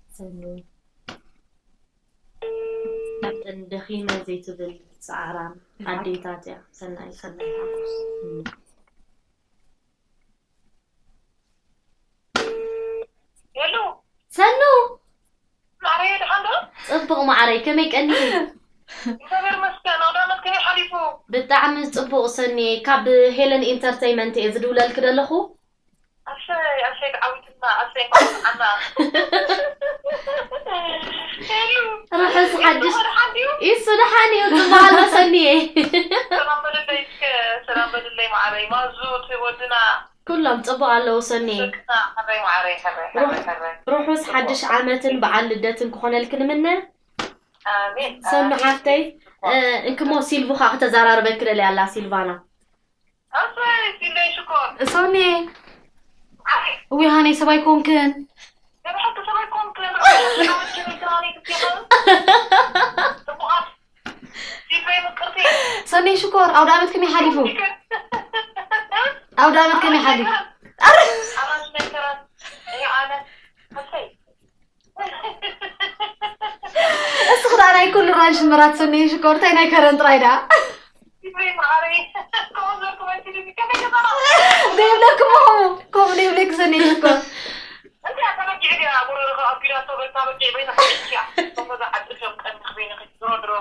ሰኑ ናብተን ደኺመ ዘይትብል ፃዕራም ኣዴታት እያ ሰናይት። ሰናይ ሓጎስ የሉ ሰኑ ማዕረየ ደሓን ዶ? ፅቡቕ ማዕረይ ከመይ ቀኒኺ? እግዚኣብሔር ይመስገን። ኣውደ ዓመት ከመይ ሓሊፉ? ብጣዕሚ ፅቡቕ ሰኒ ካብ ሄለን ኢንተርተይመንት እየ ዝድውለልክ ዘለኹ። ኣሰይ ኣሰይ ተዓዊትና ኣሰይ እንኳዕ ወፅዓና። የሉ ርሑስ ሓድሽ ደሓን ድዩ? ኢሱ ደሓን እዩ ፅቡቕ ኣሎ ሰኒየ። ሰላም በልለይ እስከ ሰላም በልለይ ማዕረይ ማዙ እቲ ወድና ኩሎም ፅቡቕ ኣለዉ ሰኒየ። ደቅና ሕረይ ማዕረይ ሕረይ ሕረይ ሕረይ ርሑስ ሓድሽ ዓመትን በዓል ልደትን ክኾነልክ ንምነ። ኣሜን ሰኑ ኣሜን። ሓፍተይ እ፣ እንክሞ ሲልቭ ከዓ ክተዘራርበክ ደልያ ኣላ ሲልቫና። ኣሰይ ሲለይ ሽኮር ሶኒ ኣይ እዊ ሃነይ ሰብኣይ ኮንክን ንብሕቲ ሰብኣይ ኮንክን ጽቡቓት ሲልቨይ ምቅርቲ ሶኒ ሽኮር ኣውደ ዓመት ከመይ ሓሊፉ ኣውደ ዓመት ከመይ ሓሊፉ ኣራሽ ነከራት እያ ኣነ ኣሰይ እስኺ ደኣ ናይ ኩሉ ራንሽ ምራት ሶኒ ሽኮር እንታይ ናይ ከረን ጥራይ ደኣ ሲልቨይ ማዕረይ ከምኡ ዘርኩ መሲሉ ከመይ ገጠራ ዘይብለክሞ ከምኡ ከምኡ ዘይብለክ ሶኒ ሽኮር እንታይ ኣተበጊዕ ድያ ጎረርኸ ኣቢላቶ በልታ በጊዕ በይነ ክዕያ እቶም ገዛ ዓዲ ሰብ ቀንኽ በይነ ክትድሮ ድሮ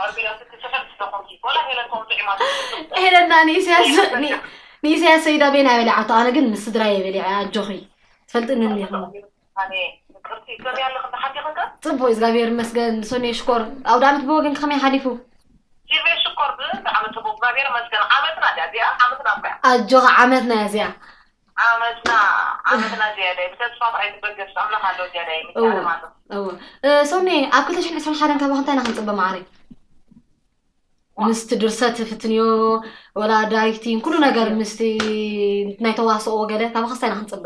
ኣቢላቶ ትስሕል ስለኾንኪ ወላ ሄለን ከምኡ ጥዒማ ሄለና ንኢሳያስ ን- ንኢሳያስ ሰይዳ ቤና በሊዓቶ ኣነ ግን ምስ ስድራየ በሊዐ ኣጆኺ ትፈልጥኒ እኒኹ ኣነ ምቅርቲ ገበያ ኣለኽ እንተ ሓዲኽንከ ጽቡቅ እግዚኣብሔር ይመስገን ሶኒ ሽኮር ኣውደ ዓመት ብወገን ከመይ ሓሊፉ ሲልቬ ሽኮር ብጣዕሚ ጽቡቅ እግዚኣብሔር ይመስገን ዓመትና ድያ እዚኣ ዓመትና እኮ እያ ኣጆኻ ዓመትና እያ እዚኣ ዓመትና ዓመትና ዝያዳ እዩ ብተስፋ ጥራይ ትበገስ ኣምላኽ ኣሎ ዝያዳ እዩ እወ ምሳለም ኣሎ እወ እ፣ ሶኒ ኣብ ክልተ ሽሕን ዕስራን ሓደን ካባኽ እንታይ ኢና ክንጽበ ማዕረይ ምስቲ ድርሰት ፍትንዮ ወላ ዳይሬክቲንግ ኩሉ ነገር ምስቲ ናይ ተዋስኦ ገለ ካባኸስ እንታይ ኢና ክንጽበ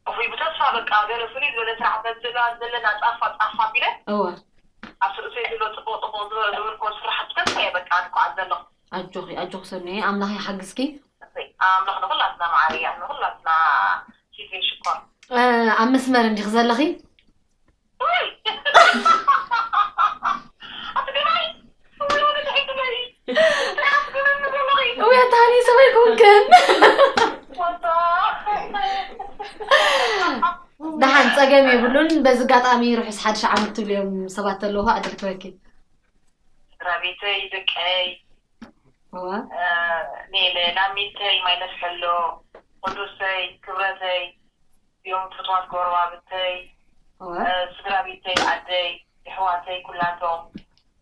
እፉይ ብተስፋ በቃ ገለ ፍሉይ ዝበለ ስራሕ በዝላ ዘለና ጻፋ ጻፋ ቢለ እወ ኣብ ስርእሰይ ዘሎ ጽቡቅ ጽቡቅ ዝበለ ዝብል ኮ ስራሕ ብተስፋ እየ በቃ ዝጓዓዝ ዘለኹ ኣጆኺ ኣጆኺ ሶኒ ኣምላኽ ይሓግዝኪ ኣምላኽ ንኹላትና መዓረያ ንኹላትና ፊትሪ ሽኮር እ፣ ኣብ መስመር እንዲኺ ዘለኺ ውይ! ኣቲ ግናይ ውይ ወደ ትሕቲ በይ እንታይ ኣስገረኒ ዘለኺ እውይ ኣታኒ ሰበይ ኮንክን ወጣ ደሓን ጸገም የብሉን በዚ ኣጋጣሚ ርሑስ ሓድሽ ዓመት ትብልዮም ሰባት ኣለኹ ኣድርክበኪ ስድራ ቤተይ ደቀይ እዋ ሜለ ላሚተይ ማይነፍሐሎ ቅዱሰይ ክብረተይ እዮም ፍትዋት ጎረባብተይ እዋ ስድራ ቤተይ ኣደይ የሕዋተይ ኩላቶም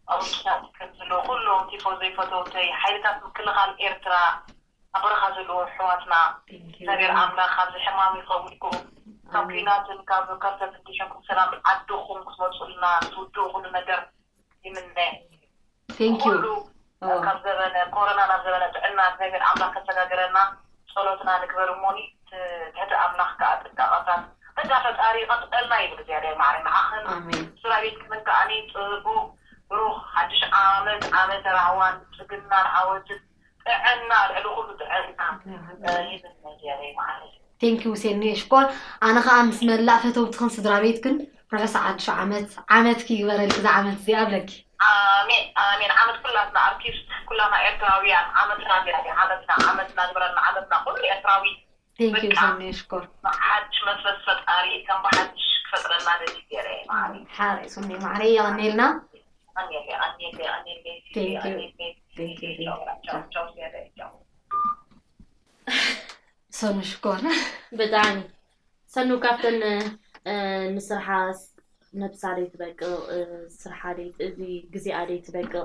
ኣብ ውሽጣት ከም ዘለዉ ኩሎም ቲፎ ዘይፈተውተይ ሓይልታት ምክልኻል ኤርትራ ኣብ በረኻ ዘለዉ ኣሕዋትና እግዚኣብሔር ኣምላኽ ካብዚ ሕማም ይኸውልኩም ካብ ኲናትን ካብ ከርተ ፍትሽን ሰላም ዓድኹም ክትመፁልና ትውድኡ ኩሉ ነገር ይምነ thank you ኩሉ ካብ ዘበነ ኮሮና ናብ ዘበነ ጥዕና እግዚኣብሔር ኣምላኽ ከሰጋግረና ጸሎትና ንግበር እሞኒ ትሕቲ ኣምላኽ ከዓ ጥንቃቐታት በጃ ፈጣሪ ይቐጥቀልና ይብል እግዚኣብሔር ማዕረ ንዓኽን ኣሜን ስራ ቤትክምን ከዓኒ ጽቡቕ ብሩኽ ሓድሽ ዓመት ዓመተ ራህዋን ብልጽግናን ዓወትን ጥዕና ልዕሊ ኩሉ ጥዕና ይብል እግዚኣብሔር ማዕረ Thank you፣ ሴኒ ሽኮር። ኣነ ከዓ ምስ መላእ ፈተውትኽን ስድራ ቤትክን ርሑስ ሓድሽ ዓመት፣ ዓመትኪ ይግበረልኪ እዛ ዓመት እዚኣ እብለኪ። ኣሜን ኣሜን። ዓመት ኩላትና ኣርቲስት ኩላና ኤርትራውያን ዓመትና እዚኣ እያ። ዓመትና ዓመትና ግበረልና ዓመትና ኩሉ ኤርትራዊ። Thank you፣ በቃ ሴኒ ሽኮር። ብሓድሽ መንፈስ ፈጣሪ ከም ብሓድሽ ክፈጥረና ደሊ ገይረ ማሪ። ሓሪሱኒ ማዕረ የቐኔልና። ኣኔለ ኣኔለ ኣኔለ Thank you። ኣኔለ Thank you፣ thank you። ቻው ቻው ቻው። ሰኑ ሽኮር። ብጣዕሚ ሰኑ ካብተን እ፣ ንስርሓ ነብሳ ደይ ትበቅቕ እ፣ ስርሓ ደይ እዚ ግዜኣ ደይ ትበቅቕ።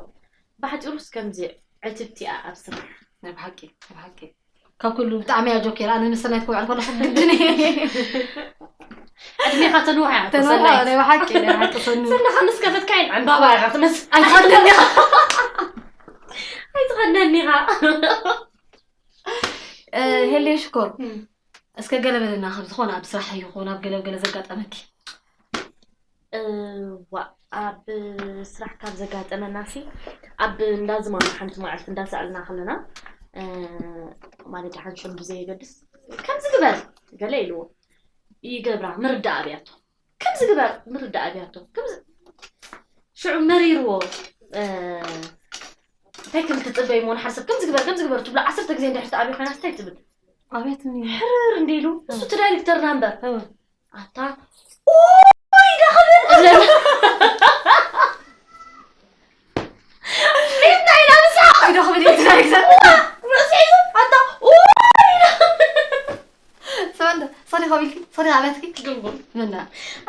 ባሕፂሩስ ከምዚ ዕትብቲ እያ ኣብ ስራሕ። ናይ ብሓቂ ናይ ብሓቂ ካብ ኩሉ ብጣዕሚ እያ ጆኬር። ኣነ ምስ ሰናይት ክውዕል ከለኹ ግድን እየ ዕድሜኻ ተንውሕ እያ ተነውሐ። ሰናይት። ናይ ብሓቂ ናይ ብሓቂ ሰኑ ሰኑ ከ ምስ ከፈትካ ዕምባባ ኢኻ ትመስል። ኣይትኸድነኒ ኢኻ። ኣይትኸድነኒ ኢኻ። እ፣ ሄሌ ሽኮር፣ እስከ ገለ በለና፣ ካብ ዝኾነ ኣብ ስራሕ ይኹን ኣብ ገለ ገለ ዘጋጠመኪ። እዋ ኣብ ስራሕ ካብ ዘጋጠመና ሲ ኣብ እንዳ ዝማኑ ሓንቲ መዓልቲ እንዳሰኣልና ከለና እ፣ ማለት ሓንሾም ብዘየገድስ ከምዚ ግበር ገለ ኢልዎ ይገብራ ምርዳእ ኣብያቶ ከምዚ ግበር ምርዳእ ኣብያቶ ከምዚ ሽዑ መሪርዎ እ፣ እንታይ ክብል ትፅበይ ሞ ንሓደ ሰብ ከምዚ ግበር ከምዚ ግበር ትብሎ ዓሰርተ ግዜ እንድሕር ተኣብዩ ኮይና እንታይ ትብል ኣቤትኒ። ሕርር እንዲሉ እሱ እቲ ዳይሬክተርና እምበር እወ። ኣታ ኦይ ዳኸብል እብለና ቤትና ኢና ምስሓቕ ኢዶ ክብል እዩ ዳይሬክተር። ርእሲ ሒዙ ኣታ ኦይ ዳኸብል ሰንደ ሰሪ ከቢልኪ ሰሪ ኣቤትኪ። ግንቡር ምና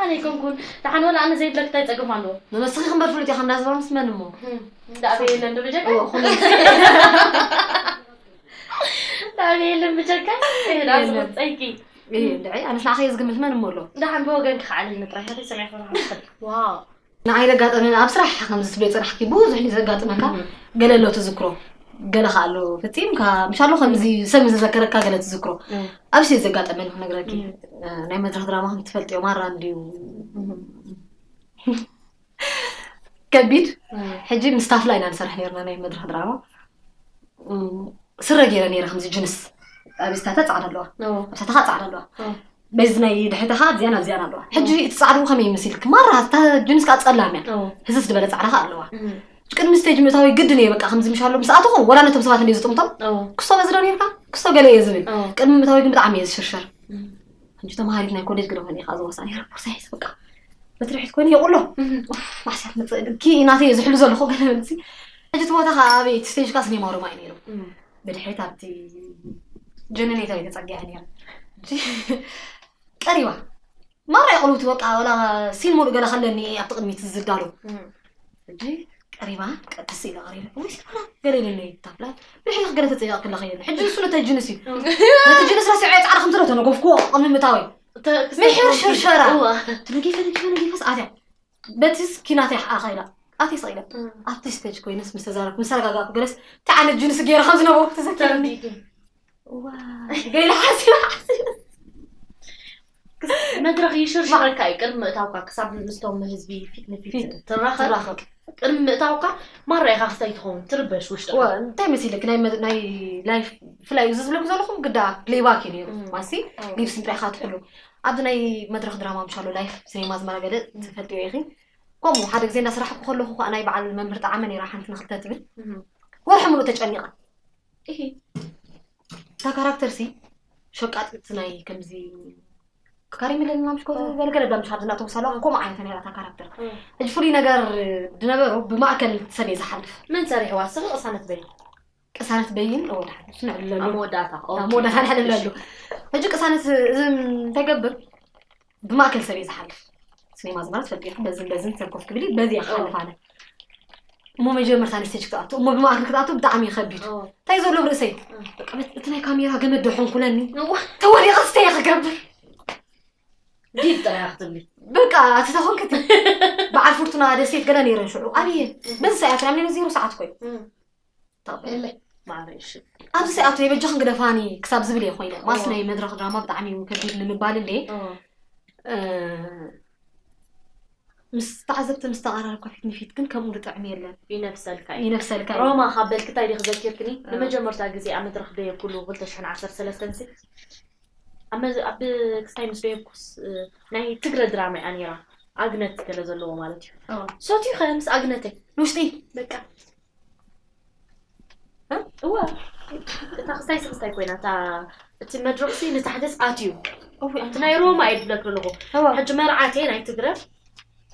ኣነ ይኮንኩን ደሓን ወላ ኣነ ዘይብለክ እንታይ ፀገም ኣለዎ ንመስኺ ክንበር ፍሉጥ ኢኻ እንዳዝባ ምስ መን እሞ። እንዳኣበየ የለን ዶ ብጀካ እወ፣ ኩሉ እንዳኣበየ የለን ብጀካ ዳዝቦ ፀይቂ እየ እንድዒ ኣነስ ንዓኸ እየ ዝግምት መን እሞ ኣሎ። ደሓን ብወገንኪ ከዓልልኒ ጥራይ ከዘይ ሰሚዕኩ ንሓስብ ዋው ንዓይ ዘጋጠመ ኣብ ስራሕ ከምዚ ትብለይ ፅናሕኪ ብዙሕ እዩ ዘጋጥመካ። ገለ ኣሎ ትዝክሮ ገለ ከዓ ኣሎ ፈፂምካ ምሻሎ ከምዚ ሰብ ዘዘከረካ ገለ ትዝክሮ። ኣብዚ ዘጋጠመኒ ክነግረኪ። ናይ መድረክ ድራማ ከም ትፈልጥዮ ማራ እንድዩ ከቢድ። ሕጂ ምስ ታፍላ ኢና ንሰርሕ ነርና ናይ መድረክ ድራማ። ስረ ገይረ ነይረ ከምዚ ጅንስ ኣብ ስታታ ፃዕዳ ኣለዋ። ኣብሳታ ከዓ ፃዕዳ ኣለዋ። በዚ ናይ ድሕተኻ ኣብዚኣን ኣብዚኣን ኣለዋ። ሕጂ እቲ ፃዕድኡ ከመይ ይመስልክ ማራ እታ ጅንስ ከዓ ፀላም እያ። ህዝስ ዝበለ ፃዕዳ ከዓ ኣለዋ። ቅድሚ ስቴጅ ምእታወይ ግድን እየ በቃ ከምዚ ምሻሎ ምስ ኣተኹ ወላ ነቶም ሰባት እንደ ዝጥምቶም ክስቶ በዚ ዶ ነርካ ክስቶ ገለ እየ ዝብል። ቅድሚ ምእታወይ ግን ብጣዕሚ እየ ዝሽርሸር። ሕጂ ተማሃሪት ናይ ኮሌጅ ግደ ኾይነ እየ ዝወሳ ነይረ ቦርሳ ሒዘ በቃ በትሪ ሒዝ ኮይነ የቁሎ ማስያ ትመፅእ ግን ኪ ናተይ እየ ዝሕሉ ዘለኹ ገለ መልሲ። ሕጂ እቲ ቦታ ከዓ ኣበይ እቲ ስቴጅ ከዓ ስኔማ ሮማ እዩ ነይሩ። ብድሕሪት ኣብቲ ጀነሬተር እዩ ተፀጊዐ ነይረ። ቀሪባ ማራ የቕልውቲ በቃ ወላ ሲን ሙሉእ ገለ ከለኒ ኣብቲ ቅድሚት ዝዳሎ። ሕጂ ቀሪባ ቀጥስ ኢለ ቀሪበ ወይ ሲልፋና ገለ ኢለኒ ታፍላ ብድሕሪ ገለ ተፀይቕ ክለ ከይለ ሕጂ ንሱ ነተ ጅንስ እዩ ነቲ ጅንስ ረሲዐ ፃዕዳ ከምትሎ ተነጎፍኩ ቅድሚ ምታወይ ምሕር ሽርሸራ ተነጊፈ ነጊፈ ነጊፈ ሰዓት እያ በቲ ስኪናት ኣኸኢላ ኣቲ ሰኢለ ኣብቲ ስቴጅ ኮይነስ ምስ ተዛረብኩ ምስ ተረጋጋእኩ ገለስ ተዓነ ጅንስ ገይረ ከም ዝነበሩ ተዘኪረኒ ገለ ሓሲብ ሓሲብ መድረኽ ይሽርሽረካ እዩ ቅድሚ ምእታውካ ክሳብ ምስቶም ህዝቢ ፊት ንፊት ትራኸብ ትራኸብ ቅድሚ ምእታውካ ማራ ኢኻ ክስታይ ትኸውን ትርበሽ ውሽጥኻ ወ- እንታይ መሲልክ ናይ መ- ናይ ላይፍ ብፍላይ እዚ ዝብለኩ ዘለኹም ግዳ ፕሌይባክ እዩ ነይሩ ማሲ ሊፕሲንክ ጥራይ ኢኻ ትሕሉ ኣብዚ ናይ መድረኽ ድራማ ምሻሎ ላይፍ ሲኔማ ኣዝመራ ገለ ትፈልጥዮ ኢኺ ከምኡ ሓደ ግዜ እንዳስራሕኩ ከለኹ ከዓ ናይ በዓል መምህር ጣዕመ ነይራ ሓንቲ ንክልተ ትብል ወርሒ ሙሉእ ተጨኒቐ እሂ እታ ካራክተር ሲ ሸቃጢት ናይ ከምዚ ካሪም ለና ምሽ ኮ ገለ ገለ ዳምሽ ሓድና ተውሳላ ኮም ዓይነት ነራ እታ ካራክተር ሕጂ ፍሉይ ነገር ድነበሮ ብማእከል ሰብ እየ ዝሓልፍ መን ሰሪሕዋ ስኺ ቅሳነት በይ ቅሳነት በይን ኦ ድሓን ስንዕለሉ ኣብ መወዳእታ ኣብ መወዳእታ ንሕልለሉ ሕጂ ቅሳነት እዚ እንታይ ገብር ብማእከል ሰብ እየ ዝሓልፍ ሲኔማ ዝማለት ፈልጢኹ በዝን በዝን ሰብ ኮፍ ክብል እዩ፣ በዚ እየ ክሓልፍ ኣነ። እሞ መጀመርታ ንስቴጅ ክትኣቱ እሞ ብማእከል ክትኣቱ ብጣዕሚ እዩ ከቢድ። እንታይ ዘሎ ኣብ ርእሰይ? በቃ በት- እቲ ናይ ካሜራ ገመድ ዶ ሕንኩለኒ? ተወዲቐ ስተየ ክገብር። ዲብ ጥራይ ክትብሊ በቃ ኣቲ ተኾንክቲ በዓል ፍርቱና ደሴት ገለ ነይረን ሽዑ ኣብየ በዚ ሰዓት ናብ ዜሮ ሰዓት ኮይ ተቐበለ ማዕረ እሺ ኣብዚ ሰዓት ወይ በጃኽን ግደፋኒ ክሳብ ዝብል እየ ኮይነ ማስ ናይ መድረኽ ድራማ ብጣዕሚ እዩ ከቢድ ንምባል እንደ ምስ ተዓዘብቲ ምስ ተቐራረብካ ፊት ንፊት ግን ከምኡ ዝጥዕም የለን ይነፍሰልካ እዩ ይነፍሰልካ እዩ ሮማ ካብ በልኪ እንታይ ዲኺ ዘኪርክኒ ንመጀመርታ ግዜ ኣብ መድረኽ ደየ ኩሉ ክልተ ሽሕን ዓሰርተ ሰለስተን ሲ ኣብ መዝ- ኣብ ክስታይ ምስ ደየብኩስ እ፣ ናይ ትግረ ድራማ እያ ነይራ። ኣግነት ገለ ዘለዎ ማለት እዩ። እዋ። ሶትዩ ከ ምስ ኣግነተይ ንውሽጢ በቃ እዋ እታ ክስታይ ክስታይ ኮይና እታ እቲ መድረኽሲ ንታሕተስ ኣትዩ እቲ ናይ ሮማ እየ ዝብለክ ኣለኹ። እዋ ሕጂ መርዓቴ ናይ ትግረ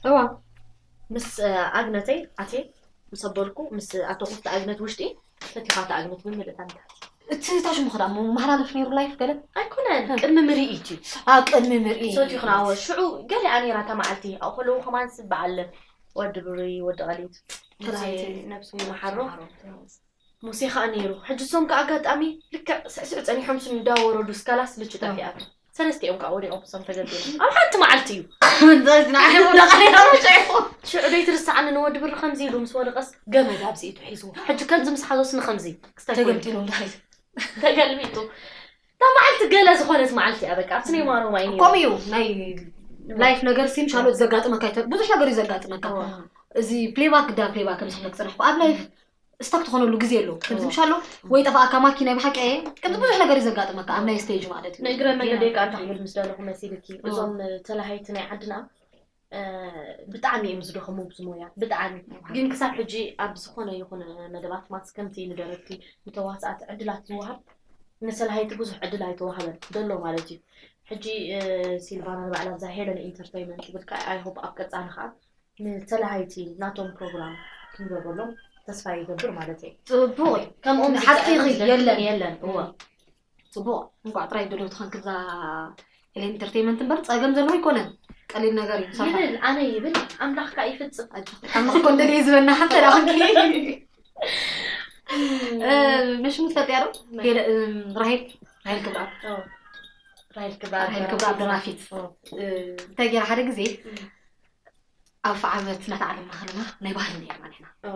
እዋ ምስ እ፣ ኣግነተይ ኣቴ ምስ ኣበልኩ ምስ ኣተኹፍቲ ኣግነት ውሽጢ ፈቲኻታ ኣግነት ብምልእታ ንታሕቲ እቲ ታሽሙ ክዳ መሓላለፍ ነይሩ ላይፍ ገለ ኣይኮነን ቅድሚ ምርኢት እዩ። ኣብ ቅድሚ ምርኢ ሶትዩ ክናወ ሽዑ ገሊኣ ነይራ እታ መዓልቲ ኣብኡ ከለዉ ከማን ስበዓለ ወዲ ብሩይ ወዲ ቀሊት ተላሃይቲ ነብሱ ይመሓሮ ሙሴ ከዓ ነይሩ። ሕጂ እሶም ከዓ ኣጋጣሚ ልክዕ ስዕስዕ ፀኒሖም ስም እንዳወረዱ ስካላስ ልቹ ጠፊኣት ሰለስቲኦም ከዓ ወዲቖም እሶም ተገቢሉ ኣብ ሓንቲ መዓልቲ እዩ። ሽዑ ደይ ትርስዓኒ ንወዲ ብሪ ከምዚ ኢሉ ምስ ወደቐስ ገመድ ኣብዚ ኢቱ ሒዝዎ። ሕጂ ከምዚ ምስ ሓዞስ ንከምዚ ክስታይ ኮይኑ ተገልጢሉ ድሕሪት ተገልቢጡ እታ መዓልቲ ገለ ዝኾነት መዓልቲ እያ። በቃ ኣብቲ ናይ ማሮማ እዩ ነይሩ። ከምኡ እዩ ናይ ላይፍ ነገር ሲ ምሻሎት ዘጋጥመካ ይተ- ብዙሕ ነገር እዩ ዘጋጥመካ። እዚ ፕሌባክ ግዳ ፕሌባክ ከም ዝብለክ ፅናሕኩ ኣብ ላይፍ ስታክ ትኾነሉ ግዜ ኣሎ ከምዚ ምሻሎ ወይ ጠፋኣካ ማኪና ብሓቂ እየ ከምዚ ብዙሕ ነገር እዩ ዘጋጥመካ ኣብ ናይ ስቴጅ ማለት እዩ። ንእግረ መንገደይ ከዓ እንታይ ክብል ምስ ደለኹ መሲልኪ እዞም ተላሃይቲ ናይ ዓድና እ፣ ብጣዕሚ እዮም ዝደኸሙ ኣብዚ ሞያ ብጣዕሚ ግን ክሳብ ሕጂ ኣብ ዝኾነ ይኹን መደባት ማስ ከምቲ ንደረፍቲ ንተዋሳእቲ ዕድላት ዝወሃብ ንሰልሃይቲ ብዙሕ ዕድል ኣይተዋህበን ዘሎ ማለት እዩ። ሕጂ እ፣ ሲልቫና ንባዕላ ኣብዛ ሄለን ኢንተርቴይንመንት ትብል ከዓ ኣይሆፕ ኣብ ቀፃሊ ከዓ ንተላሃይቲ ናቶም ፕሮግራም ክንገብረሎም ተስፋ ይገብር ማለት እየ። ፅቡቅ እዩ። ከምኦም ሓቂ ዝፀዕር እዩ፣ ዝደክም የለን። የለን እወ ፅቡቅ እንኳዕ ጥራይ ድልውቲ ከንክብዛ ሄለን ኢንተርቴይንመንት እምበር ፀገም ዘለዎ ኣይኮነን። ቀሊል ነገር እዩ ሰፋ ይብል ኣነ ይብል ኣምላኽ ከዓ ይፍፅም። ኣምላኽ ኮ እንደልየ ዝበና ሓንተ ዳንኪ መሽሙ ትፈልጥያ ዶ? ሄለ- እም፣ ራሄል ራሄል ክብራ ኦ፣ ራሄል ክብራ ራሄል ክብራ ደራፊት ኦ፣ እ፣ እንታይ ገይራ ሓደ ግዜ ኣብ ዓመት እናተዓለምና ከለና ናይ ባህሊ ነርና ንሕና ኦ፣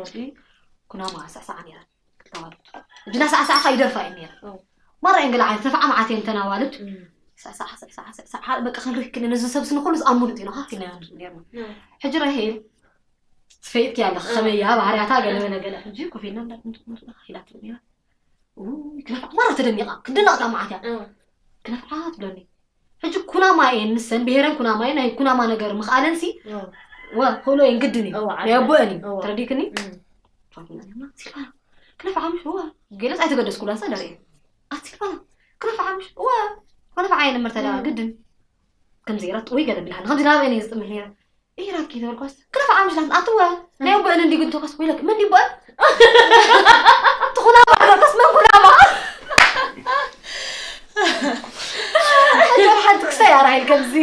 ኩናማ ሳዕሳዓ ነይረን ክልተ ኣዋልድ እጅና ሳዕሳዕካ ይደርፋ እዩ ነይረን ኦ፣ ማራ እየን ገለ ዓይነት ነፋዓ መዓት እየን ተን ኣዋልድ እም፣ ሳዕሳዓ ሳዕሳዓ ሳዕሳዓ በቃ ክንሪክን ነዚ ሰብሲ ንኩሉ ዝኣምኑ ፂና ከፊልና ነርና ኦ፣ ሕጂ ራሄል ትፈይጥኪ ኣለኺ ከመይ እያ ባህርያታ ገለ በለ ገለ ሕጂ ኮፍ ኢልና እንዳትንትንላ ኢላትኒ እያ ክነፍዓ ማራ ተደኒቓ ክድነቕ እታ መዓት እያ ኦ፣ ክነፍዓ ትብለኒ ሕጂ ኩናማ እየን ንሰን ብሄረን ኩናማ እየን ናይ ኩናማ ነገር ምኽኣለን ሲ ኦ፣ ወ ክእሎ እየን ግድን እዩ እወ፣ ናይ ኣቦአን እዩ እወ። ተረዲክኒ እም፣ ፋፊና ነርና ሲልካ ክነፍዓ ምሽ እወ ገለፅ ኣይተገደስኩላ ሳ ደርኢ ኣቲ ሲልካ ክነፍዓ ምሽ እወ ክነፍዓ እየን እምበር ተዳ ግድን ከምዚ ኢራት ወይ ገለ ብልሃኒ ከምዚ ናበይ እየ ዝጥምሕ ነይረ ኢራኪ ተበልኳስ ክነፍዓ ምሽ ላት ኣትወ ናይ ኣቦአን እንዲ ግን ተኳስ ወይለክ መን ይባል ትኹና ባረከስ መን ኩናማ ሓንቲ ክስታይ ኣራሂል ከምዚ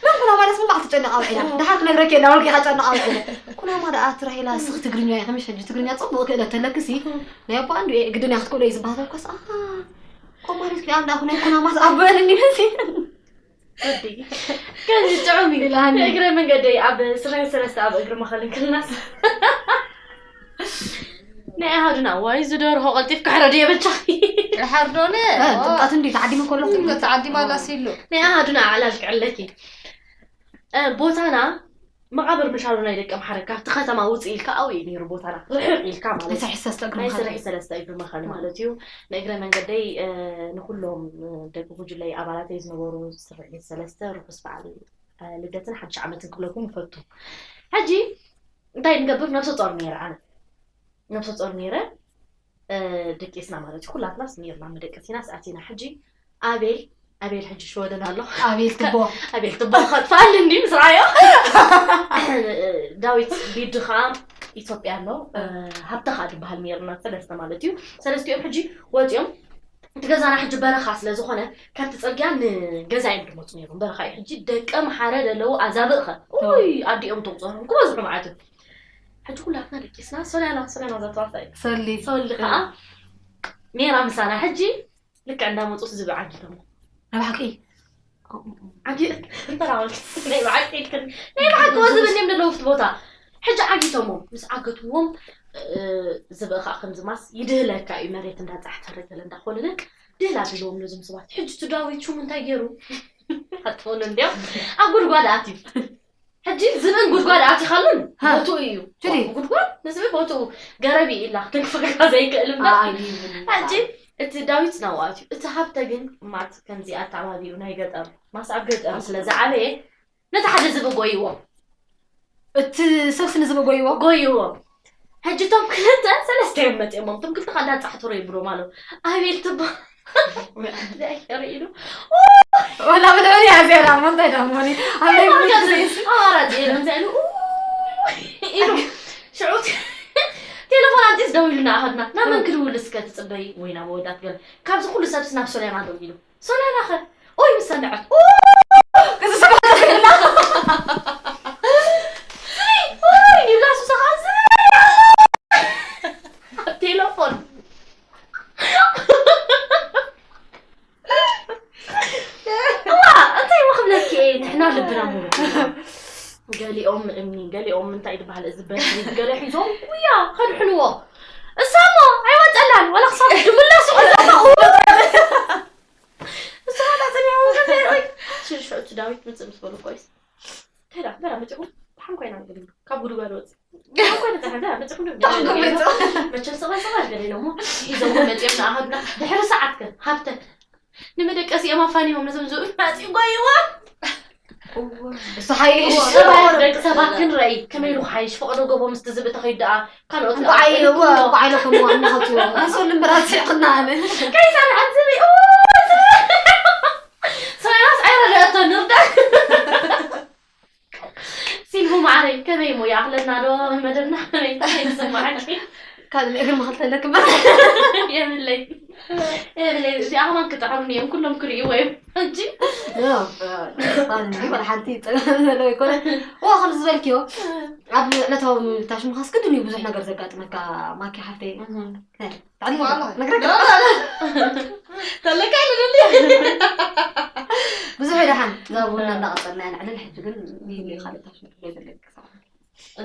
መን ኩናማ ደስ ምን ባዕቲ ጨነቕ ኣውዒላ ድሓር ክነግረክ የላ ወልቂ ኢኻ ጨነቕ ኣውዒላ ኩናማ ደኣ ትራሂላ ስኽ ትግርኛ እያ ከምሽ ሕጂ ትግርኛ ጽቡቕ ክእለት ተለክሲ ናይ ኣቦ ኣንዱ እየ ግድን እያ ክትክእሎ እዩ ዝበሃል ኮስ ኣሃ ኮማሪት ክኣ እንዳ ኩናይ ኩናማ ዝኣበለኒ መሲ ወዲ ከምዚ ጥዑም እዩ ኢላኒ። እግረ መንገደይ ኣብ ስራይ ሰለስተ ኣብ እግሪ መኸልን ክልናስ ናይ ኣሃዱና ዋይ ዝደርሆ ቀልጢፍ ክሕረድ የበቻ ሓርዶነ ጥምቀት እንዲ ተዓዲመ ከሎ ተዓዲማ ላሲሉ ናይ ኣሃዱና ኣዕላል ክዕለኪ እ፣ ቦታና መቓብር ምሻሉ ናይ ደቂ ኣምሓረ ካብቲ ከተማ ውፅእ ኢልካ ኣብኡ እዩ ነይሩ ቦታና ርሕቕ ኢልካ ማለት እዩ ሰለስተ እግሪ ናይ መኸል ስርሒ ሰለስተ እግሪ መኸል ማለት እዩ። ንእግረ መንገደይ እ፣ ንኩሎም እ፣ ደቂ ጉጅለይ ኣባላተይ ዝነበሩ ስርሒ ሰለስተ ርሑስ በዓል እ፣ ልደትን ሓድሽ ዓመትን ክብለኩም እፈቱ። ሕጂ እንታይ ንገብር ነብሰ ጾር ነይረ ኣነ ነብሰ ጾር ነይረ እ፣ ደቂስና ማለት እዩ ኩላትናስ ነይርና መደቀሲና ሰኣቲና ሕጂ ኣቤል ኣቤል ሕጂ ሽወደን ኣሎ ኣቤል ትቦ ኣቤል ትቦ ከጥፋል እንዲ ምስ ረኣዮ ዳዊት ቢዱ ከዓ ኢትዮጵያ ኣሎ እ፣ ሃብተ ከዓ ዝበሃል ነይርና ሰለስተ ማለት እዩ ሰለስቲኦም ሕጂ ወፂኦም እቲ ገዛና ሕጂ በረኻ ስለ ዝኾነ ካብቲ ፅርግያ ንገዛ እዮም ድመፁ ነይሮም በረኻ እዩ ሕጂ ደቂ ኣምሓረ ደለዉ ኣዛብእ ኸ ይ ኣዲኦም ተቁፀሮም ክበዝሑ ማለት እዩ ሕጂ ኩላትና ደቂስና ሶልያና ሶልያና ዛተዋሳይ ሰሊ ሶሊ ከዓ ሜራ ምሳና ሕጂ ልክዕ እንዳመፁ ዝብኢ ዓጊቶሞ ናይ ብሓቂ ዓጊ እንተራወል ናይ ብሓቂ ኢልክን ናይ ብሓቂ ወዝብ እንዲም ደለዉ ፍቲ ቦታ ሕጂ ዓጊቶሞ ምስ ዓገትዎም እ፣ ዝብኢ ከዓ ከምዚ ማስ ይድህለካ እዩ መሬት እንዳፃሕተረ ገለ እንዳኮለለ ድህላ ድልዎም ነዞም ሰባት ሕጂ እቲ ዳዊት ሽሙ እንታይ ገይሩ ኣትኾኑ እንዲያም ኣብ ጉድጓድ ኣትዩ ሕጂ ዝብእን ጉድጓድ ኣቲኻሉን ሃ። ቦትኡ እዩ ችዲ። ጉድጓድ ንዝብኢ ቦትኡ ገረብ እዩ ኢላ ክንክፍልካ ዘይክእል እምበር ኣይ ሕጂ እቲ ዳዊት ናውኣት እዩ። እቲ ሃብተ ግን ማት ከምዚ ኣተዓባቢኡ ናይ ገጠር ማስ ኣብ ገጠር ስለ ዝዓበየ ነቲ ሓደ ዝብኢ ጎይዎ። እቲ ሰብሲ ንዝበ ጎይዎ ጎይዎ። ሕጂ እቶም ክልተ ሰለስተ እዮም መፂኦሞም። እቶም ክልተ ካንዳ ፃሕትሮ ይብሎም ኣለዉ። ኣቤል ትባ ሪኢሉ ወላ ብልዕሊ እያ ዜራ እሞ እንታይ ደኣ እሞኒ ኣበይ ኣማራፂ የለን እንታይ ኢሉ ኢሉ ሽዑ ቴሌፎን ኣንጢስ ደው ኢሉ ንኣኸድና ናመን ክድውል እስከ ትፅበይ ወይ ናብ ኣወዳት ገለ ካብዚ ኩሉ ሰብሲ ናብ ሶልያና ደው ኢሉ ሶልያና ኸ ኦይ ምስ ሰምዐት ክዝስማዕና ይብላ ሱሳ ኸዓ ቴሌፎን እዋ እንታይ ሞ ክብለኪ እየ ንሕና ልብና ሙሉ ገሊኦም እምኒ ገሊኦም እንታይ ዝበሃል እዚ በትሪ ገለ ሒዞም ጉያ ከድሕንዎ እሳሞ ኣይወፀላን ወላ ክሳብ ድምላስ ይቆዘማ እሱ ወላ ፅንያዊ ሽሽዑ እቲ ዳዊት ምፅእ ምስ በሉ ኮይስ ከይዳ በራ መፂኹም ሓን ኮይና ንብል ካብ ጉድጓድ ወፂ መቸም ሰባ ሰባ ገለ ኢሎሞ ሒዞሞ መፂኦም ንኣሃዱና ድሕሪ ሰዓት ከ ሃብተ ንመደቀሲኦም ኣፋኒዎም ነቶም ዝብኢ መፂኡ ጎይዋ እሱ ሓይሽ ደቂ ሰባት ክንረኢ ከመይ ኢሉ ክሓይሽ ፈቐዶ ጎቦ ምስቲ ዝብኢ ተኸይዱ ደኣ ካልኦት እንቋዓይ እወ እንቋዓይ ለኹም ዋና ኸትዎ ኣንሶ ልምበራት ስዕቕና ኣነ ከይሰምዐት ዝብኢ ሰላስ ዓይረ ለእቶ ንርዳ ሲልቡ ማዕረይ ከመይ ሞ ይኣኽለና ዶ መደብና ከመይ እንታይ ይስማዓኪ ካልእ እግሪ መኸልተለክ የብለይ የብለይ እዚኣ ከማን ክጥዕሩኒ እዮም ኩሎም ክርእይዎ እዮም ሕጂ ወላ ሓንቲ ይፀገም ዘሎ ይኮነ ዋ ከም ዝበልክዮ ኣብ ዕለታዊ ምልታሽ ምኻስ ግድን እዩ ብዙሕ ነገር ዘጋጥመካ ማኪ ሓፍተይ ተለካ ብዙሕ ደሓን እዛ ቡና እንዳቐፀልና ኢና ንዕልል ሕጂ ግን ይህሉ ካልእ ታሽ ዘይብለካ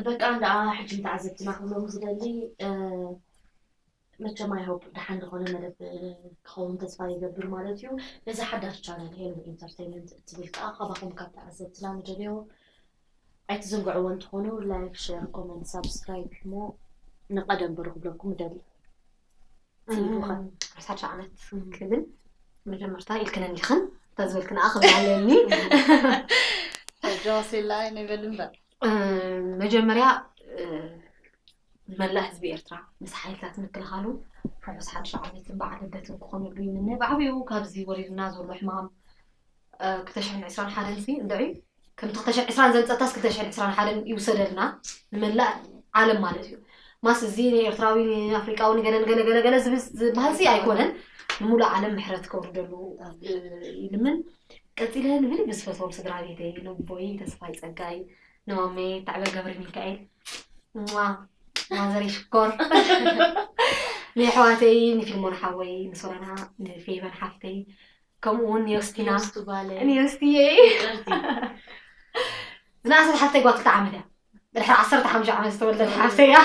በቃ እንዳ ሕጂ ንተዓዘብትና ክብሎም ዝደሊ መቸም ኣይ ሆፕ ደሓን ዝኾነ መደብ ክኸውን ተስፋ ይገብር ማለት እዩ። ነዚ ሓዳሽ ቻነል ሄሉ ኢንተርቴይንመንት እትብል ከዓ ካባኹም ካብ ተዓዘብትና ንደልዮ ኣይትዝንግዕዎ እንትኾኑ ላይክ፣ ሼር፣ ኮመንት፣ ሳብስክራይብ እሞ ንቐደም በሩ ክብለኩም እደሊ። ርሳት ዓመት ክብል መጀመርታ ኢልክነን ዲኽን እታ ዝበልክን ኣኽብላለኒ ጆሲላ ይንብል እምበር መጀመርያ መላእ ህዝቢ ኤርትራ ምስ ሓይልታት ምክልኻሉ ርሑስ ሓድሽ ዓመትን በዓል ልደትን ክኾነሉ ይምነ። ብዓብዩ ካብዚ ወሪድና ዘሎ ሕማም ክልተ ሽሕን ዕስራን ሓደን ሲ እንድዒ ከምቲ ክልተ ሽሕን ዕስራን ዘምፀታስ ክልተ ሽሕን ዕስራን ሓደን ይውሰደልና ንመላእ ዓለም ማለት እዩ። ማስ እዚ ንኤርትራዊ ንኣፍሪቃዊ ንገለ ንገለ ገለ ገለ ዝብል ዝበሃል ሲ ኣይኮነን። ንሙሉእ ዓለም ምሕረት ከውርደሉ ይልምን። ቀፂለ ንብልቢ ዝፈትዎም ስድራ ቤተይ ንቦይ ተስፋይ ፀጋይ ንማመይ ታዕበ ገብረ ሚካኤል ማዘር ሽኮር ንኣሕዋተይ ንፊልሞን ሓወይ ንሶሎና ንፌቨን ሓፍተይ ከምኡ እውን ንዮስቲና ንዮስቲየይ ዝነኣሰት ሓፍተይ ጓል ክልተ ዓመት እያ ድሕሪ ዓሰርተ ሓሙሽተ ዓመት ዝተወለደት ሓፍተይ እያ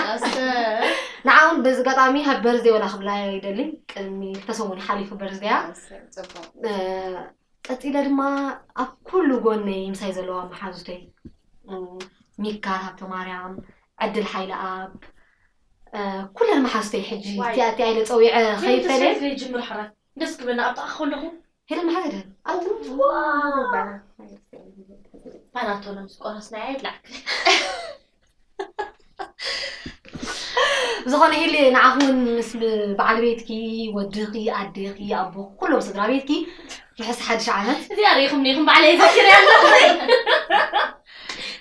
ንዓ እውን በዚ ኣጋጣሚ ሃቢ በርዝደይ ወላ ክብላ ይደሊ ቅድሚ ክልተ ሰሙን ሓሊፉ በርዝደያ ቀፂለ ድማ ኣብ ኩሉ ጎነይ ምሳይ ዘለዋ መሓዙተይ ሚካል ሃብተማርያም ዕድል ሓይለኣብ ኩለን መሓዙተይ ሕጂ እቲኣ እቲኣ ኢለ ፀዊዐ ከይፈለ ጅምር ሕራይ ደስ ክብለና ኣብ ጥቓ ከለኹ ሄለን መሓዘ ድህን ፓናቶሎም ዝቆረስና ኣይብላዕክ ዝኾነ ሄሊ ንዓኹን ምስ በዓል ቤትኪ ወድኺ ኣዴኺ ኣቦ ኩሎም ስድራ ቤትኪ ርሑስ ሓድሽ ዓመት እዚኣ ርኢኹም ኔኹም ባዕለይ ዘኪርያ ኣለኹ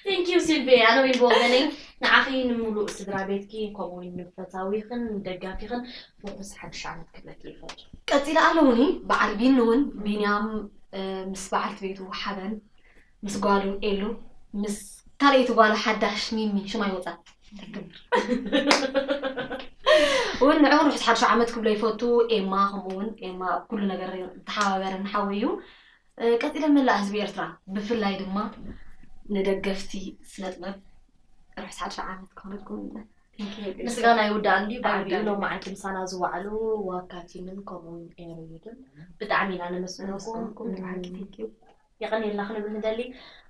Thank you ሲልቪ ኣነ ዊን ብወገነይ ንዓኺ ንምሉእ ስድራ ቤትኪ ከምኡ ውን ንፈታዊኽን ንደጋፊኽን ርሑስ ሓድሽ ዓመት ክብለኪ ይፈቱ ቀፂለ ኣለውኒ በዓል ቢኒ እውን ቢንያም ምስ በዓልቲ ቤቱ ሓበን ምስ ጓሉ ኤሉ ምስ ካልኣይቲ ጓሉ ሓዳሽ ሚሚ ሽማ ይወፃ እውን ንዕኡ ርሑስ ሓድሽ ዓመት ክብሎ ይፈቱ ኤማ ከምኡ እውን ኤማ ኣብ ኩሉ ነገር ተሓባበረ ንሓወይ እዩ ቀፂለ መላእ ህዝቢ ኤርትራ ብፍላይ ድማ ንደገፍቲ ስነ ጥበብ ርሑስ ሓድሽ ዓመት ክኾነልኩም ይምነ ምስጋና ይውዳእ እንድዩ ብዓቢኡ ሎም መዓልቲ ምሳና ዝወዓሉ ዋካ ቲምን ከምኡ እውን ኤርዩድን ብጣዕሚ ኢና ነመስግነኩም የቐንየልና ክንብል ንደሊ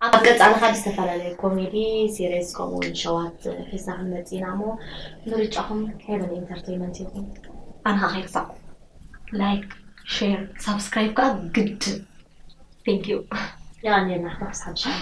ኣብ ቀፃሊ ካብ ዝተፈላለዩ ኮሜዲ ሲሪስ ከምኡ እውን ሸዋት ሒዝና ክንመፅእ ኢና እሞ ምርጫኹም ሄቨን ኢንተርቴይመንት ይኹን ኣንኻ ከይርሳዕኩም like share subscribe ከዓ ግድን thank you የቐንየልና ክሳብ ሻ